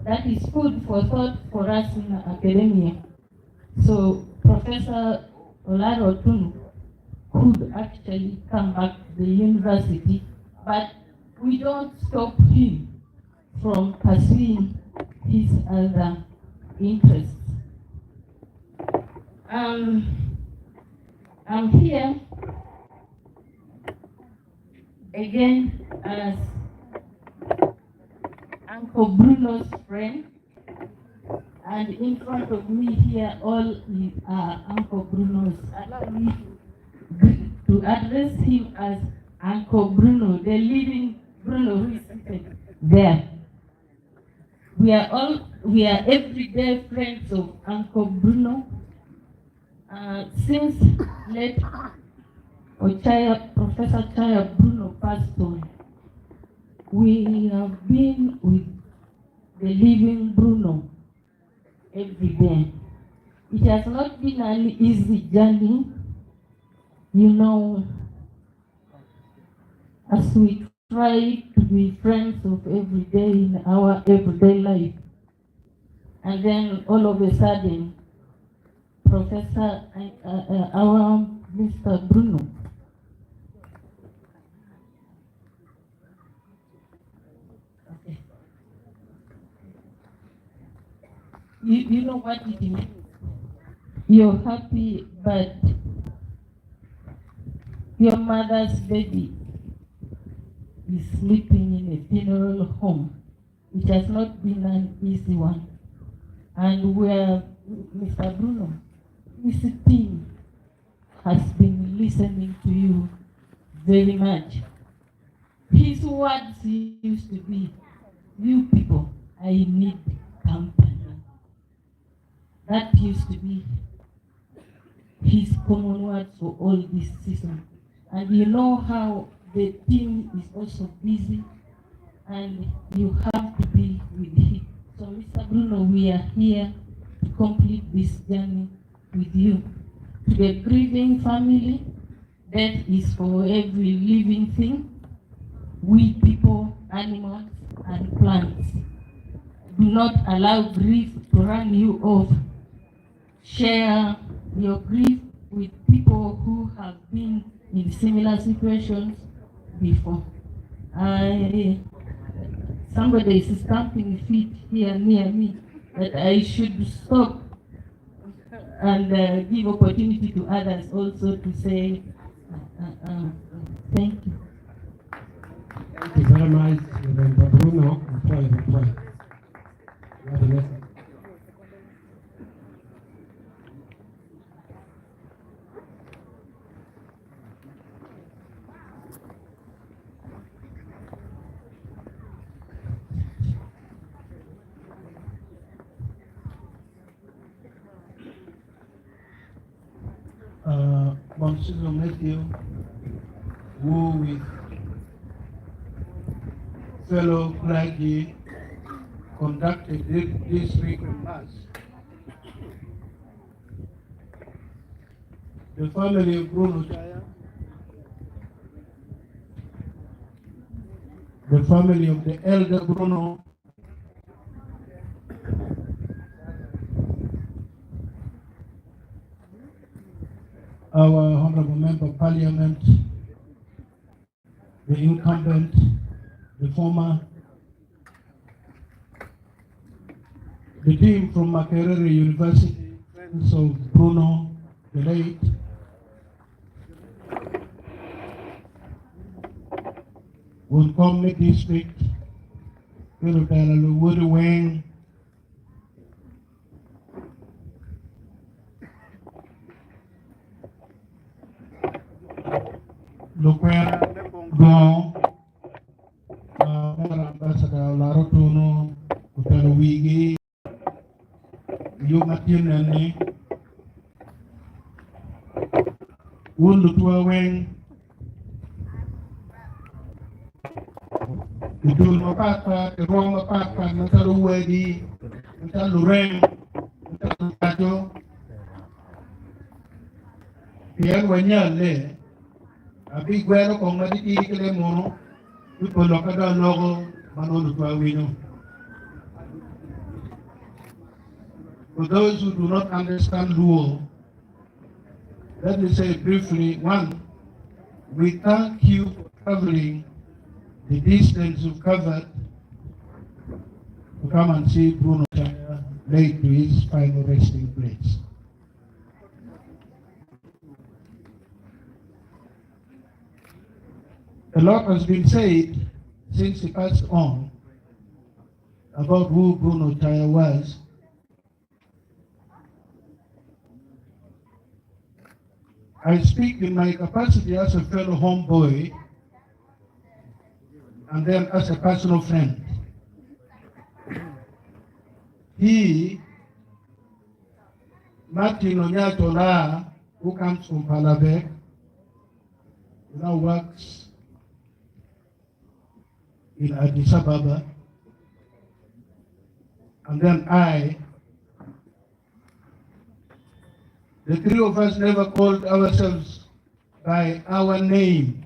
That is food for thought for us in academia. So, Professor Olara Otunnu could actually come back to the university, but we don't stop him from pursuing his other interests. I'm here again as Uncle Bruno's friend, and in front of me here all are Uncle Bruno's. Allow me to address him as Uncle Bruno, the living Bruno who is seated there. We are everyday friends of Uncle Bruno. Since late Ochaya, Professor Ochaya Bruno passed on, we have been with the living Bruno every day. It has not been an easy journey, as we try to be friends of every day in our everyday life. And then all of a sudden, Professor, our Mr. Bruno, okay. You know what it means. You're happy, but your mother's baby is sleeping in a funeral home. It has not been an easy one. And where Mr. Bruno, his team has been listening to you very much. His words used to be, you people, I need company. That used to be his common words for all this season. And you know how the team is also busy and you have to be with him. So Mr. Bruno, we are here to complete this journey with you. To the grieving family, death is for every living thing. We people, animals, and plants. Do not allow grief to run you off. Share your grief with people who have been in similar situations before. Somebody is stamping feet here near me that I should stop and give opportunity to others also to say thank you. Thank you very much, Reverend Bruno. Monsignor Matthew, who with fellow clergy conducted this requiem mass. The family of Bruno Ochaya, the family of the elder Bruno, our Honorable Member of Parliament, the incumbent, the former, the team from Makerere University, friends of Bruno, the late, Wunkomni District, Weng, Lukwera Go, Ambassador Larotuno, Utalo Wigi, Yumatinani, Wundu Weng, Idul Mapapa, Roma Papa, Natalu Wedi, Natalu Reng, Natalu Kajo, Pierre Wanyale, Abi Guero con Maditi Kele Mono, Upolokada Logo, Manolu Tuawino. For those who do not understand Luo, Let me say briefly, one, we thank you for traveling the distance you've covered to come and see Bruno Ocaya laid to his final resting place. A lot has been said since he passed on about who Bruno Ocaya was. I speak in my capacity as a fellow homeboy and then as a personal friend. He, Martin Onyatola, who comes from Palabek, now works in Addis Ababa. And then I, the three of us never called ourselves by our name.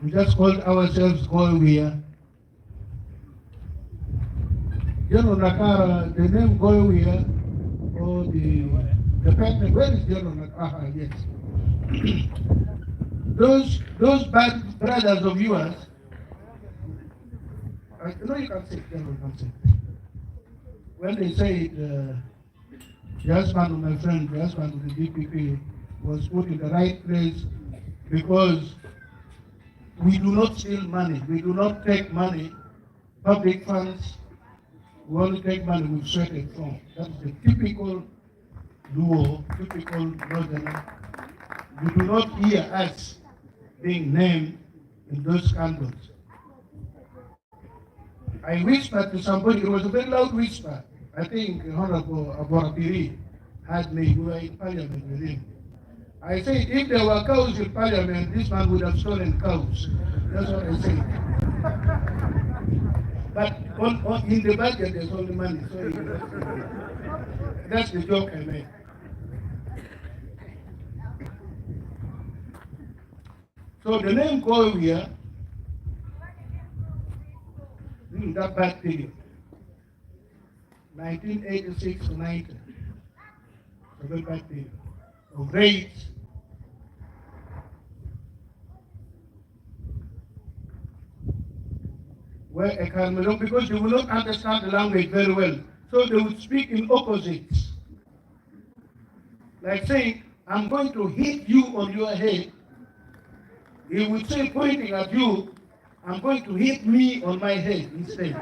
We just called ourselves Goiwia. General Nakara, the name Goiwia, or the pet name, where is General Nakara? Yes. Those bad brothers of yours, I know you can say, General can say. When they say it, the husband of my friend, the husband of the DPP, was put in the right place because we do not steal money. We do not take money, public funds. We only take money we've sweated from. That's the typical Luo, typical Northerner. You do not hear us being named in those scandals. I whispered to somebody, it was a very loud whisper. I think Honorable Abora Piri had me, we were in parliament with him. I said, if there were cows in parliament, this man would have stolen cows. That's what I said. But in the budget, there's only money. So that's the joke I made. So the name Goiwia, in that bad period, 1986 to 90, a very bad period of raids. Where a Karamojong, because they will not understand the language very well, so they would speak in opposites. Like saying, I'm going to hit you on your head. He would say, pointing at you, I'm going to hit me on my head instead.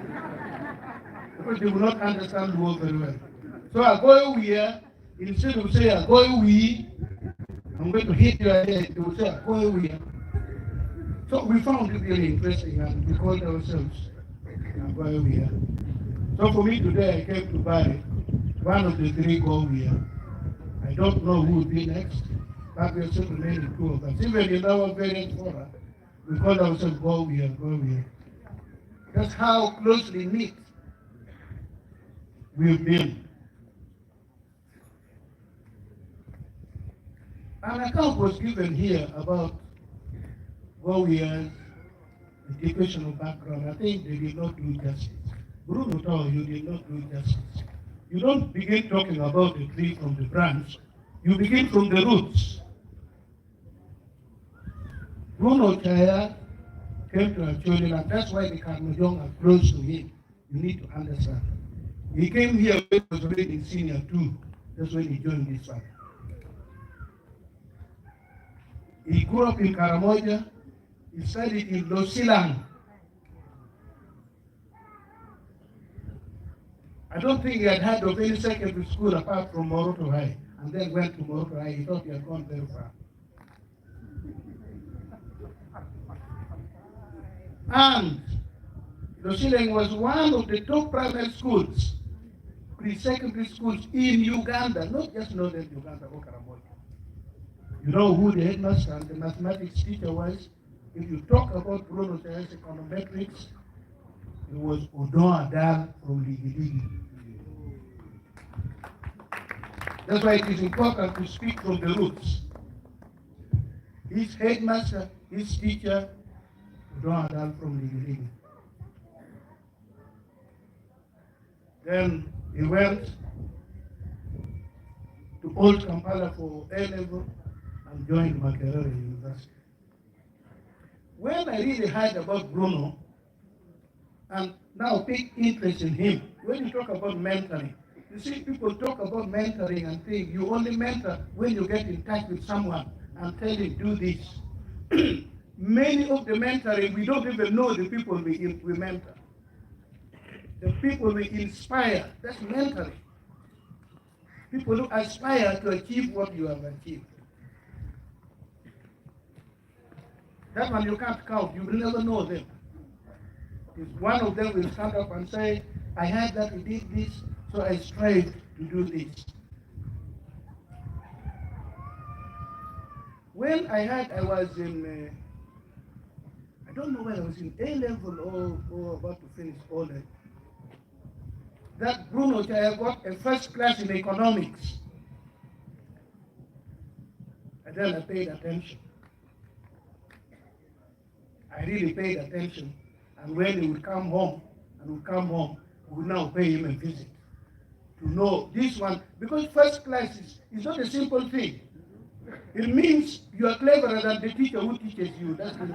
Because they will not understand Luo very well. So I go here, instead of saying, I go we, I'm going to hit your head, they will say, I go here. So we found it really interesting and we called ourselves Goiwia. So for me today, I came to buy one of the three Goiwia. I don't know who will be next, but we are still remaining two of us. Even in our various fora, we call ourselves Goiwia, Goiwia. That's how closely knit we've been. An account was given here about Goiwia's educational background. I think they did not do justice. Bruno Tau, you did not do justice. You don't begin talking about the tree from the branch, you begin from the roots. Bruno Ocaya came to Acholi, and that's why the Karamojong are close to him. You need to understand. He came here when he was already in senior 2. That's when he joined this family. He grew up in Karamoja. He studied in Losilang. I don't think he had heard of any secondary school apart from Moroto High, and then went to Moroto High. He thought he had gone very far. And Losilang was one of the top primary schools, pre-secondary schools in Uganda, not just northern Uganda or Karamoja. You know who the headmaster and the mathematics teacher was? If you talk about Bruno Ocaya's econometrics, it was Odon Adal from Ligiligi. That's why it is important to speak from the roots. His headmaster, his teacher, Odon Adal from Ligiligi. Then he went to Old Kampala for A level and joined Makerere University. When I really heard about Bruno, and now pick interest in him, when you talk about mentoring, you see people talk about mentoring and think you only mentor when you get in touch with someone and tell him, do this. Many of the mentoring, we don't even know the people we mentor. The people we inspire, that's mentoring. People who aspire to achieve what you have achieved. That one you can't count, you will never know them. If one of them will stand up and say, I heard that he did this, so I strive to do this. When I heard I was in, I don't know whether I was in A level or about to finish O level, that Bruno Ocaya got a first class in economics. And then I paid attention. I really paid attention. And when he would come home, and would come home, we would now pay him a visit to know this one. Because first class is not a simple thing. It means you are cleverer than the teacher who teaches you. That's really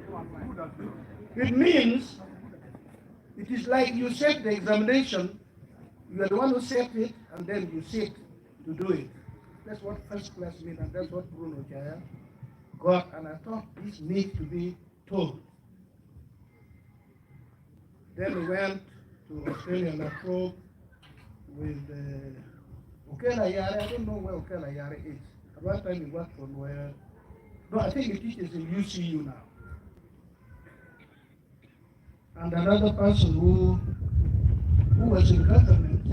what it means. It means it is like you set the examination, you are the one who set it, and then you sit to do it. That's what first class means, and that's what Bruno Ocaya got. And I thought this needs to be told. Then we went to Australia La Trobe with Okela Yare. I don't know where Okela Yare is. At one time he worked for where. No, I think he teaches in UCU now. And another person who was in government,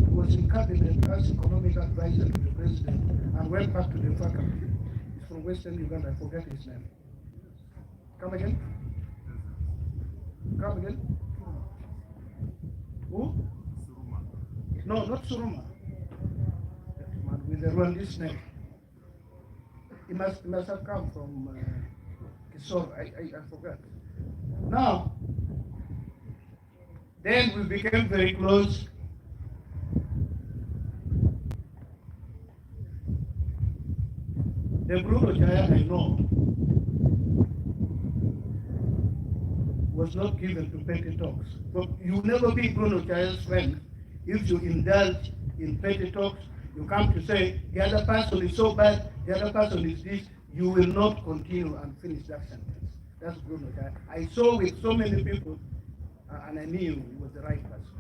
who was in cabinet as economic advisor to the president and went back to the faculty. He's from Western Uganda, I forget his name. Come again? Come again? Who? No, not Suruma. That man with the Rwandese name. He must have come from Kisoro, I forgot. Now, then we became very close. The Bruno Ocaya I know was not given to petty talks. But you will never be Bruno Ocaya's friend if you indulge in petty talks. You come to say, the other person is so bad, the other person is this. You will not continue and finish that sentence. That's Bruno Ocaya. I saw with so many people, and I knew he was the right person.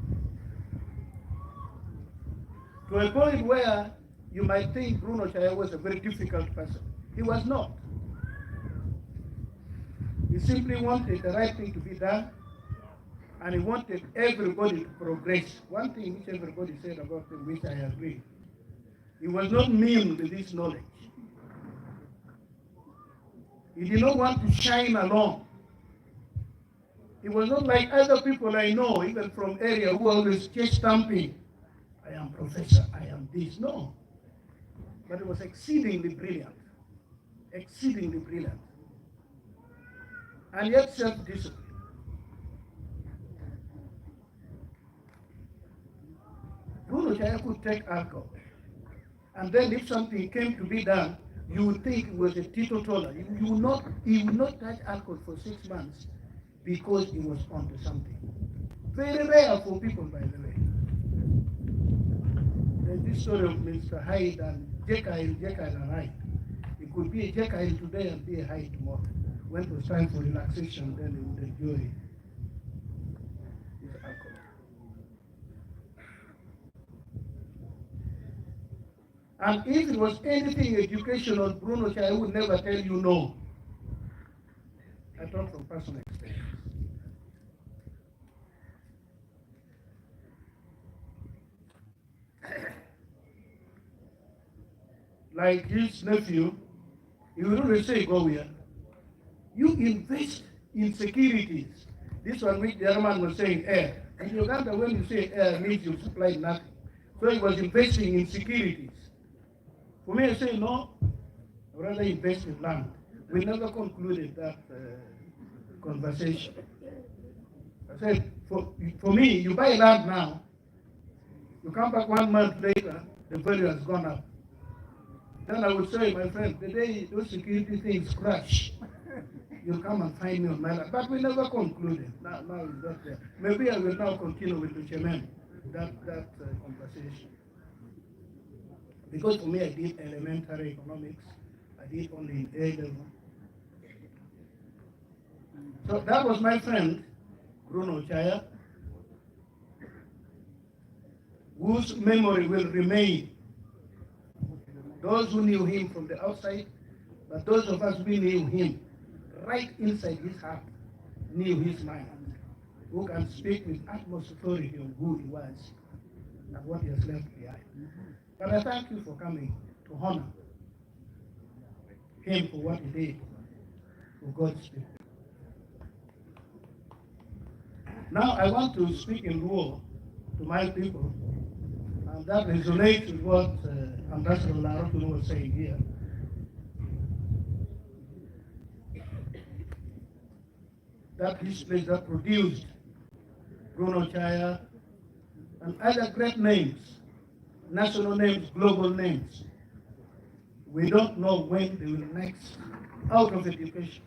To a point where you might think Bruno Ocaya was a very difficult person. He was not. He simply wanted the right thing to be done, and he wanted everybody to progress. One thing which everybody said about him, which I agree, he was not mean with his knowledge. He did not want to shine alone. He was not like other people I know, even from area, who always chest stamping. I am professor, I am this. No. But he was exceedingly brilliant. Exceedingly brilliant. And yet self-disciplined. Bruno Ocaya could take alcohol. And then if something came to be done, you would think it was a teetotaler. He would not touch alcohol for 6 months because he was onto something. Very rare for people, by the way. There's this story of Mr. Hyde and Jekyll, Jekyll and Hyde. It could be a Jekyll today and be a Hyde tomorrow. When it was time for relaxation, then he would enjoy his alcohol. And if it was anything educational, Bruno Ocaya would never tell you no. I talk from personal experience. Like his nephew, he would always say, go here. You invest in securities. This one which the other man was saying air. In Uganda, when you say air, means you supply nothing. So he was investing in securities. For me, I say no, I'd rather invest in land. We never concluded that conversation. I said, for me, you buy land now, You come back one month later, the value has gone up. Then I would say, my friend, the day those security things crash, you'll come and find me on my land. But we never concluded. Now it's not there. Maybe I will now continue with the chairman that conversation. Because for me, I did elementary economics. I did only in A level. So that was my friend, Bruno Ocaya, whose memory will remain. Those who knew him from the outside, but those of us who knew him right inside his heart, knew his mind, who can speak with utmost authority on who he was and what he has left behind. But I thank you for coming to honor him for what he did for God's people. Now I want to speak in Luo to my people, and that resonates with what Ambassador Olara Otunnu was saying here. That this place that produced Bruno Ocaya and other great names, national names, global names. We don't know when they will next, out of education,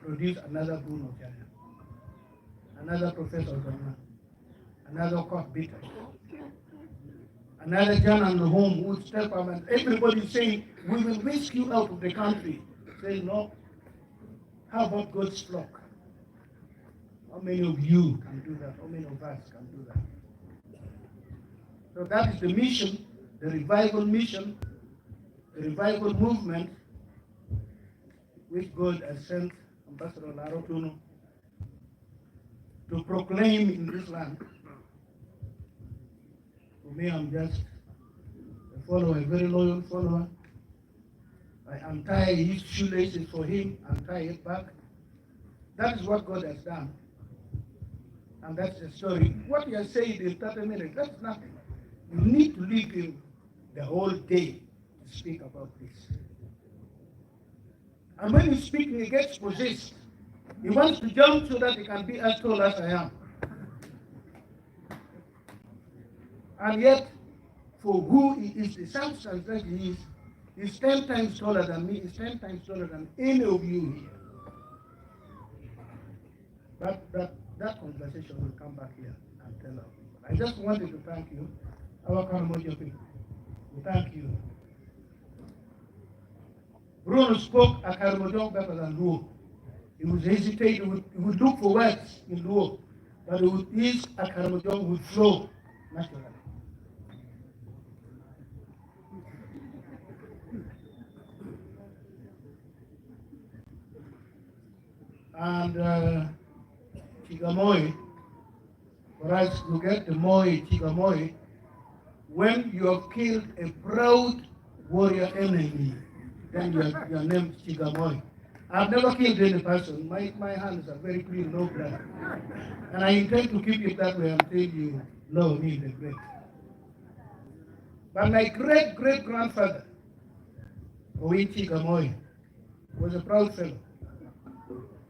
produce another Bruno Ocaya, another Professor Odonga, another Okoth Bitta, another Janan Luwum who would step up and everybody saying, we will whisk you out of the country. Say, no. How about God's flock? How many of you can do that? How many of us can do that? So that is the mission, the revival mission, the revival movement, which God has sent Ambassador Olara Otunnu to proclaim in this land. For me, I'm just a follower, a very loyal follower. I untie his shoelaces for him and tie it back. That is what God has done. And that's the story. What he has said in 30 minutes, that's nothing. You need to leave him the whole day to speak about this. And when he's speaking, he gets possessed. He wants to jump so that he can be as tall as I am. And yet, for who he is, the substance that he is, he's 10 times taller than me, he's 10 times taller than any of you here. But that conversation will come back here and tell our people. I just wanted to thank you, our Karamoja people. We thank you. Bruno spoke at Karamojong better than Luo. He would hesitate, he would look for words in Luo, but his Karamojong would flow naturally. And Chigamoi, for us to get the Moi, Chigamoi, when you have killed a proud warrior enemy, then you are named Chigamoi. I've never killed any person. My hands are very clean, no blood. And I intend to keep it that way until you know me, the great. But my great-great-grandfather, Owiny Chigamoi, was a proud fellow.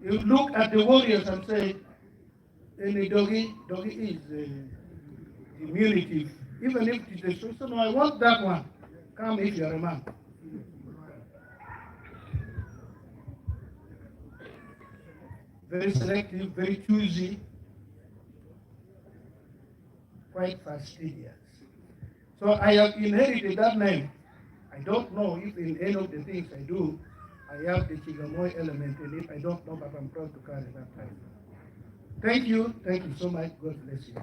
You look at the warriors and say, any doggy, doggy is diminutive. Even if it is a so, no, I want that one. Come if you are a man. Very selective, very choosy, quite fastidious. So I have inherited that name. I don't know if in any of the things I do, I have the Chigamoi element in it. I don't know, but I'm proud to carry that title. Thank you. Thank you so much. God bless you.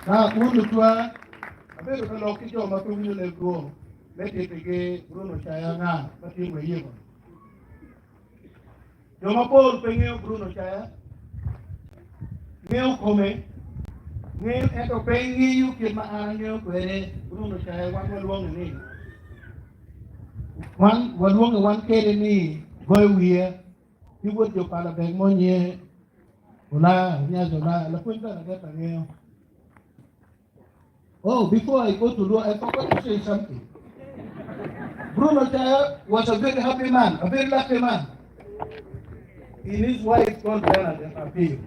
Now, Unutwa, abedo ka lok ki jo ma pe winjo leb Luo, me titigi Bruno Ocaya nga ma tye wa yeko. Jo mapol pe ng'eyo Bruno Ocaya, ng'eyo kome, ng'eyo ento pe ng'iyo kit ma an ang'eyo kwede Bruno Ocaya wan waluonge ni wan waluonge wan kede ni goyo wiye ki wod jo pala bek mo nye Ola, nyazo la, la puonj bene ageta ng'eyo. Oh, before I go to Luo, I forgot to say something. Bruno Ocaya was a very happy man, a very lucky man. In his wife called Bernard Apio.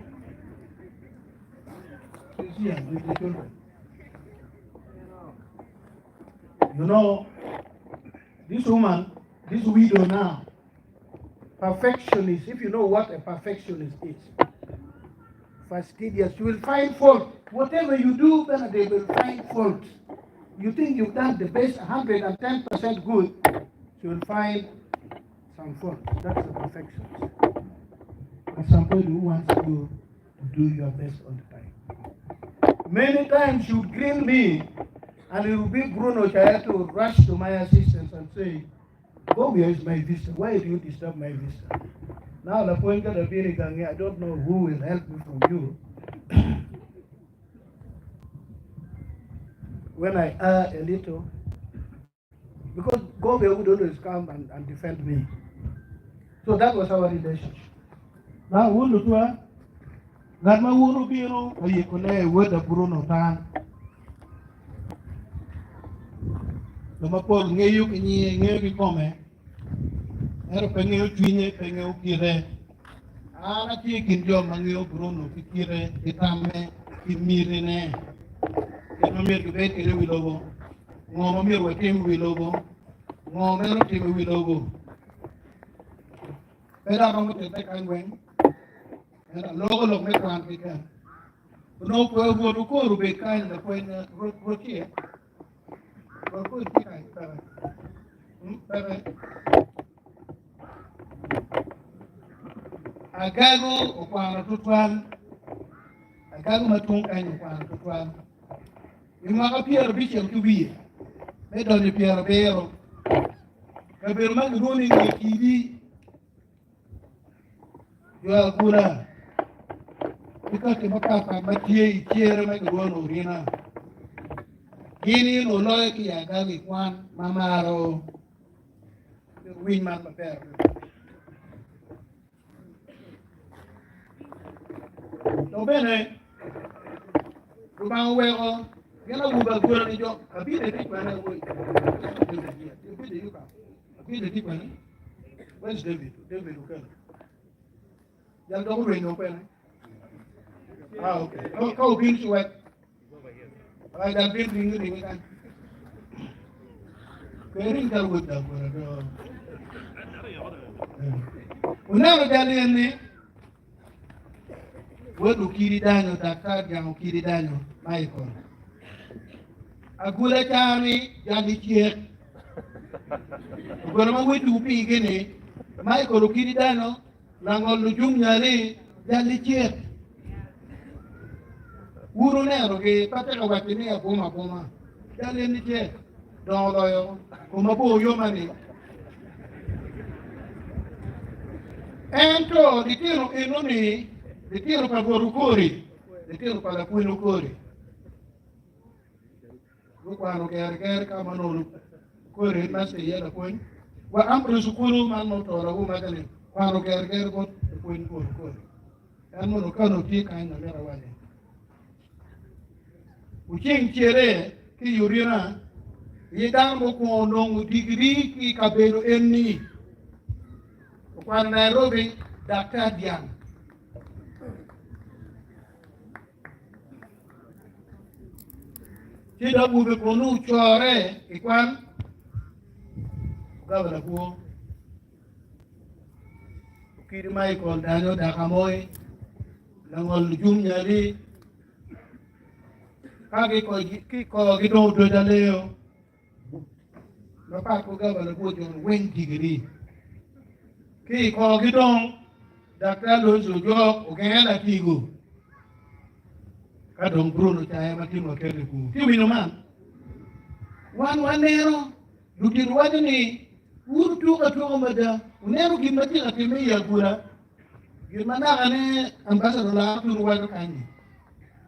He's here with the children. You know, this woman, this widow now, perfectionist, if you know what a perfectionist is, fastidious, you will find fault. Whatever you do, then they will find fault. You think you've done the best 110% good, you will find some fault. That's a perfectionist. And somebody who wants you to do your best all the time. Many times she would grill me, and it would be Bruno Ocaya to rush to my assistance and say, Go where is my visa? Why do you disturb my visa? Now the point that I don't know who will help me from you. When I err a little, because Govia would always come and, and defend me. So that was our relationship. Now, Wulutua, ngat ma wun obino ayikone wuoda Bruno Tan. Jo mapol ng'eyo ki nyinge, ng'eyo ki kome, ento pe ng'eyo cwinye, pe ng'eyo kite. An atye i kin jo ma ng'eyo Bruno ki kite, ki tamme, ki mitine, kit ma myero gibed kwede i wi lobo, ngo ma myero watim i wi lobo, ngo ma en otimo i wi lobo. Pe dok aromo tite kany weng, ento aloko lok me kwan keken. Onongo kwe Rwot okor obed kany lapwony Rwot tye? Rwot okor tye kany peke? Peke. Agago okwano tutwal, agago ma tung kany okwano tutwal. I mwaka 90 ki wiye me donyo 70, kabedo ma gilwongo ni Nge Kidi, jo Agula ki kaki mapatpat ma tye i cere ma gilwongo ni Orina, gin in oloyo ki i agago i kwan ma malo. Winy man maber. To bene Lubanga oweko gin awobe agwera ni jo abide tye kwene awobe abide yuka abide tye kwene. Where's David? David Okelo. Jal dok orwenyo kwene. Ah, okay. Ka obin ci wek. Ah, jal bin ringi ringi kan. Keri jal wot jal gwera do. Oneno jal en ni wod Okidi Danyo, Daktar Jang Okidi Danyo, Michael. Agula cani jal icek. Ogolo ma wetu pigi ni Michael Okidi Danyo, langol lujung nyali jal icek. Wun wunenogi, pe atye ka waco ni abuma abuma. Jal en icek, dongo loyo koma bor yoma-ni. Ento litino eno-ni, litino pa Rwot Okori, litino pa Lapwony Okori, gukwano gerger ka ma onongo Okori headmaster iye lapwony, wa Ambrose Okulu man ma oto lawu maca-ni, kwano gerger bot Lapwony Rwot Okori. En mono kano tye kany amito awaci. Wuceng cere ki i Urina, aye dano mukwongo nongo digiri ki i kabedo enni. Okwano Nairobi, Daktar Dyang. Ci dok awobe kunu ocore i kwan, ogabo lakwo. Okidi Michael Danyo Dakamoy, langol lujum nyali, ka gikogi dong odoco aleyo, mapat ki gabana gujono weng digiri. Ki i korgi dong, Daktar Lonzo Ojok ogenge latigo, ka dong Bruno Ocaya ma tin waketo i bur. Ci winyo man, wan waneno Ludito waco ni, Wun wutuko atuka mada, wuneno gin ma tye ka timme i agura, gin ma nakane Ambassador Lara Tunu waco kany-nyi.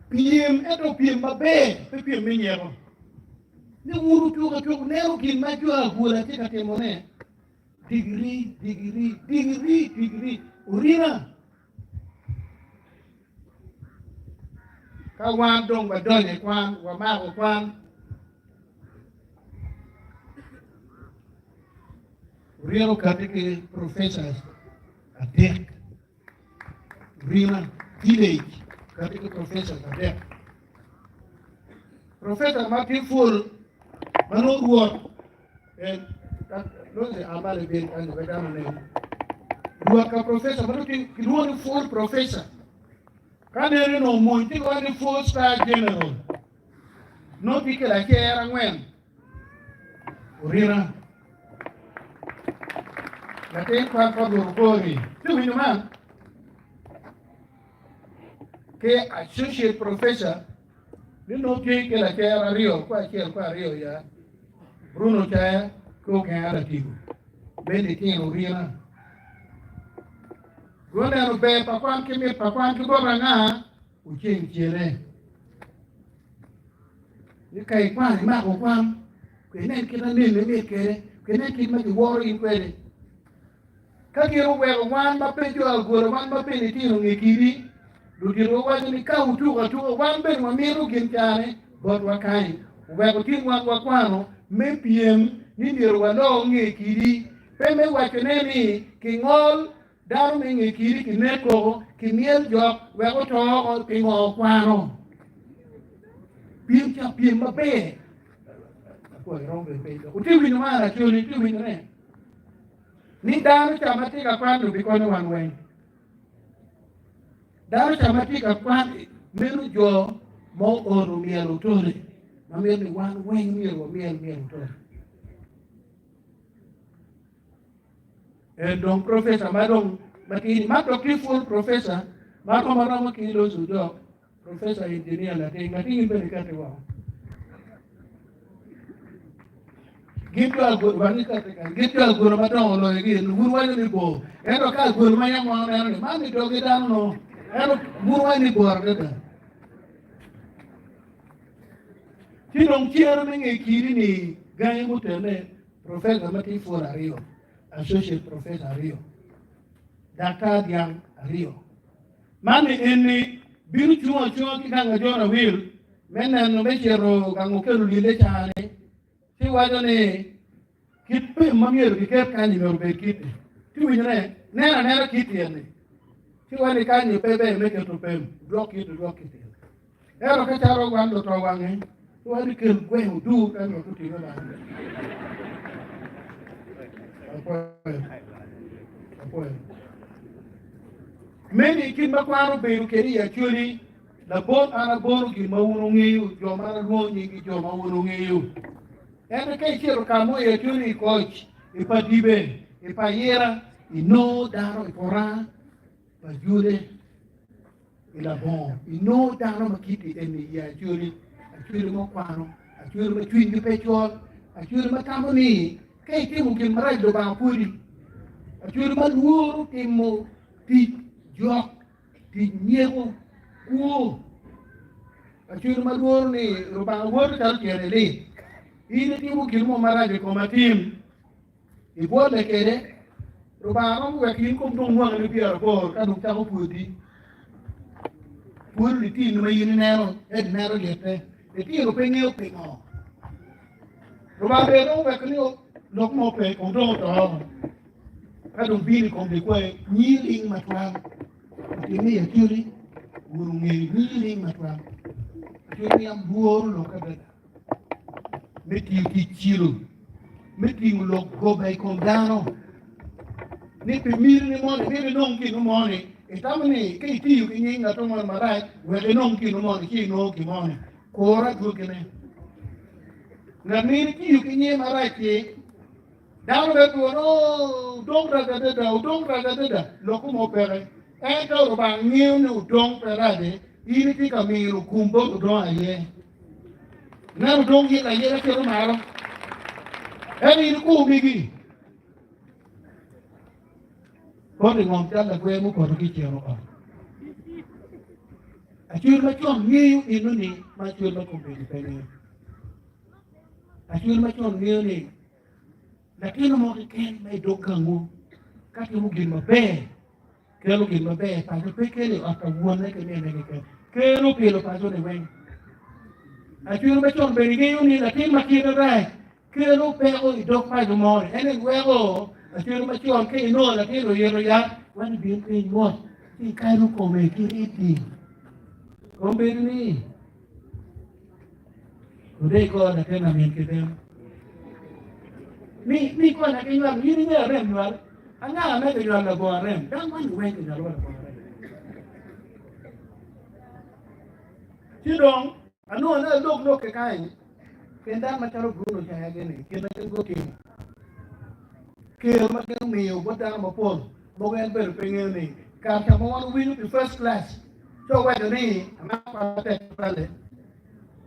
Pyem, ento pyem maber, pe pyem me nyeko. Ni wun wutuko atuka, wuneno gin ma jo agura tye ka timone. Digiri, digiri, digiri, digiri, orina. Ka wan dong wadonyo i kwan, wamako kwan, Orina okati ki professors adek. Orina village okati ki professors adek. Professor ma tye full. Ma nongo rwot en lozi amalo ibin kany wek dano onen. Rwot ka professor ma nongo kilwongo ni full professor. Ka nene onongo mony tye ka waco ni four star general. Nongo tye kelo acer angwen. Orina. Latin kwan pa Rwot Okori. Tye winyo man? Ki associate professor ni nongo tye ki lacer aryo kwa acel kwa aryo ya Bruno Caya ki Ogenga Latigo me litino Orina. Guneno ber pa kwan ki mit pa kwan ki bot anga? Oceng cene. Ni ka ikwano imako kwan, inen kit ma nene mit kwede, inen kit ma giworo in kwede. Ka gin oweko wan ma pe jo agwara, wan ma pe litino nge kidi, ludito wawaco ni ka wutuko atuka wan bene wamito gin cane botwa kany. Oweko tin wan wakwano me pyem ni myero walor nge kidi, pe me wacone ni kingol Dano me nge kidi ki nek koko ki myel jok wek oto oko pingo okwano pyem ca pyem maber Wutye winyo man acoli tye winyo ne ni dano ca ma tye ka kwan obikonyo wan weng dano ca ma tye ka kwan meno jo ma ooto myel otone ma mito ni wan weng myero wamyel myel otone. En dong professor ma dong matidi ma dok tye full professor ma romo aroma ki Lozi Ojok professor engineer lating lating in bene ikati woko. Gin jo agwelo ba gikati kany gin jo agwelo madongo loyo gi wun waco ni bor ento ka agwelo ma yam wan oneno ni man ni dogi dano no ento wun waco ni bor adada. Ci dong cero me nge kidi ni gangi mutene Professor ma tye pwod aryo, Associate Professor aryo, Daktar Dyang aryo. Man ni eni bino cung acunga ki gang Ajona Will me neno me cito gang Okello Lille cani ci waco ni kit pem ma myero kiket kanyi myero obed kiti. Ci winyo ne, neno anena kiti eni ci waco ni kanyi pe ber me keto pem, dwok kiti dwok kiti. Ento ka calo wan luto wange, ci wan kel gweng odur ka nyo gutinge malo. Apwoyo. Apwoyo. Meni kit ma kwan obedo kwede i Acholi, labol an abolo gin ma wun wungeyo, jo ma an alwongo nyinggi jo ma wun wungeyo. Ento ka icito ka mo i Acholi i Koc, i Padibe, i Payira, inongo dano i Puranga, pa Jude, i labongo inongo dano ma kiti eni i Acholi, Acholi ma okwano, Acholi ma cwinygi pe col, Acholi ma tamo ni ka itimo gin marac Lubanga pwodi, Acholi ma lworo timo tic jok, tic nyeko, kwo, Acholi ma lworo ni Lubanga woto calo tyene lit, in itimo gin mo marac i kom atim. Ibwolle kwede, Lubanga romo weko in kom dong mwakani pyeraboro ka dong cako pwodi. Pwodo litino ma in ineno, ento ineno litte. Litino pe ngeyo pingo. Lubanga bene romo weko ni lok mo pe kong dong oto. Ka dong bino i kom likwayi, nyi ling matwal. Otimme i Acholi, wun wungeyo nyi ling matwal. Acholi yam lworo lok adada. me tiyo tic cilo, me tingo lok goba i kom dano, ni pi mitini moni myero inong gin moni, itamo ni ka itiyo ki nying ngat moni marac wek inong gin moni ci inongo gin moni, kur adwogine. Ngat ma in itiyo ki nyinge marac-ci, dano bene biwaco ni, Oo, odong rac adada, odong rac adada, lokke mo peke. Ento Lubanga ngeyo ni odong pe rac-ci, in itye ka mino gum bot odong aye. Neno dong yito ayita cito malo. Ento in ikur migi. Poto i ngom cal lagwe mupoto ki i cero ot. Acwel macon ngeyo eno-ni ma acwel ma kombeddi pe ngeyo. Acwel macon ngeyo ni latin mo keken ma i dog gangwu ka timo gin maber Kelo gin maber i paco pe kelo i ot pa wonne ki minne keken, kelo pilo paco-ni weng. Acwiny macon bene ngeyo ni latin ma kite rac kelo peko i dog paco mo-ni. En aye weko acwiny macon ka inongo latin oyito yat, weko ibin piny mot ci ikalo kome ki ribbi. Kombeddi ni, Odeko latin lamin ki bene. Mi mi konya ki nywalo, in ingeyo arem nywal? Anga me kinywalo labongo arem? Dano man weng kinywalowa labongo arem. Ci dong, anongo ni alok lokke kany, pien dano macalo Bruno Ocaya gini, gin ma gin gutimo, ker ma gin omiyo bot dano mapol, mogo en bedo pe ngeyo ni kare ca ma wan owinyo pi first class, ci owaco ni amako matek tutwalle.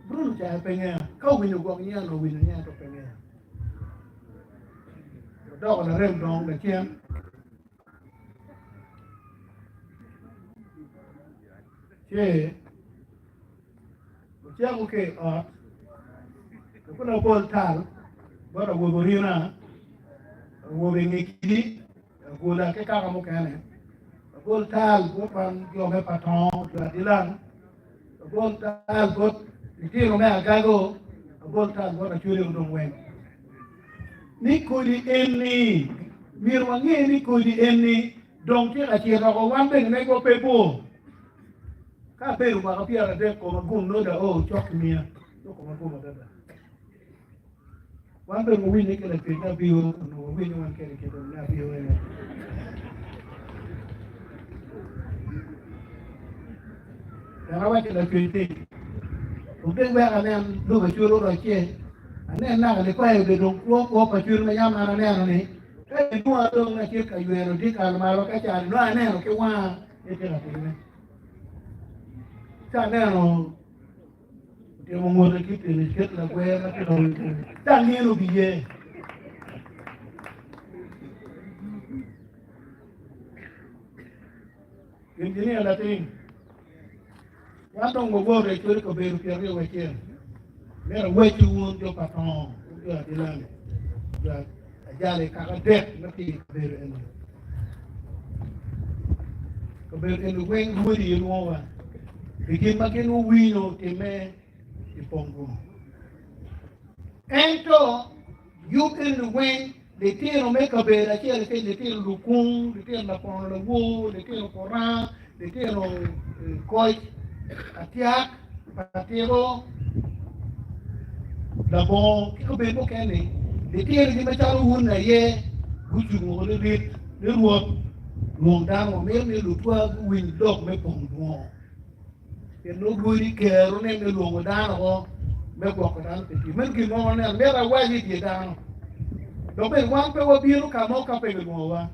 Bruno Ocaya pe ngeya, ka owinyo gwok nyinga nongo owinyo nyinga ento pe ngeya. Odoko larem dong lacen. Ci ocako ki i ot, kun abol tal bot awobe orina, awobe nge kidi, agola ki kaka mukene, abol tal bot wan jo me Patongo, jo Adilang, abol tal bot litino me Agago, abol tal bot Acholi odong weng. Ni kodi eni, myero wange ni kodi eni dong tye ka cito oko, wan bene megwa pe bor. Ka abedo mwaka 30 koma gum nongo dong ao cok ki miya, nongo koma gum adada. Wan bene wawinye ki lacwec me abiro, onongo wawinyo wan kede kede me abiro ene. Dok awaco lacwec ni, Obed wek anen lobo acwelo orocce, anen naka likwayo bene dong kwo kwo pa cwiny ma yam an aneno-ni, ka gilwonga dong atye ka ywero dyekal malo ka cani, nongo aneno ki wanga ni tye ka timme. Ci aneno otimo ngute ki tyen kit lagwer ma tye ka winy kene, ci aneno biye. Engineer latin, wan dong wawoto i cwalo kabedo 21. Myero awacci wun jo pa tongo, wun jo Adilani, jo Ajali, kaka dek ma tye i kabedo eni. Kabedo eni weng rwodi gilwongowa pi gin ma gin wuwinyo otimme i pong kunu. Ento yub eni weng Litino me kabedo acel acel, litino lukung, litino lapono lawor, litino kurang, litino koc, atyak, patiko, labongo ki kabedo mukene-ni, litinogi macalo wun aye gucung woko lirit ni Rwot lwong dano, wamito ni lutwa guwiny lok me pong dwongo. Pien nongo rwodi kerone me lwongo dano oko me gwoko dano pi tic. Meno gin mo ma waneno, myero awac i dye dano. Dok bene wan pe wabino ka mo ka pe gilwongowa.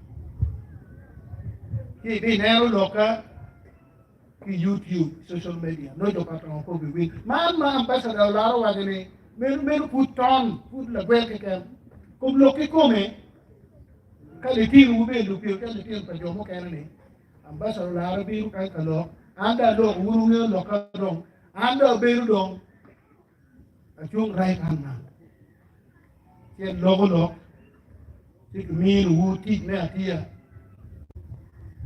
Ci ibineno lokka ki i YouTube, social media, nongo jo pa tongo pe obiwinyo. Man ma ambassador Olara owaco ni meno meno pud ton, pud lagwel keken. Kom lok kikome, ka litinowu bene lupio calo litino pa jo mukene-ni, Ambassador Olara bino kany ka lok, an dong aloko, wun wungeyo lokka dong, an dong abedo dong acung right hand man. Ci en loko lok, ci kiminowu tic me atiya,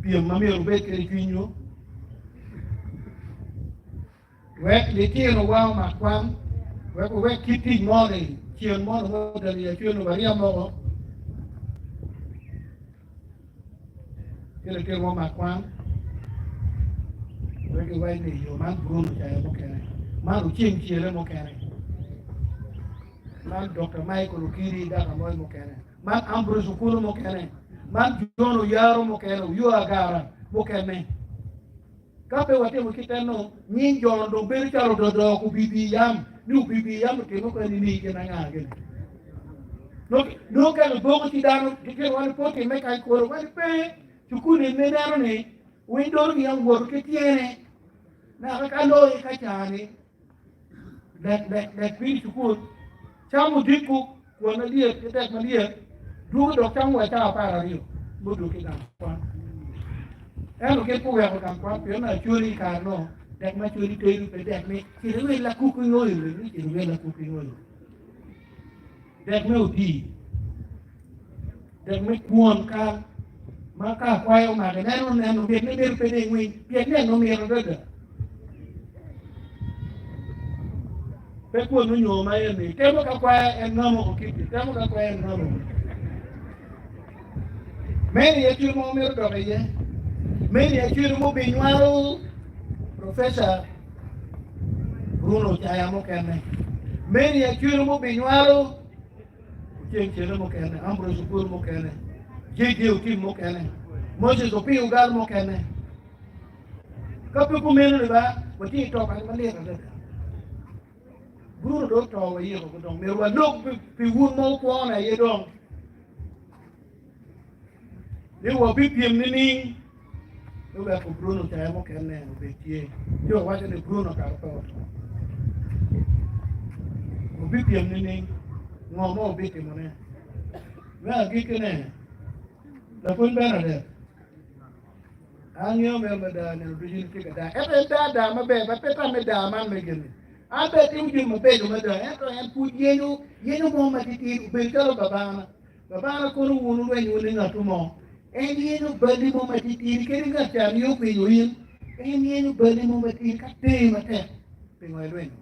pyem ma myero wubed kwede i cwinywu, wek litinowa omak kwan, wek wuwek kit tic mo-ni, cen mo-ni ma odonyo i acwelni waryem woko. Ki litinowa omak kwan, wek giwac ni yo man Bruno cayo mukene, man Oceng cele mukene, man Dr. Michael Okidi dako amoy mukene, man Ambrose Okulu mukene, man John Oyaro mukene, Oyo Agara mukene. Ka pe watimo kit enno, nying jo-nu dong bedo calo ododok obibi yam, ni obibi yam otimo kwede nining gin anga gini? Nongo ka giboko ci dano gitito wani pe otimme kany koro wani pe cukuni me neno ni winy dolo gi yam woto ki tyene naka ka loyi ka cani lek lek lek piny cukul camo odiko kwon malyet ki dek malyet dwogo dok camo wa cawa 12 mudwogo ki gang kwan. Ento kit guweko gang kwan pien acholi i kare no dek ma acholi tedo pe dek ni cit iwil la cooking oil ni cit iwil la cooking oil dek me oti dek me kwon kal ma ka akwayo omake neno neno mit ni mito pe ni ingwiny pien neno mit adada pe kwon onyo ma en ni temo ka kwaya en ngamo ko kiti temo ka kwaya en ngamo meno aye cwiny ma mito dok iye meno aye cwiny ma obinywalo Professor Bruno Ocaya mukene meno aye cwiny ma obinywalo. Ceng Cere mukene, Ambrose Okur mukene, JJ Otim mukene, Moses Opiyo Ogal mukene. Ka pe kumeno ni ba, watye i to kare malit adada. Bruno dong oto wayiko ko dong myero walok pi wun ma wukwone aye dong. Ni wabipyem nining me weko Bruno caye mukene obed tye. Ci wawaco ni Bruno kara pe oto. Wabipyem nining? Ngo ma wabitimone? Me agikkine, lapwony Bernadette, Angeyo mere me daa nino ducu ni tye ka daa. Ento en daa daa maber, ba pe tam me daa man me gin-ni. An bene atimo jami mabeco mada, ento en pud yenyo, yenyo mo matitidi, obedo calo babana. Babana kono wun wulweny wun i ngatwu mo. En yenyo balli mo matitidi, kadi ngat ca miyo kwinyo in, en yenyo balli mo matidi ka teri matek. Pingo ilwenyo?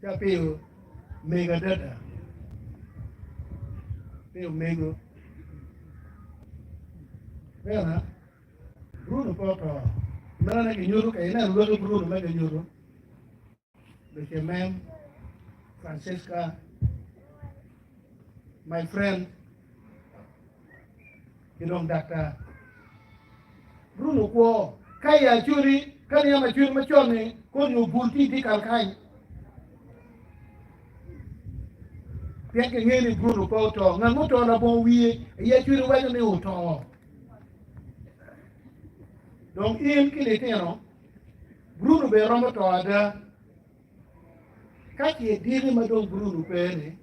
Ca piyo mego adada, piyo mego. Bena, Bruno pe oto. Meno ne ginyuto ka ineno lwaki Bruno me ginyuto. Becemem, Francesca, my friend, ki dong daktar. Bruno kwo ka i Acholi, ka niam Acholi macon-ni koni obul tye i dyekal kany. Pien kingeyo ni Bruno pe oto. Ngat muto labongo wiye aye Acholi waco ni oto. Dong in ki litino, Bruno bene romo to ada. Ka ce diki ma dong Bruno pe-ni,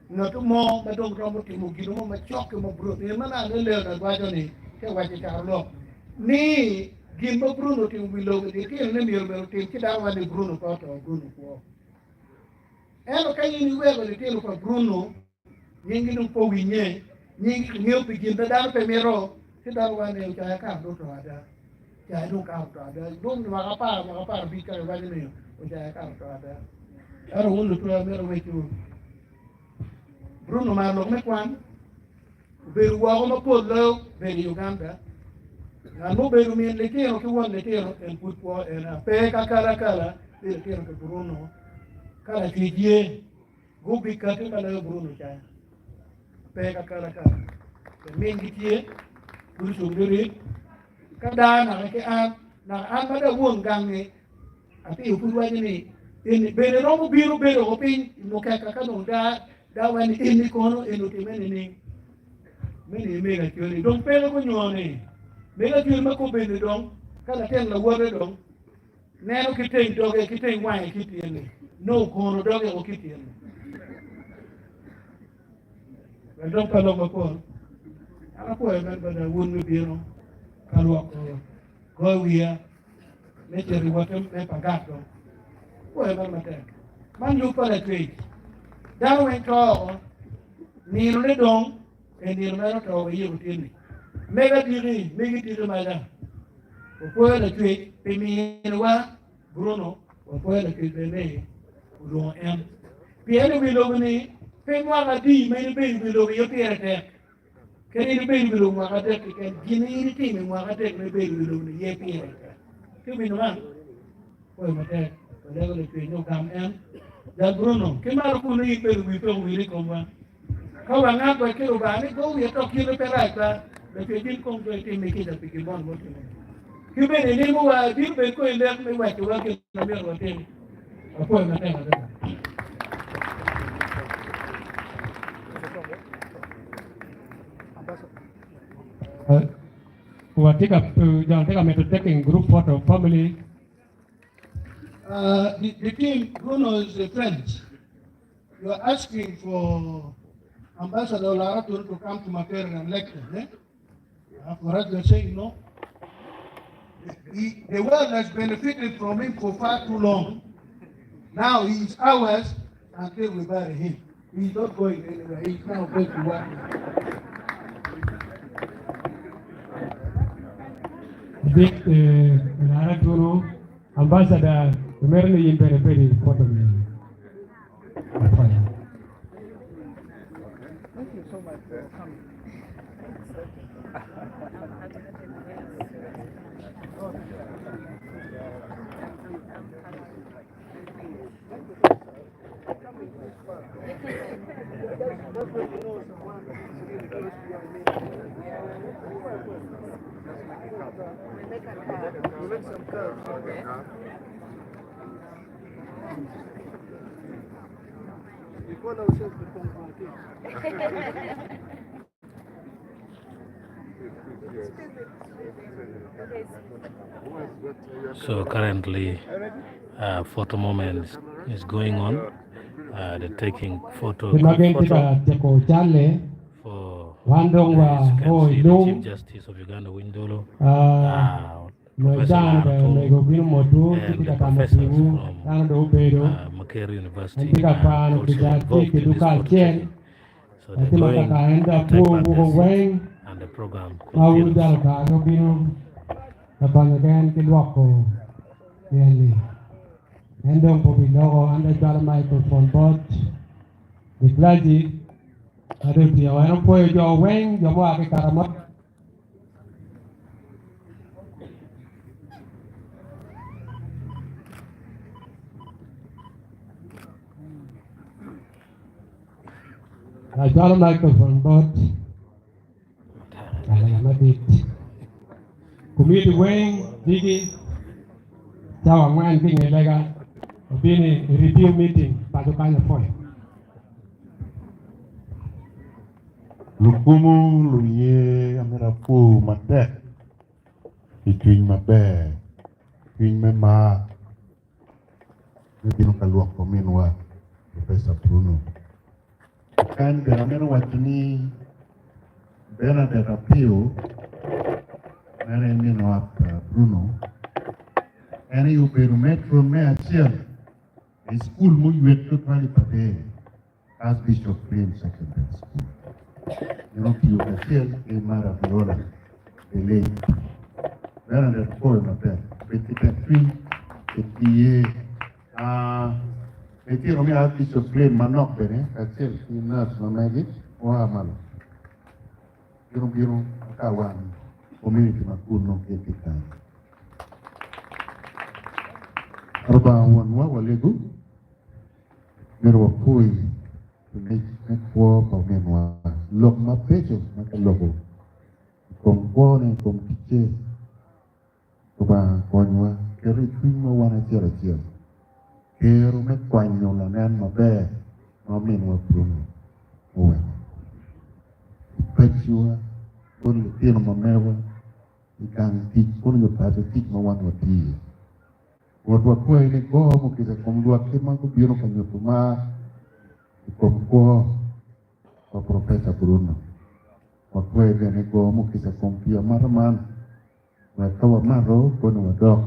ngat mo ma dong romo timo gin mo macok ki ma Bruno, pien ma naka Leonard waco ni, te waco i carolok ni gin ma Bruno otimo wi lobo litinone myero bene otim ci dano waco ni Bruno pe oto, Bruno kwo. Ento ka in iweko litino pa Bruno nyinggi dong pe owinye, nyinggi kingeyo pi gin ma dano pe mito, ci dano waco ni ocaya kare dong oto ada. Ocaya dong kare oto ada. Dong mwaka apar, mwaka 15 ka iwaco ni ocaya kare oto ada. Ento wun lutweya myero wuwecwu. Bruno maro lok me kwan, obedo woko mapol loyo bedo i Uganda. Ngat ma obedo min litino ki won litino en pud kwo en ape ka kalakala pi litino ki Bruno ka lacwec ye. Gubikati ma loyo Bruno ca pe ka kalakala. Lamingi tye, gucung girit. Ka daa naka ki an, naka an ma dong won gangi, apiyo pud waco ni eni bene romo bino bedo ko piny i mukeka ka dong daa daa waco ni eni kono eni otime nining? Meno aye mego acwali. Dong peke gunyo ni mego acwali ma kobeni dong ka latin lawote dong Neno ki teng doge ki teng wange ki tyene, nongo ogono doge o ki tyene. Wek dong pe lok mapol, an apwoyo mere bada wun me bino ka lwoko goyo wiya me cito i wotte me Pagak dong. Apwoyo mere matek. Man yub pa Lacwec. Dano weng to oko, ninone dong e nino ma en oto wa iyiko tyeni. Mega diki, megi diki maca. Wapwoyo Lacwec pi miniwa Bruno, wapwoyo Lacwec bene ni olwongo en. Pien i wi lobo-ni, pe mwaka adi ma in ibedo i wi lobo iye pire tek. Kadi in ibedo i wi lobo mwaka adek keken, gin ma in itimo i mwaka adek ma ibedo i wi lobo-ni iye pire tek. Ci winyo man? Pwoyo matek, walego Lacwec ni ogam en. Jal Bruno, ki malo kunu in bedo wi pe owil i komwa. Ka wangak wa ki Lubanga ni go wiye tok kite pe rac ba, lacwec in kong dong itim kica pi gin moni mutime. Ki bene ilimo wa, ibino bed kong i lek me waco wa gin ma myero watim. Apwoyo matek adada. Watye ka jo tye ka mito taking group photo family. The team, Bruno's friends. You are asking for Ambassador Olara Tunu to come to Makerere and lecture. Eh? For us, we are saying no. The world has benefited from him for far too long. Now he is ours until we bury him. He is not going anywhere. He is now going to work. Dick Olara Tunu, Ambassador, omito ni in bene ibed i photo ni. Thank you so much for coming. So currently uh, photo moment is, is going on. Uh, they're taking photo, Ki ma group gin tye ka photo tyeko calle, for wan dong wa as you can o i see the lung Chief Justice of Uganda Winy Dollo, ah, uh, me Professor dano Lara bene Tung, mego bino motwu ci and tye the ka tamo professors piwu from dano dong obedo Makerere en University tye ka are kwano also kica tye involved in kedwu this photo kacel taking. So they're latin ma going kaka en to dong take apwo back wuko their seat weng and the program ma wun continues. jalo kare obino ka konyo gen ki lwoko lyel-li. En dong pe obiloko, an dong acwalo microphone bot the clergy ma dong otyeko. En opwoyo jo weng, jo mua ki i Karamoja. Acwalo microphone bot lalanya madit. Komiti weng digi cawa angwen ki nge lega obino i review meeting paco kany apwoyo. Lukumu luye amito apwor matek pi cwiny maber, cwiny me mar me bino ka lwoko minwa Professor Bruno. Kany bene amito waco ni Bernadette Apio meno en min ot pa Bruno en aye obedo matron me acel i cukul muywek tutwal i Pader. Archbishop Green Secondary School. En otiyo kacel ki Mara Viola the late Bernadette Okoyo maber bed ki tek cwiny bed ki ye. Litino me Archbishop Green manok bene kacel ki nurse ma megi oa malo gin obino ka wang community ma kunu gin tye kany. Lubanga wonwa walego. Myero wapwony pi mic me kwo pa ominwa lok mabeco ma kiloko i kom kwone, i kom ticce. Lubanga konywa keto i cwinywa wan acel acel kero me kwanyo lanen maber ma ominwa Bruno oweko i paciwa bot lutino ma mewa i gang tic kono nyo paco tic ma wan watiyo iye. Rwot wakwayi ni go mukisa i kom lwakki ma gubino ka nyuto mar i kom kwo pa Professor Bruno. Wakwayi bene ni go mukisa i kom pii amata man wek ka wamato kono wadok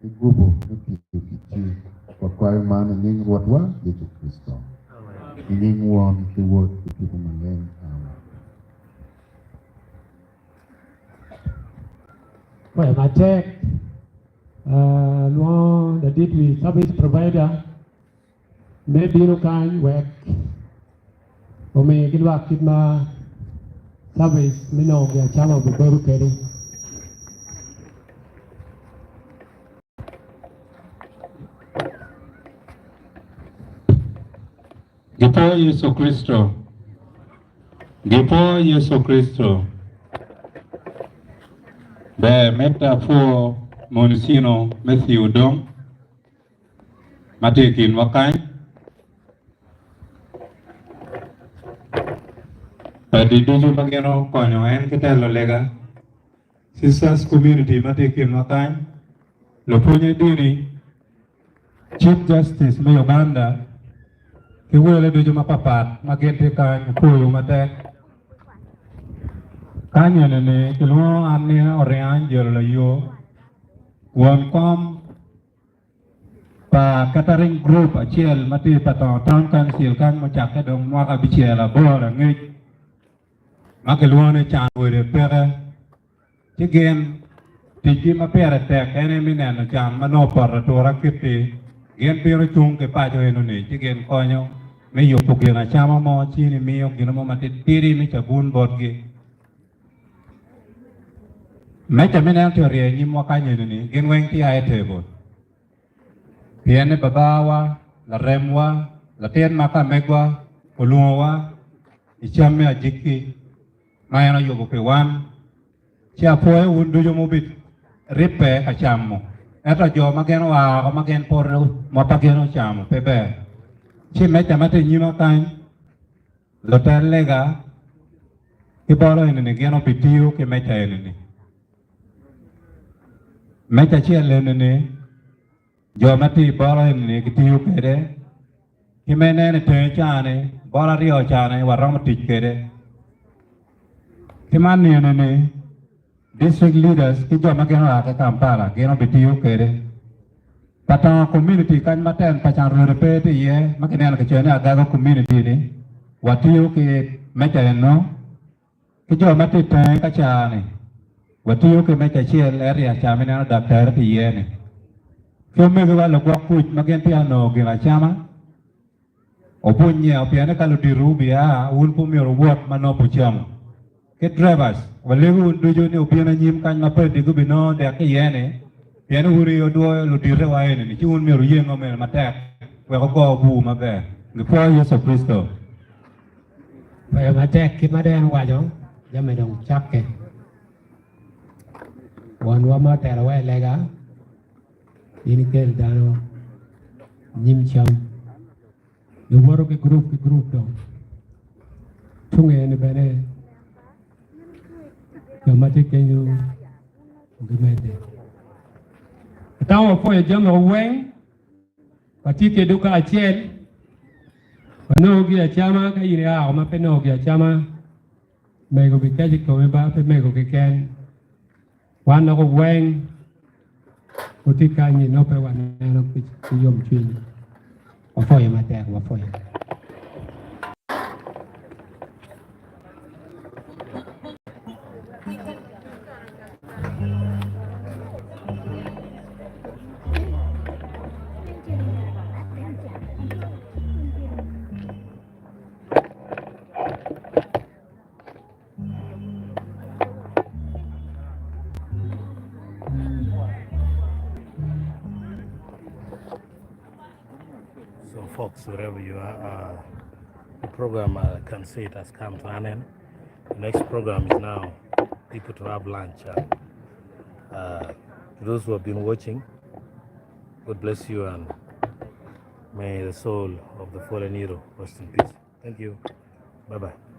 ki gubo me tiyo ticci. Wakwayo man i nying Rwotwa Yecu Kricito. I nying Won ki Wod ki Tipo Maleng. Amen. Pwoyo matek lwongo ladit wi service provider me bino kany wek omi ki lwak kit ma service me nongo gi acama obibedo kwede. Gipo Yecu Kricito. Gipo Yecu Kricito. Ber mitte apwo Monsino Matthew Odong ma tye i kinwa kany. Padi ducu ma gin okonyo en ki telo lega. Sisters Community ma tye i kinwa kany. Lupwonye dini. Chief Justice me Uganda ki wele ducu mapapat ma gin tye kany opwoyo matek. Kany eni ni kilwongo an ni Oringo Angelo Layo, won kom pa catering group acel ma tye i Patongo Town Council kany mucakke dong mwaka abicel aboro angec ma kilwongo ni Can Wode Peke. Ci gin, ticgi ma pire tek en aye me neno can ma nongo opoto atura kit-ti. Gin bino cung ki paco eno-ni ci gin konyo me yubo gin acama mo ci in imiyo gin mo matitidi me cabun botgi. Meja ma ineno tye oryeyo i nyimwa kany eni-ni gin weng tye aye table. Pien ni babawa, laremwa, Latin ma ka megwa olwongowa i cam me agikki ma en oyubo pi wan, ci apwoyo wun ducu mubiribbe ka camo. Ento jo ma gin oa oko ma gin poto ma pe gin ocamo pe ber. Ci meja ma tye i nyima kany, lutel lega ki bolo eni-ni gin obitiyo ki meja eni-ni. Meja acel eni-ni Jo ma tye i boro eni-ni gitiyo kwede ki me neno i tenge ca-ni, boro aryo ca-ni waromo tic kwede. Ki man nino-ni, district leaders ki jo ma gin oa ki Kampala gin obitiyo kwede. Pa tongo community kany ma ten pa can rwode pe tye iye ma kineno kicoyo ni Agago community-ni, watiyo ki meja eno. Ki jo ma tye i tenge ka caa-ni, watiyo ki meja acel ento i caa ma ineno daktari tye iye-ni. Ki omegiwa lugwok kuc ma gin tye ka nongo gin acama, obunnye pien ka luditowu bia, wun pe myero wuwot ma nongo pe wucamo. Ki drivers, walego wun ducu ni wubin anyim kany ma padi gubinongo dek ki iye-ni, pien wun aye wudwoyo luditewa eni-ni, ci wun myero wuyeng omene matek wek wugo bur maber. Gipwoyo Yecu Kricito. Pwoyo matek kit ma dong en owaco, jami dong cakke. Wonwa ma otelowa i lega, in ikel dano nyim cam. Giwoto ki gurup ki gurup dong. Tunge ni bene jo ma tye kenyo gimedde. Atamo wapwoyo jami weng. Watye kwedwu kacel, wanongo gi acama, ka in ia oko ma pe inongo gi acama, mego bikeco i komi ba pe mego keken, wan dok weng wutye kany nongo pe waneno ki yomcwiny. Wapwoyo matek, wapwoyo. So folks, wherever you are, uh, the program I can see it has come to an end. The next program is now people to have lunch. Uh, uh, to those who have been watching, God bless you and may the soul of the fallen hero rest in peace. Thank you. Bye bye.